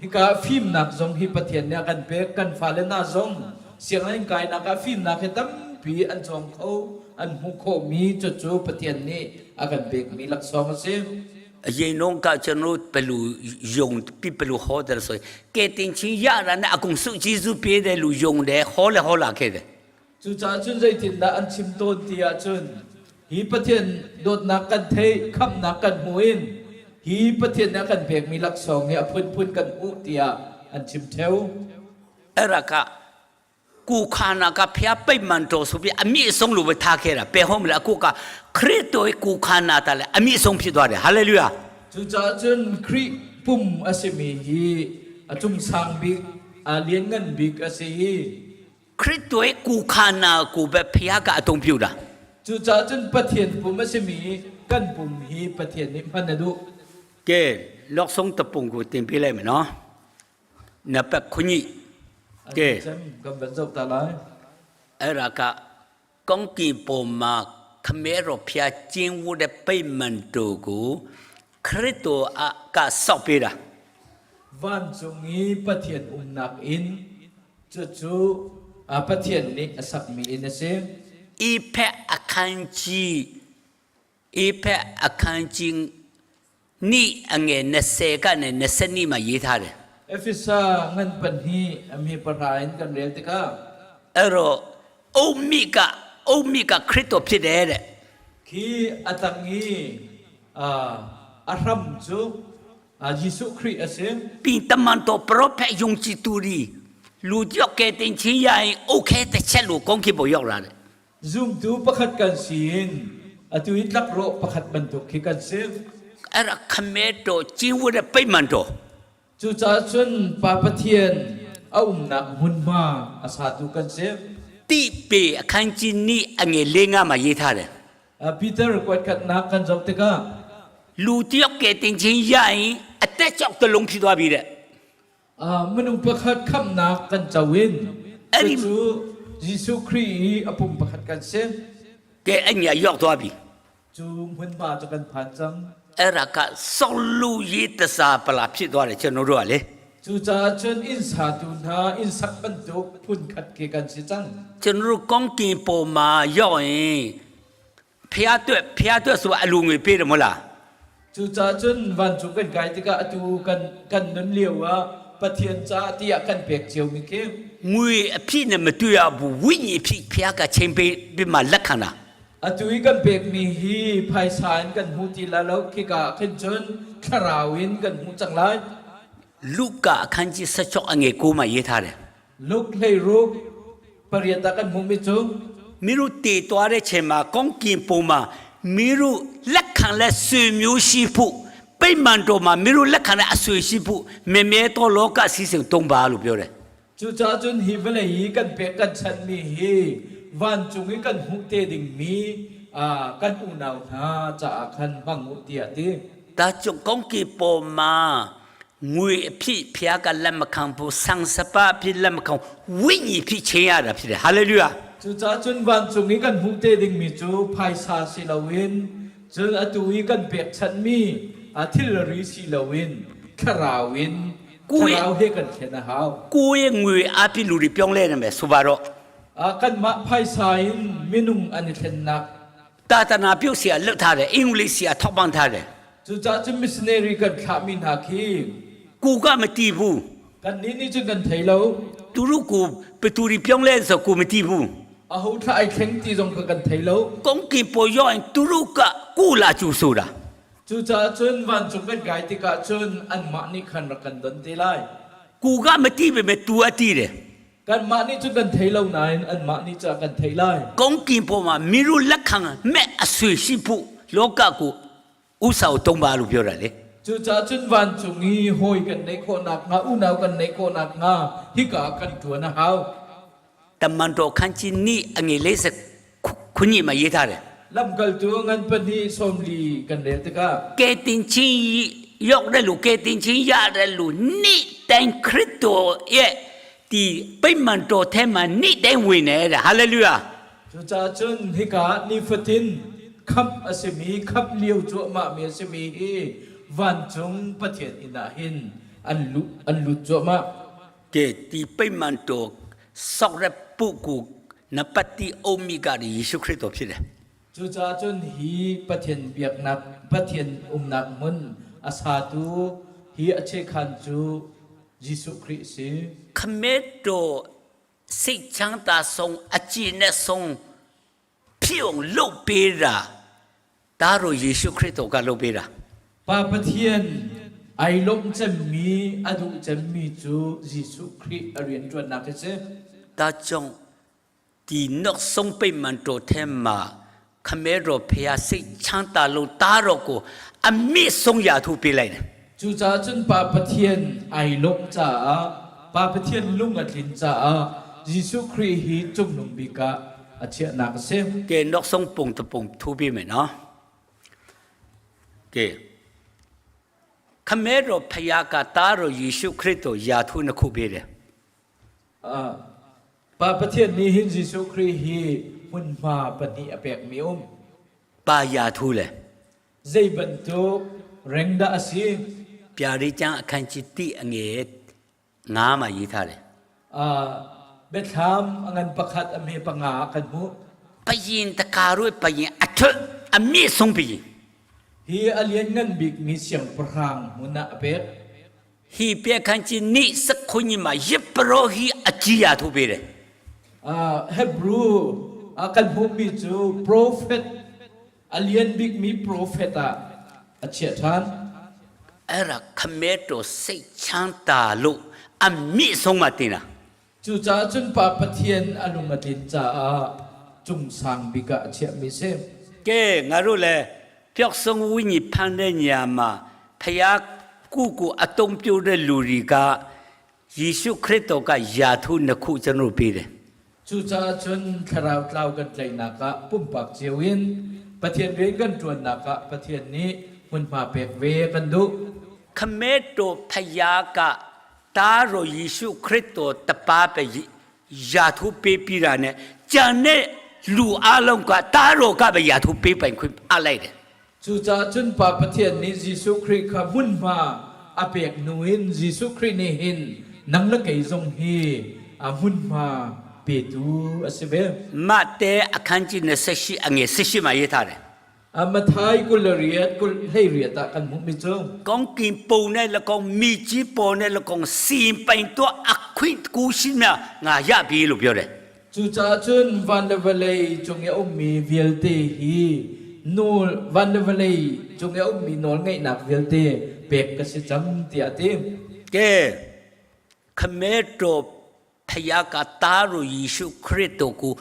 hika fimnak zong hi Pathian nih a kan pek, kan fale hna zong sianginn kainak ah fimnak hi tampi an cawng kho, an hmuh khawhmi cucu Pathian nih a kan pekmi laksawng a si. အရင်တော့ကကျွန်တော်ဘလူယုံပြဘလူဟောတယ်ဆိုကဲတင်ချင်းရတာနဲ့အကုန်စုကျေးဇူးပေးတယ်လူယုံတယ်ဟောလေဟောလာခဲ့တယ် Cucaah cun zeitindah an chim tawn ti ahcun hi Pathian dawtnak kan theih, khamhnak kan hmuh in hi Pathian nih a kan pekmi laksawng hi a phunphun kan hmuh tiah an chim ṭheo. အဲ့ဒါကကိုခန္ဓာကဖျားပိတ်မှန်တော်ဆိုပြီးအမြင့်ဆုံးလို့ပဲထားခဲ့တာဘယ်ဟုတ်မလဲအခုကခရစ်တော်ကိုခန္ဓာတလည်းအမြင့်ဆုံးဖြစ်သွားတယ်ဟာလေလုယာ Cucaah cun Khrih pum a simi hi a cung sang bik, a lianngan bik a si i ခရစ်တော်ကိုခန္ဓာကိုပဲဖျားကအတုံးပြုတာ Cucaah cun Pathian pum a simi kan pum hi Pathian nih hman a duh. ကဲလောက်ဆုံးတပုံကိုတင်ပေးလိုက်မယ်နော်နံပါတ်9ကဲ Kan van zoh ta lai. အဲ့ဒါကကောင်းကင်ပေါ်မှာခမဲတော်ဖျားကျင်းဝတဲ့ပိတ်မန်တော်ကိုခရစ်တော်အကဆောက်ပေးတာ Vancung i Pathian umnak inn cucu Pathian nih a sakmi inn a si. အဖက်အခန်းကြီးအဖက်အခန်းကြီးနိအငယ်20ကနေ20မှာရေးထားတယ် Efesa ngan panhi amhi pahra in kan rel tikah အဲ့တော့အုတ်မိကအုတ်မိကခရစ်တော်ဖြစ်တယ်တဲ့ khi a tang i a hram cu Jesuh Khrih a si. ပြီးတမန်တော်ပရောဖက်ယုံကြည်သူတွေလူကြောက်ကဲတင်ချင်းရရင်โอเคတစ်ချက်လို့ကောင်းကင်ဘုံရောက်လာတယ် Zumtu pakhat kan si in atu i tlakrawh pakhat bantuk khi kan si. အဲ့ဒါခမဲတော်ကျင်းဝတ်တဲ့ပိတ်မှန်တော် Cucaah cun Pa Pathian a umnak hmunhma a satu kan si. တိပေအခန်းကြီးနိအငယ်လေးငါမှာရေးထားတယ် Peter kuatkhatnak kan zoh tikah လူတယောက်ကဲတင်ချင်းရရင်အသက်ကြောက်တလုံးဖြစ်သွားပြီတဲ့ minung pakhat khamhnak kan co in cucu Jesuh Khrih i a pum pakhat kan si. ကဲအညာရောက်သွားပြီ Cu hmunhma cu kan phan cang. အဲ့ဒါကဆောက်လူရေးတစားပလာဖြစ်သွားတယ်ကျွန်တော်တို့ကလေ Cucaah cun inn satu hna inn sak bantuk phunkhat khi kan si cang. ကျွန်တော်တို့ကောင်းကင်ပေါ်မှာရောက်ရင်ဖျားတွက်ဖျားတွက်ဆိုတာအလူငွေပေးတယ်မဟုတ်လား Cucaah cun vancung kan kai tikah atu kan kan nun lio ah Pathian ca tiah kan pek ciomi khi ငွေအဖြစ်နဲ့မတွေ့ရဘူးဝိညာဉ်ဖြစ်ဖျားကချိန်ပေးပြီးမှလက်ခံတာ Atu i kan pekmi hi phaisa in kan hmu ti la lo khika khin cun thlarau in kan hmu cang lai. လုကာအခန်းကြီး16အငယ်9မှာရေးထားတယ် Luke 16 pariat ah kan hmuhmi cu မိတို့တည်သွားတဲ့ချိန်မှာကောင်းကင်ပုံမှာမိတို့လက်ခံလက်ဆွေမျိုးရှိဖို့ပိတ်မှန်တော်မှာမိတို့လက်ခံတဲ့အဆွေရှိဖို့မေမြဲတော်လောကစီစဉ်တုံးပါလို့ပြောတယ် Cucaah cun hi vawlei i kan pek kan chanhmi hi vancung i kan hmuh te dingmi kan unau hna caah khan hmang u tiah a ti. ဒါကြောင့်ကောင်းကင်ပုံမှာငွေအဖြစ်ဖျားကလက်မခံဘူးဆန်စပါအဖြစ်လက်မခံဝိညာဉ်ဖြစ်ခြင်းရတာဖြစ်တယ်ဟာလေလုယာ Cucaah cun vancung i kan hmuh te dingmi cu phaisa si loin cun atu i kan pekchanhmi thilri si loin thlarau in thlarau he kan thlen a hau. ကိုယ့်ရဲ့ငွေအဖြစ်လူတွေပြောင်းလဲနေမယ်ဆိုပါတော့ Kanmah phaisa in minung an i thlennak တာသနာပြုတ်เสียလွတ်ထားတယ်အင်္ဂလိပ်เสียထောက်ပံ့ထားတယ် Cucaah cun missionary kan thlahmi hna khi ကိုကမတည်ဘူး kannih nih cun kan thei lo. သူတို့ကိုဘသူတွေပြောင်းလဲဆိုကိုမတည်ဘူး Aho thlah ai thleng ti zong kha kan thei lo. ကောင်းကင်ပေါ်ရောက်ရင်သူတို့ကကိုလာကျူဆိုတာ Cucaah cun vancung kan kai tikah cun anmah nih khan rak kan don te lai. ကိုကမတည်ပေမဲ့ तू အတည်တယ် Kanmah nih cun kan thei lo nain anmah nih cun kan theih lai. ကောင်းကင်ပေါ်မှာမိတို့လက်ခံမဲ့အဆွေရှိဖို့လောကကိုဥဆောင်တုံးပါလို့ပြောတာလေ Cucaah cun vancung i hawi kan neih khawh nakhnga, unau kan neih khawh nakhnga hika ah kan ṭuan a hau. တမန်တော်ခန်းကြီးနိအငယ်လေးစခုညမှာရေးထားတယ် Lamkaltu ngan pahnih sawmli kan rel tikah ကဲတင်ချင်းရောက်တဲ့လူကဲတင်ချင်းရတဲ့လူနိတိုင်းခရစ်တော်ရဲ့ဒီပိတ်မှန်တော်ထဲမှာနိတိုင်းဝင်နေတဲ့ဟာလေလုယာ Cucaah cun hika nifatin khamh a simi, khamh lio cuahmahmi a simi hi vancung Pathian inn ah hin an lut, an lut cuahmah. ကဲဒီပိတ်မှန်တော်ဆောက်ရပုကူနပတ်တိအုံမိကယေရှုခရစ်တော်ဖြစ်တယ် Cucaah cun hi Pathian biaknak, Pathian umnak hmun a satu hi a chekhan cu Jesuh Khrih a si. ခမဲတော်စိတ်ချမ်းသာဆုံးအကြည့်နဲ့ဆုံးဖြစ်အောင်လုပ်ပေးတာဒါတော့ယေရှုခရစ်တော်ကလုပ်ပေးတာ Pa Pathian ai lawmh cemmi, a duh cemmi cu Jesuh Khrih a rianṭuannak a si. ဒါကြောင့်ဒီနောက်ဆုံးပိတ်မှန်တော်ထဲမှာခမဲတော်ဖျားစိတ်ချမ်းသာလို့တားတော်ကိုအမြင့်ဆုံးရာထူးပေးလိုက်တယ် Cucaah cun Pa Pathian ai lawmh caah, Pa Pathian lung a tlin caah Jesuh Khrih hi cungnung bik ah a chiahnak a si. ကဲနောက်ဆုံးပုံတပုံထိုးပေးမယ်နော်ကဲခမဲတော်ဖျားကတားတော်ယေရှုခရစ်တော်ရာထူးနှစ်ခုပေးတယ် Ah, Pa Pathian nih hin Jesuh Khrih hi hmunhma pahnih a pekmi um. ပါရာထူးလဲ Zei bantuk reng dah a si? ပြာရိကျမ်းအခန်းကြီး1အငယ်9မှာရေးထားတယ် Ah, Biathlam a ngan pakhat a hme panga ah kan hmuh. ဘယင်တကာတို့ဘယင်အထွတ်အမြင့်ဆုံးဘယင် Hi a lianngan bikmi siangpahrang hmun ah a pek. ဟိပြခန်းကြီးနိစခွန်ကြီးမှာယပရောဟိအကြီးရာထူးပေးတယ် Ah, Hebrew ah, kan hmuhmi cu prophet a lian bikmi prophet ah a chiah ṭhan. အဲ့ဒါခမဲတော်စိတ်ချမ်းသာလို့အမြင့်ဆုံးမှတင်တာ Cucaah cun Pa Pathian a lung a tlin caah cungsang bik ah a chiahmi si. ကဲငါတို့လည်းပျောက်ဆုံးဝိညာဉ်ဖန်တဲ့ညမှာဖျားကုကိုအတုံးပြုတ်တဲ့လူတွေကယေရှုခရစ်တော်ကယာထုနှစ်ခုကျွန်တော်ပေးတယ် Cucaah cun thlarau tlau kan tlaihnak ah pumpak cio in Pathian rian kan ṭuannak ah Pathian nih hmunhma pek ve kan duh. ခမဲတော်ဖျားကတားတော်ယေရှုခရစ်တော်တပါပဲယာထုပေးပြီးတာနဲ့ကြံတဲ့လူအလုံးကတားတော်ကပဲယာထုပေးပိုင်ခွင့်အလိုက်တယ် Cucaah cun Pa Pathian nih Jesuh Khrih kha hmunhma a pek hnu in Jesuh Khrih nih hin nang le kei zong hi a hmunhma petu a si ve. မတ်တဲအခန်းကြီး28အငယ်18မှာရေးထားတယ် A Mathai 28 28 ah kan hmuhmi cu Kong kin po ne la kong mi chi po ne la kong sim pain to akhwin ku shin ma nga ya bi lu pyo de. Cucaah cun van le vawlei cung i a ummi vialte hi nawl van le vawlei cung i a ummi nawlngeihnak vialte pek ka si cang tiah a ti. Ke Khmer to ဖယားကသားတော်ယေရှုခရစ်တော်ကို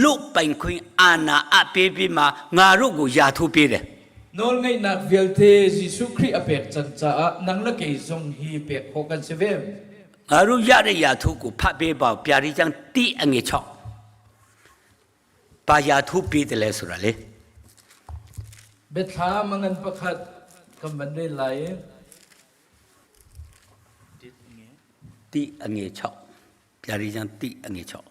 လွတ်ပိုင်ခွင့်အာဏာအပေးပြီးမှငါတို့ကိုယာထိုးပေးတယ် Nawlngeihnak vialte Jesuh Khrih a pek cang caah nang le kei zong hi pek khawh kan si ve. ငါတို့ရတဲ့ယာထိုးကိုဖတ်ပေးပါပြာရီချမ်းတိအငေချောက်ပါယာထိုးပေးတယ်လဲဆိုတာလေ Biathlam a ngan pakhat kan van rel lai i တိအငေချောက်ပြာရီချမ်းတိအငေချောက်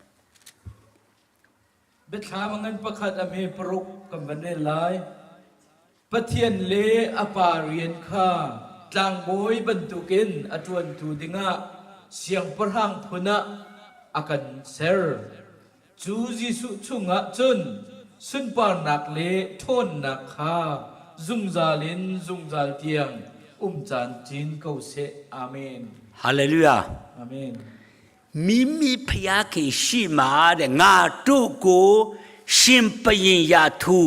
Biathlam a ngan pakhat a hme paruk kan van rel lai. Pathian le a pa rian kha tlangbawi bantukin a ṭuantu dingah siangpahrang phun ah a kan ser. Cu Jesuh chungah cun sunparnak le ṭhawnnak kha zungzal in zungzal tiang um caan cin ko seh. Amen. Hallelujah. Amen. မိမိဖျားခင်ရှိမှာတဲ့ငါတို့ကိုရှင်ဘရင်ယာထူ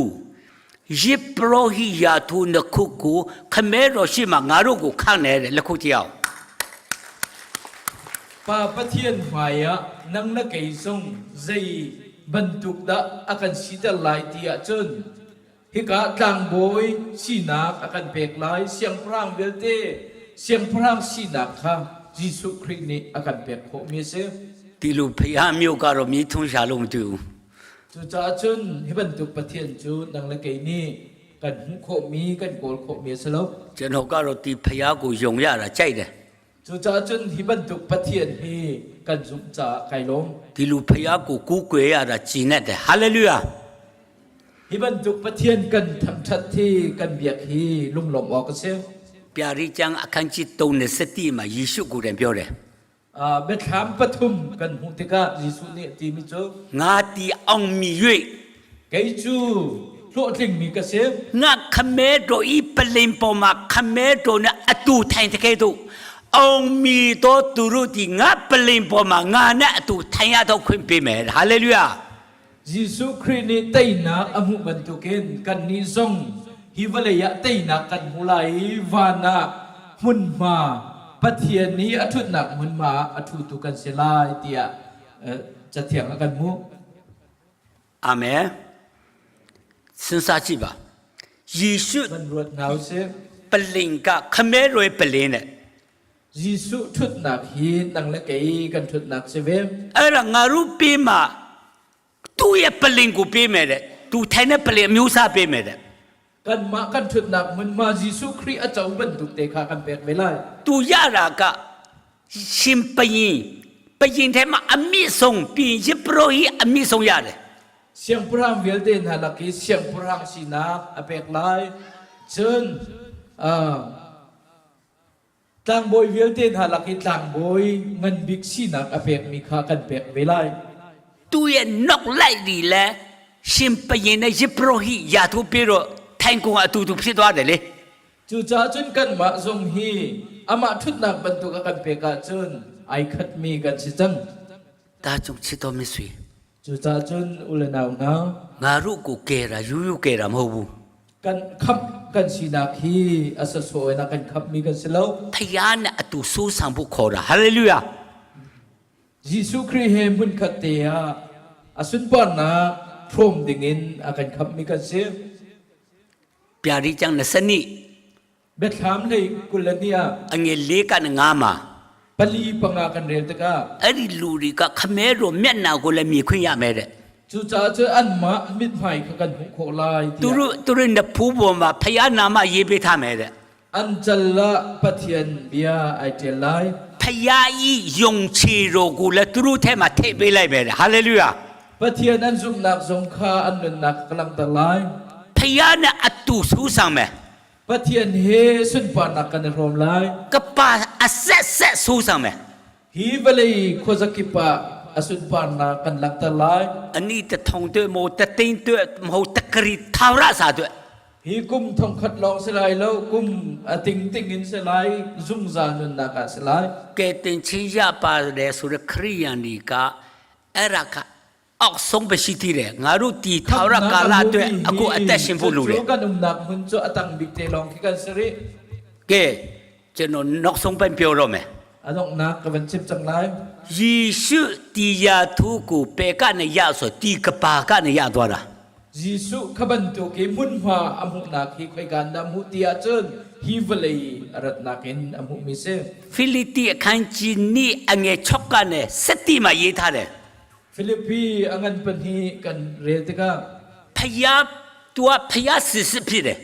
ယေပရောဟိယာထူနှစ်ခုကိုခမဲတော်ရှိမှာငါတို့ကိုခန့်တယ်တဲ့လက်ခုပ်ကြည့်အောင် Pa Pathian hmaiah nang na kei zong zei bantuk dah a kan siter lai ti ahcun hika tlangbawi sinak a kan pek lai siangpahrang vialte siangpahrang sinak kha Jesuh Khrih nih a kan pek khawhmi a si. ဒီလိုဖျားမျိုးကတော့မြည်ထုံးရှာလို့မတူဘူး Cucaah cun hi bantuk Pathian cu nang le kei nih kan hmuh khawhmi kan kawl khawhmi a si lo. ကျွန်တော်ကတော့ဒီဖျားကိုယုံရတာကြိုက်တယ် Cucaah cun hi bantuk Pathian hi kan zumh caah kai lawm. ဒီလိုဖျားကိုကူးကွယ်ရတာကြည်နဲ့တယ်ဟာလေလုယာ Hi bantuk Pathian kan thangṭhat hi kan biak hi lunglawmh awk a si. ပြာရိကျမ်းအခန်းကြီး3မှာယေရှုကိုယ်တိုင်ပြောတယ် Biathlam pathum kan hmuh tikah Jesuh nih a timi cu ငါတီအောင်မြည်၍ kei cu hlawhtlingmi ka si. ငါခမဲတော်ဤပလင်ပေါ်မှာခမဲတော်နဲ့အတူထိုင်တကယ်တော့အောင်မြည်တော်သူတို့ဒီငါပလင်ပေါ်မှာငါနဲ့အတူထိုင်ရတော့ခွင့်ပေးမယ်ဟာလေလုယာ Jesuh Khrih nih teinak a hmuh bantukin kannih zong hi vawlei ah teinak kan hmu lai i van ah hmunhma Pathian nih a ṭhutnak hmunhma ah a ṭhutu kan si lai tiah Cathiang ah kan hmuh. Amen. စဉ်းစားကြည့်ပါယေရှု Van ruat hna usih. ပလင်ကခမဲတော်ရဲ့ပလင်နဲ့ Jesuh ṭhutnak hi nang le kei kan ṭhutnak si ve. အဲ့ဒါငါတို့ပေးမှာသူ့ရဲ့ပလင်ကိုပေးမယ်တဲ့သူထိုင်တဲ့ပလင်အမျိုးအစားပေးမယ်တဲ့ Kanmah kan ṭhutnak hmunhma Jesuh Khrih a co bantuk te kha kan pek ve lai. သူရတာကရှင်ပရင်ပရင်ထဲမှာအမြင့်ဆုံးပြီးရင်ပရောဟိအမြင့်ဆုံးရတယ် Siangpahrang vialte hna lak i siangpahrang sinak a pek lai. Cun tlangbawi vialte hna lak i tlangbawi ngan bik sinak a pekmi kha kan pek ve lai. သူ့ရဲ့နောက်လိုက်ဒီလဲရှင်ဘရင်နဲ့ယပရောဟိယာထုပြီးတော့ထိုင်ကုန်အတူတူဖြစ်သွားတယ်လေ Cucaah cun kanmah zong hi amah ṭhutnak bantuk a kan pek ahcun ai khatmi kan si cang. ဒါကြောင့်ချစ်တော်မိတ်ဆွေ Cucaah cun u le nau hna, ငါတို့ကိုကယ်တာယူယူကယ်တာမဟုတ်ဘူး kan khamh kan sinak hi a sawsawh in a kan khamhmi kan si lo. ဖယားနဲ့အတူဆိုးဆောင်ဖို့ခေါ်တာဟာလေလုယာ Jesuh Khrih he hmunkhat te ah a sunparnak hrawm dingin a kan khamhmi kan si. ပြာရိကျမ်း20နှစ် Biathlam hlei 22 ah အငယ်လေးကနေငါမှာ pali panga kan rel tikah အဲ့ဒီလူတွေကခမဲတော်မျက်နှာကိုလည်းမြင်ခွင့်ရမယ်တဲ့ Cucaah cun anmah mithmai kha kan hmuh khawh lai သူ tiah တို့သူတို့နဖူးပေါ်မှာဖယားနာမရေးပေးထားမယ်တဲ့ an cal ah Pathian bia ai ṭial lai. ဖယားဤယုံချီတော်ကိုလည်းသူတို့ထဲမှာထည့်ပေးလိုက်မယ်တဲ့ဟာလေလုယာ Pathian an zumhnak zong kha an nunnak ka langhter lai. ဖယားနဲ့အတူဆူဆောင်မယ် Pathian he sunparnak kan i hrawm lai. ကပါအဆက်ဆက်ဆူဆောင်မယ် Hi vawlei khuazakip ah a sunparnak kan langhter lai. အနိတထုံတွေ့မို့တသိန်းတွေ့မဟုတ်တကရီထာဝရစာတွေ့။ Hi kum thongkhat lawng si lai lo, kum a tingting in si lai, zungzal nunnak ah si lai. ကဲတင်ချင်းရပါတယ်ဆိုတဲ့ခရိယန်တွေကအဲ့ဒါကအောက်ဆုံးပဲရှိသေးတယ်ငါတို့ဒီထာဝရကာလအတွက်အခုအသက်ရှင်ဖို့လိုတယ် Cu kan umnak hmun cu a tang bik te lawng khi kan si rih. ကဲကျွန်တော်နောက်ဆုံးပိုင်းပြောတော့မယ် A donghnak ka van chim cang lai. ယေရှုတရားသူကိုပေကနေရဆိုဒီကပါကနေရသွားတာ Jesuh kha bantuk i hmunhma a hmuhnak hi khoikan dah a hmuh ti ahcun hi vawlei a ratnak in a hmuhmi si. ဖိလိတိအခန်းကြီးနိအငယ်6ကနေ7မှာရေးထားတယ် Filipi a ngan pahnih kan rel tikah ဖယား तू ကဖယားစစ်စစ်ဖြစ်တယ်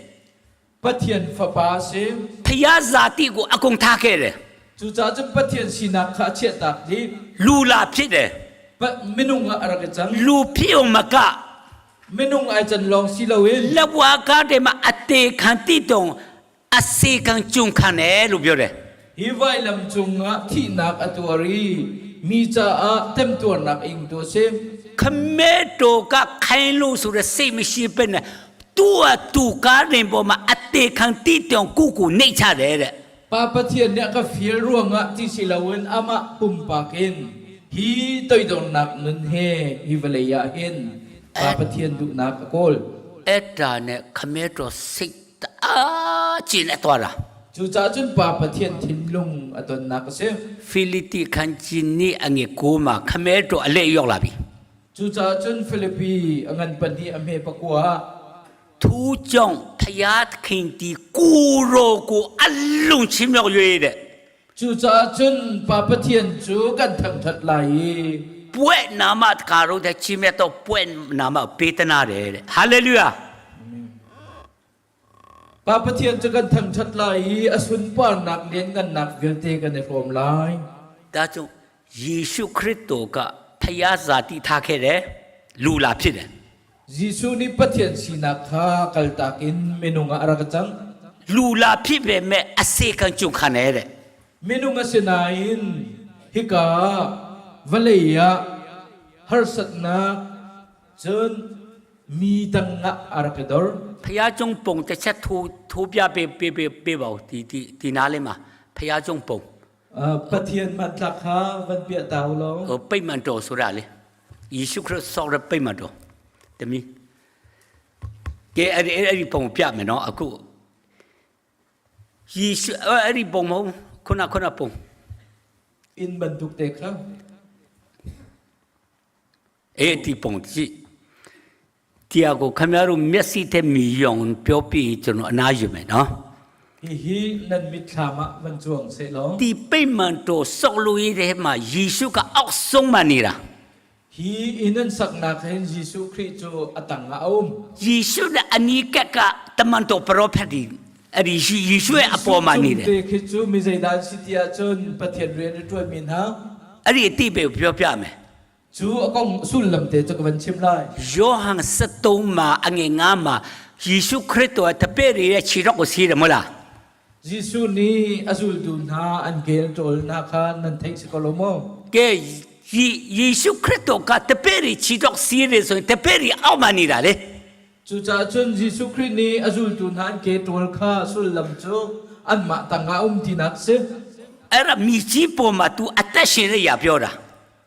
Pathian Fapa a si. ဖယားဇာတိကိုအကုန်ထားခဲ့တယ် Cucaah cun Pathian sinak kha a chiahtak dih. လူလာဖြစ်တယ် Minung ah a rak i cang. လူဖြစ်အောင်မက Minung ai can lawng si loin လက်ဝါးကားတွေမှာအသေးခံတိတုံအစေခံကြုံခံတယ်လို့ပြောတယ် hi vailam cungah thihnak a tuar i mi caah temtuarnak ingtu a si. ခမဲတော်ကခိုင်းလို့ဆိုတဲ့စိတ်မရှိပဲနဲ့သူ့အတူကားရင်ပေါ်မှာအသေးခံတိတုံကိုကိုနှိတ်ချတယ်တဲ့ Pa Pathian nih a ka fial ruangah ti si loin amah pumpak in hi toidornak nun he hi vawlei ah hin Pa Pathian duhnak a kawl. အဲ့ဒါနဲ့ခမဲတော်စိတ်တအားကျင်နဲ့သွားတာ Cucaah cun Pa Pathian thinlung a tonnak a si. ဖိလိတိခန်းကြီးနိအငယ်ကိုမှာခမဲတော်အလက်ရောက်လာပြီ Cucaah cun Filipi a ngan pahnih a hme pakua ah ထူးကြောင့်ဖယားခင်ဒီကိုရောကိုအလုံးချင်းမြောက်ရွေးတဲ့ Cucaah cun Pa Pathian cu kan thangṭhat lai i ပွဲ့နာမတကာရုတဲ့ချင်းမြတ်တော့ပွဲ့နာမပေးတနာတယ်တဲ့ဟာလေလုယာ Pa Pathian cu kan thangṭhat lai i a sunparnak lianngannak vialte kan i hrawm lai. ဒါကြောင့်ယေရှုခရစ်တော်ကဖယားဇာတိထားခဲ့တယ်လူလာဖြစ်တယ် Jesuh nih Pathian sinak kha kaltak in minung ah a rak cang. လူလာဖြစ်ပေမဲ့အစေခံကြုံခံတယ်တဲ့ Minung a si nain hika vawlei ah harsatnak cun mi tangah a rak i dor. ဖယားကျုံပုံတစ်ချက်ထိုးထိုးပြပေးပေးပေးပေးပါဦးဒီဒီဒီနားလေးမှာဖယားကျုံပုံ Pathian hmantlak kha van piah ta u law. ဟိုပိတ်မှန်တော်ဆိုတာလေယေရှုခရစ်ဆောက်တဲ့ပိတ်မှန်တော်တမီးကဲအဲ့ဒီအဲ့ဒီပုံပြမယ်နော်အခုယေရှုအဲ့ဒီပုံမဟုတ်ခုနခုနပုံ Inn bantuk te kha. အဲ့ဒီပုံကြည့်တရားကိုခင်ဗျားတို့မျက်စိထဲမြည်အောင်ပြောပြီးကျွန်တော်အနာယူမယ်နော် Hihi nan mitthlam ah van cuang seh law. ဒီပိတ်မှန်တော်ဆောက်လို့ရတဲ့မှာယေရှုကအောက်ဆုံးမှနေတာ Hi inn an saknak hin Jesuh Khrih cu a tang ah a um. ယေရှုနဲ့အနီးကက်ကတမန်တော်ပရောဖက်ဒီအဲ့ဒီယေရှုရဲ့အပေါ်မှာနေတယ် Te khi cu mi zeidah an si ti ahcun Pathian rian a ṭuanmi hna အဲ့ဒီအတိပဲပြောပြမယ် cu a kong sullam te cu ka van chim lai. ယောဟန်73မှာအငယ်9မှာယေရှုခရစ်တော်တပည့်တွေရဲ့ခြေတော်ကိုစီးတယ်မဟုတ်လား Jesuh nih a zultu hna an kel ṭawl hna kha nan theih si ko lo maw? ကဲယေယေရှုခရစ်တော်ကတပည့်တွေခြေတော်စီးတယ်ဆိုရင်တပည့်တွေအောက်မှာနေတာလေ Cucaah cun Jesuh Khrih nih a zultu hna an ke ṭawl kha sullam cu anmah tangah a um tinak si. အဲ့ဒါမိကြီးပေါ်မှာ तू အသက်ရှင်နေရပြောတာ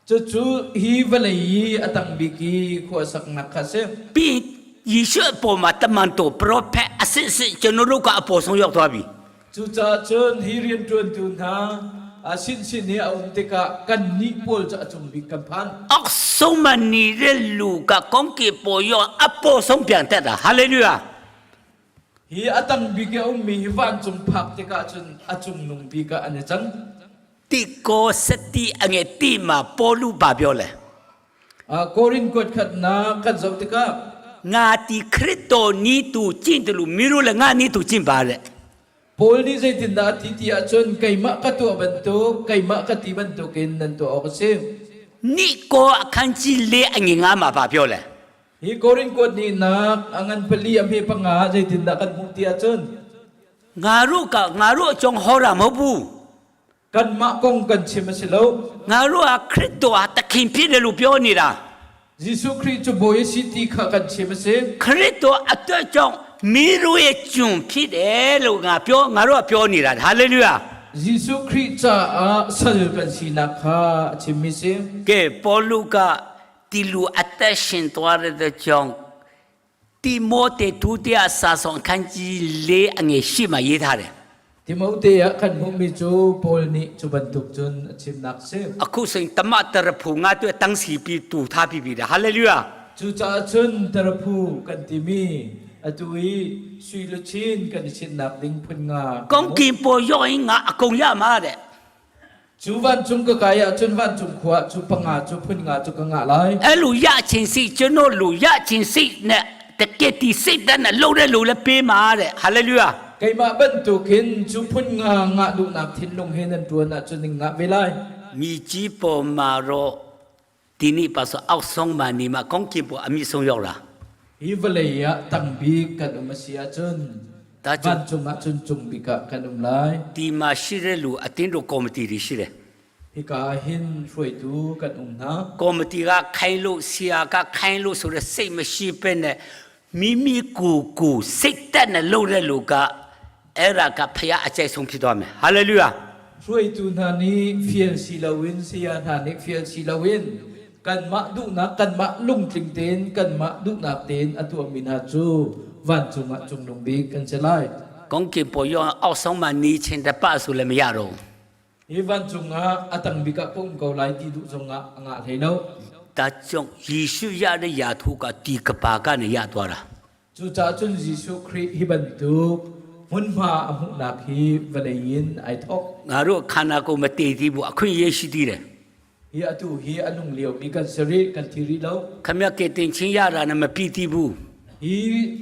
Cucu hi vawlei i a tang bik i khua saknak kha si. ပြီးယေရှုအပေါ်မှာတမန်တော်ပရောဖက်အစစ်စစ်ကျွန်တော်တို့ကအပေါ်ဆုံးရောက်သွားပြီ Cucaah cun hi rianṭuantu hna a sinsin i a um tikah kannih pawl cu a cung bik kan phan. အောက်ဆုံးမှာနေတဲ့လူကကောင်းကင်ပေါ်ရောက်အပေါ်ဆုံးပြန်တက်တာဟာလေလုယာ Hi a tang bik i a ummi hi vancung phak tikah cun a cungnung bik ah an i cang. တိကောစတိအငယ်တိမှာပေါလုပါပြောလဲ Korin kuat khatnak kan zoh tikah ငါဒီခရစ်တော်နီးတူကျင့်တယ်လို့မင်းတို့လည်းငါနီးတူကျင့်ပါတဲ့ Paul nih zeitindah a ti ti ahcun keimah ka tuah bantuk, keimah ka ti bantukin nan tuah awk a si. နိကောအခန်းကြီး၄အငယ်၅မှာပါပြောလဲ Hi Korin kuat ni nak a ngan pali a hme panga zeitindah kan hmuh ti ahcun ငါတို့ကငါတို့အကြောင်းဟောတာမဟုတ်ဘူး kanmah kong kan chim a si lo. ငါတို့ဟာခရစ်တော်ဟာသခင်ဖြစ်တယ်လို့ပြောနေတာ Jesuh Khrih cu Bawi a si ti kha kan chim a si. ခရစ်တော်အတွက်ကြောင့် မိတို့ရဲ့ကျွန်ဖြစ်တယ်လို့ငါပြောငါတို့ကပြောနေတာဟာလေလုယာ Jesuh Khrih caah sal kan sinak kha a chimmi si. ကဲပေါလုကဒီလူအသက်ရှင်သွားတဲ့ကြောင့်တိမောသေဒုတိယစာဆောင်အခန်းကြီး၄အငယ်၈မှာရေးထားတယ် Timote ah kan hmuhmi cu Paul nih cu bantuk cun a chimnak si. အခုဆိုရင်တမတရဖူငါတို့တန်းစီပြီးတူထားပြီးပြီဟာလေလုယာ Cucaah cun taraphu kan timi atu i sui luchin kan i chinnak ding phun nga ကောင်းကင်ပေါ်ရောက်ရင်ငါအကုန်ရမှာတဲ့ Cu vancung ka kai ahcun vancung khua cu panga cu phun nga cu ka ngah lai. အဲ့လိုရချင်းစိကျွန်တော်လူရချင်းစိနဲ့တကယ်ဒီစိတ်တနဲ့လှုပ်တဲ့လူလည်းပေးမှာတဲ့ဟာလေလုယာ Keimah bantukin cu phun nga ngah duhnak thinlung he nan ṭuan ahcun ning ngah ve lai. မိကြီးပေါ်မှာတော့ဒီနေ့ပါဆိုအောက်ဆုံးမှာနေမှာကောင်းကင်ပေါ်အမိဆုံးရောက်လာ Hi vawlei ah tangbik kan um a si ahcun ဒါကြောင့် vancung ah cun cung bik ah kan um lai. ဒီမှာရှိတဲ့လူအတင်းတို့ကော်မတီတွေရှိတယ် Hika ah hin hruaitu kan um hna. ကော်မတီကခိုင်းလို့ဆရာကခိုင်းလို့ဆိုတဲ့စိတ်မရှိပဲနဲ့မိမိကိုယ်ကိုယ်စိတ်တက်နဲ့လှုပ်တဲ့လူကအဲ့ဒါကဖခင်အကြိုက်ဆုံးဖြစ်သွားမယ်ဟာလေလုယာ Hruaitu hna nih fial si loin saya hna nih fial si loin kanmah duhnak kanmah lungtling tein kanmah duhnak tein a tuahmi hna cu vancung ah cungnung bik kan si lai. ကောင်းကင်ပေါ်ရောက်အောက်ဆုံးမှာနေချင်တဲ့ပဆိုလည်းမရတော့ Hi vancung ah a tang bik ah pum ko lai ti duh zong ah a ngah hlei lo. ဒါကြောင့်ယေရှုရတဲ့ယာထုကဒီကပါကနေရသွားတာ Cucaah cun Jesuh Khrih hi bantuk hmunhma a hmuhnak hi vawlei in ai thawk. ငါတို့ခန္ဓာကိုယ်မတည်သေးဘူးအခွင့်အရေးရှိသေးတယ် Hi atu hi a nung liomi kan si rih, kan thi rih lo. ခမရကေတင်ချင်းရတာနဲ့မပြီးသေးဘူး Hi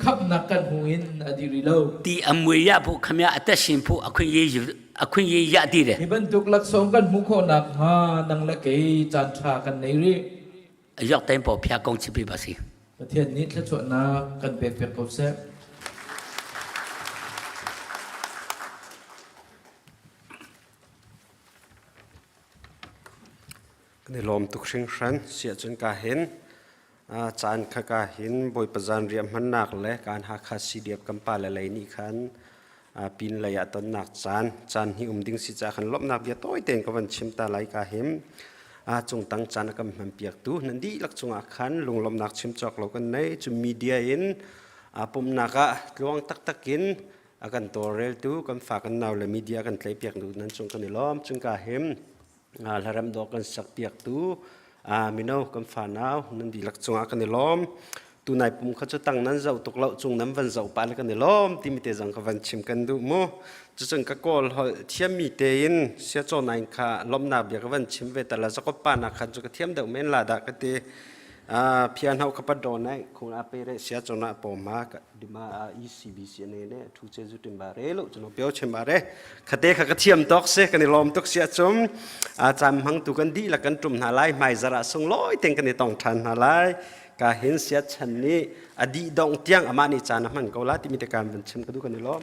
khamnak kan hmu in a di rih lo. ဒီအမွေရဖို့ခမရအသက်ရှင်ဖို့အခွင့်အရေးယူအခွင့်အရေးရသေးတယ် Hi bantuk laksawng kan hmuh khawhnak hnga nang le kei caan ṭha kan nei rih. အရောက်တိုင်းပေါ်ဖျားကောင်းချစ်ပေးပါစေ Pathian nih thluachuahnak kan pek piak ko seh. Kan i lawm tuk hringhran siah cun ka hin caan kha ka hin Bawipa zan riah hmannak le kan Hakha CDF kan pa le lei nih khan pin lei ah tonnak caan caan hi um ding si ca khan lawmhnak bia tawi tein ka van chim ta lai ka him cung tang caan a kan hman piak tu nan dihlak cungah khan lunglawmhnak chim cawk lo kan nei cu media in pumnak ah tluang taktak in a kan tawlreltu kan fa kan nau le media kan tlei piak nu nan cung kan i lawm cung ka him hlarem dawh kan sak piaktu mino kan fa nau nan dihlak cungah kan i lawm tunai pum kha cu tang nan zoh tuk lo cung nan van zoh pa le kan i lawm timi te zong ka van chim kan duh mu cucun ka kawl holh thiammi tein sia caw nain kha lawmnak bia ka van chim ve ta la zakop pa nak khan cu ka thiam deuh men la dah ka ti phian hau ka pat do nai khung a pe re sia caw na po ma dima ECBC ne ne thu che zu tim ba re lo chuno pyo chem ba re khate kha ka thiam tok se kan i lom tok sia chum a cham hang tu kan di la kan tum na lai mai zara sung loi teng kan i tong than na lai ka hin sia chan ni adi dong tiang ama ni chan man ko la ti mi te kan van chim ka du kan i lom.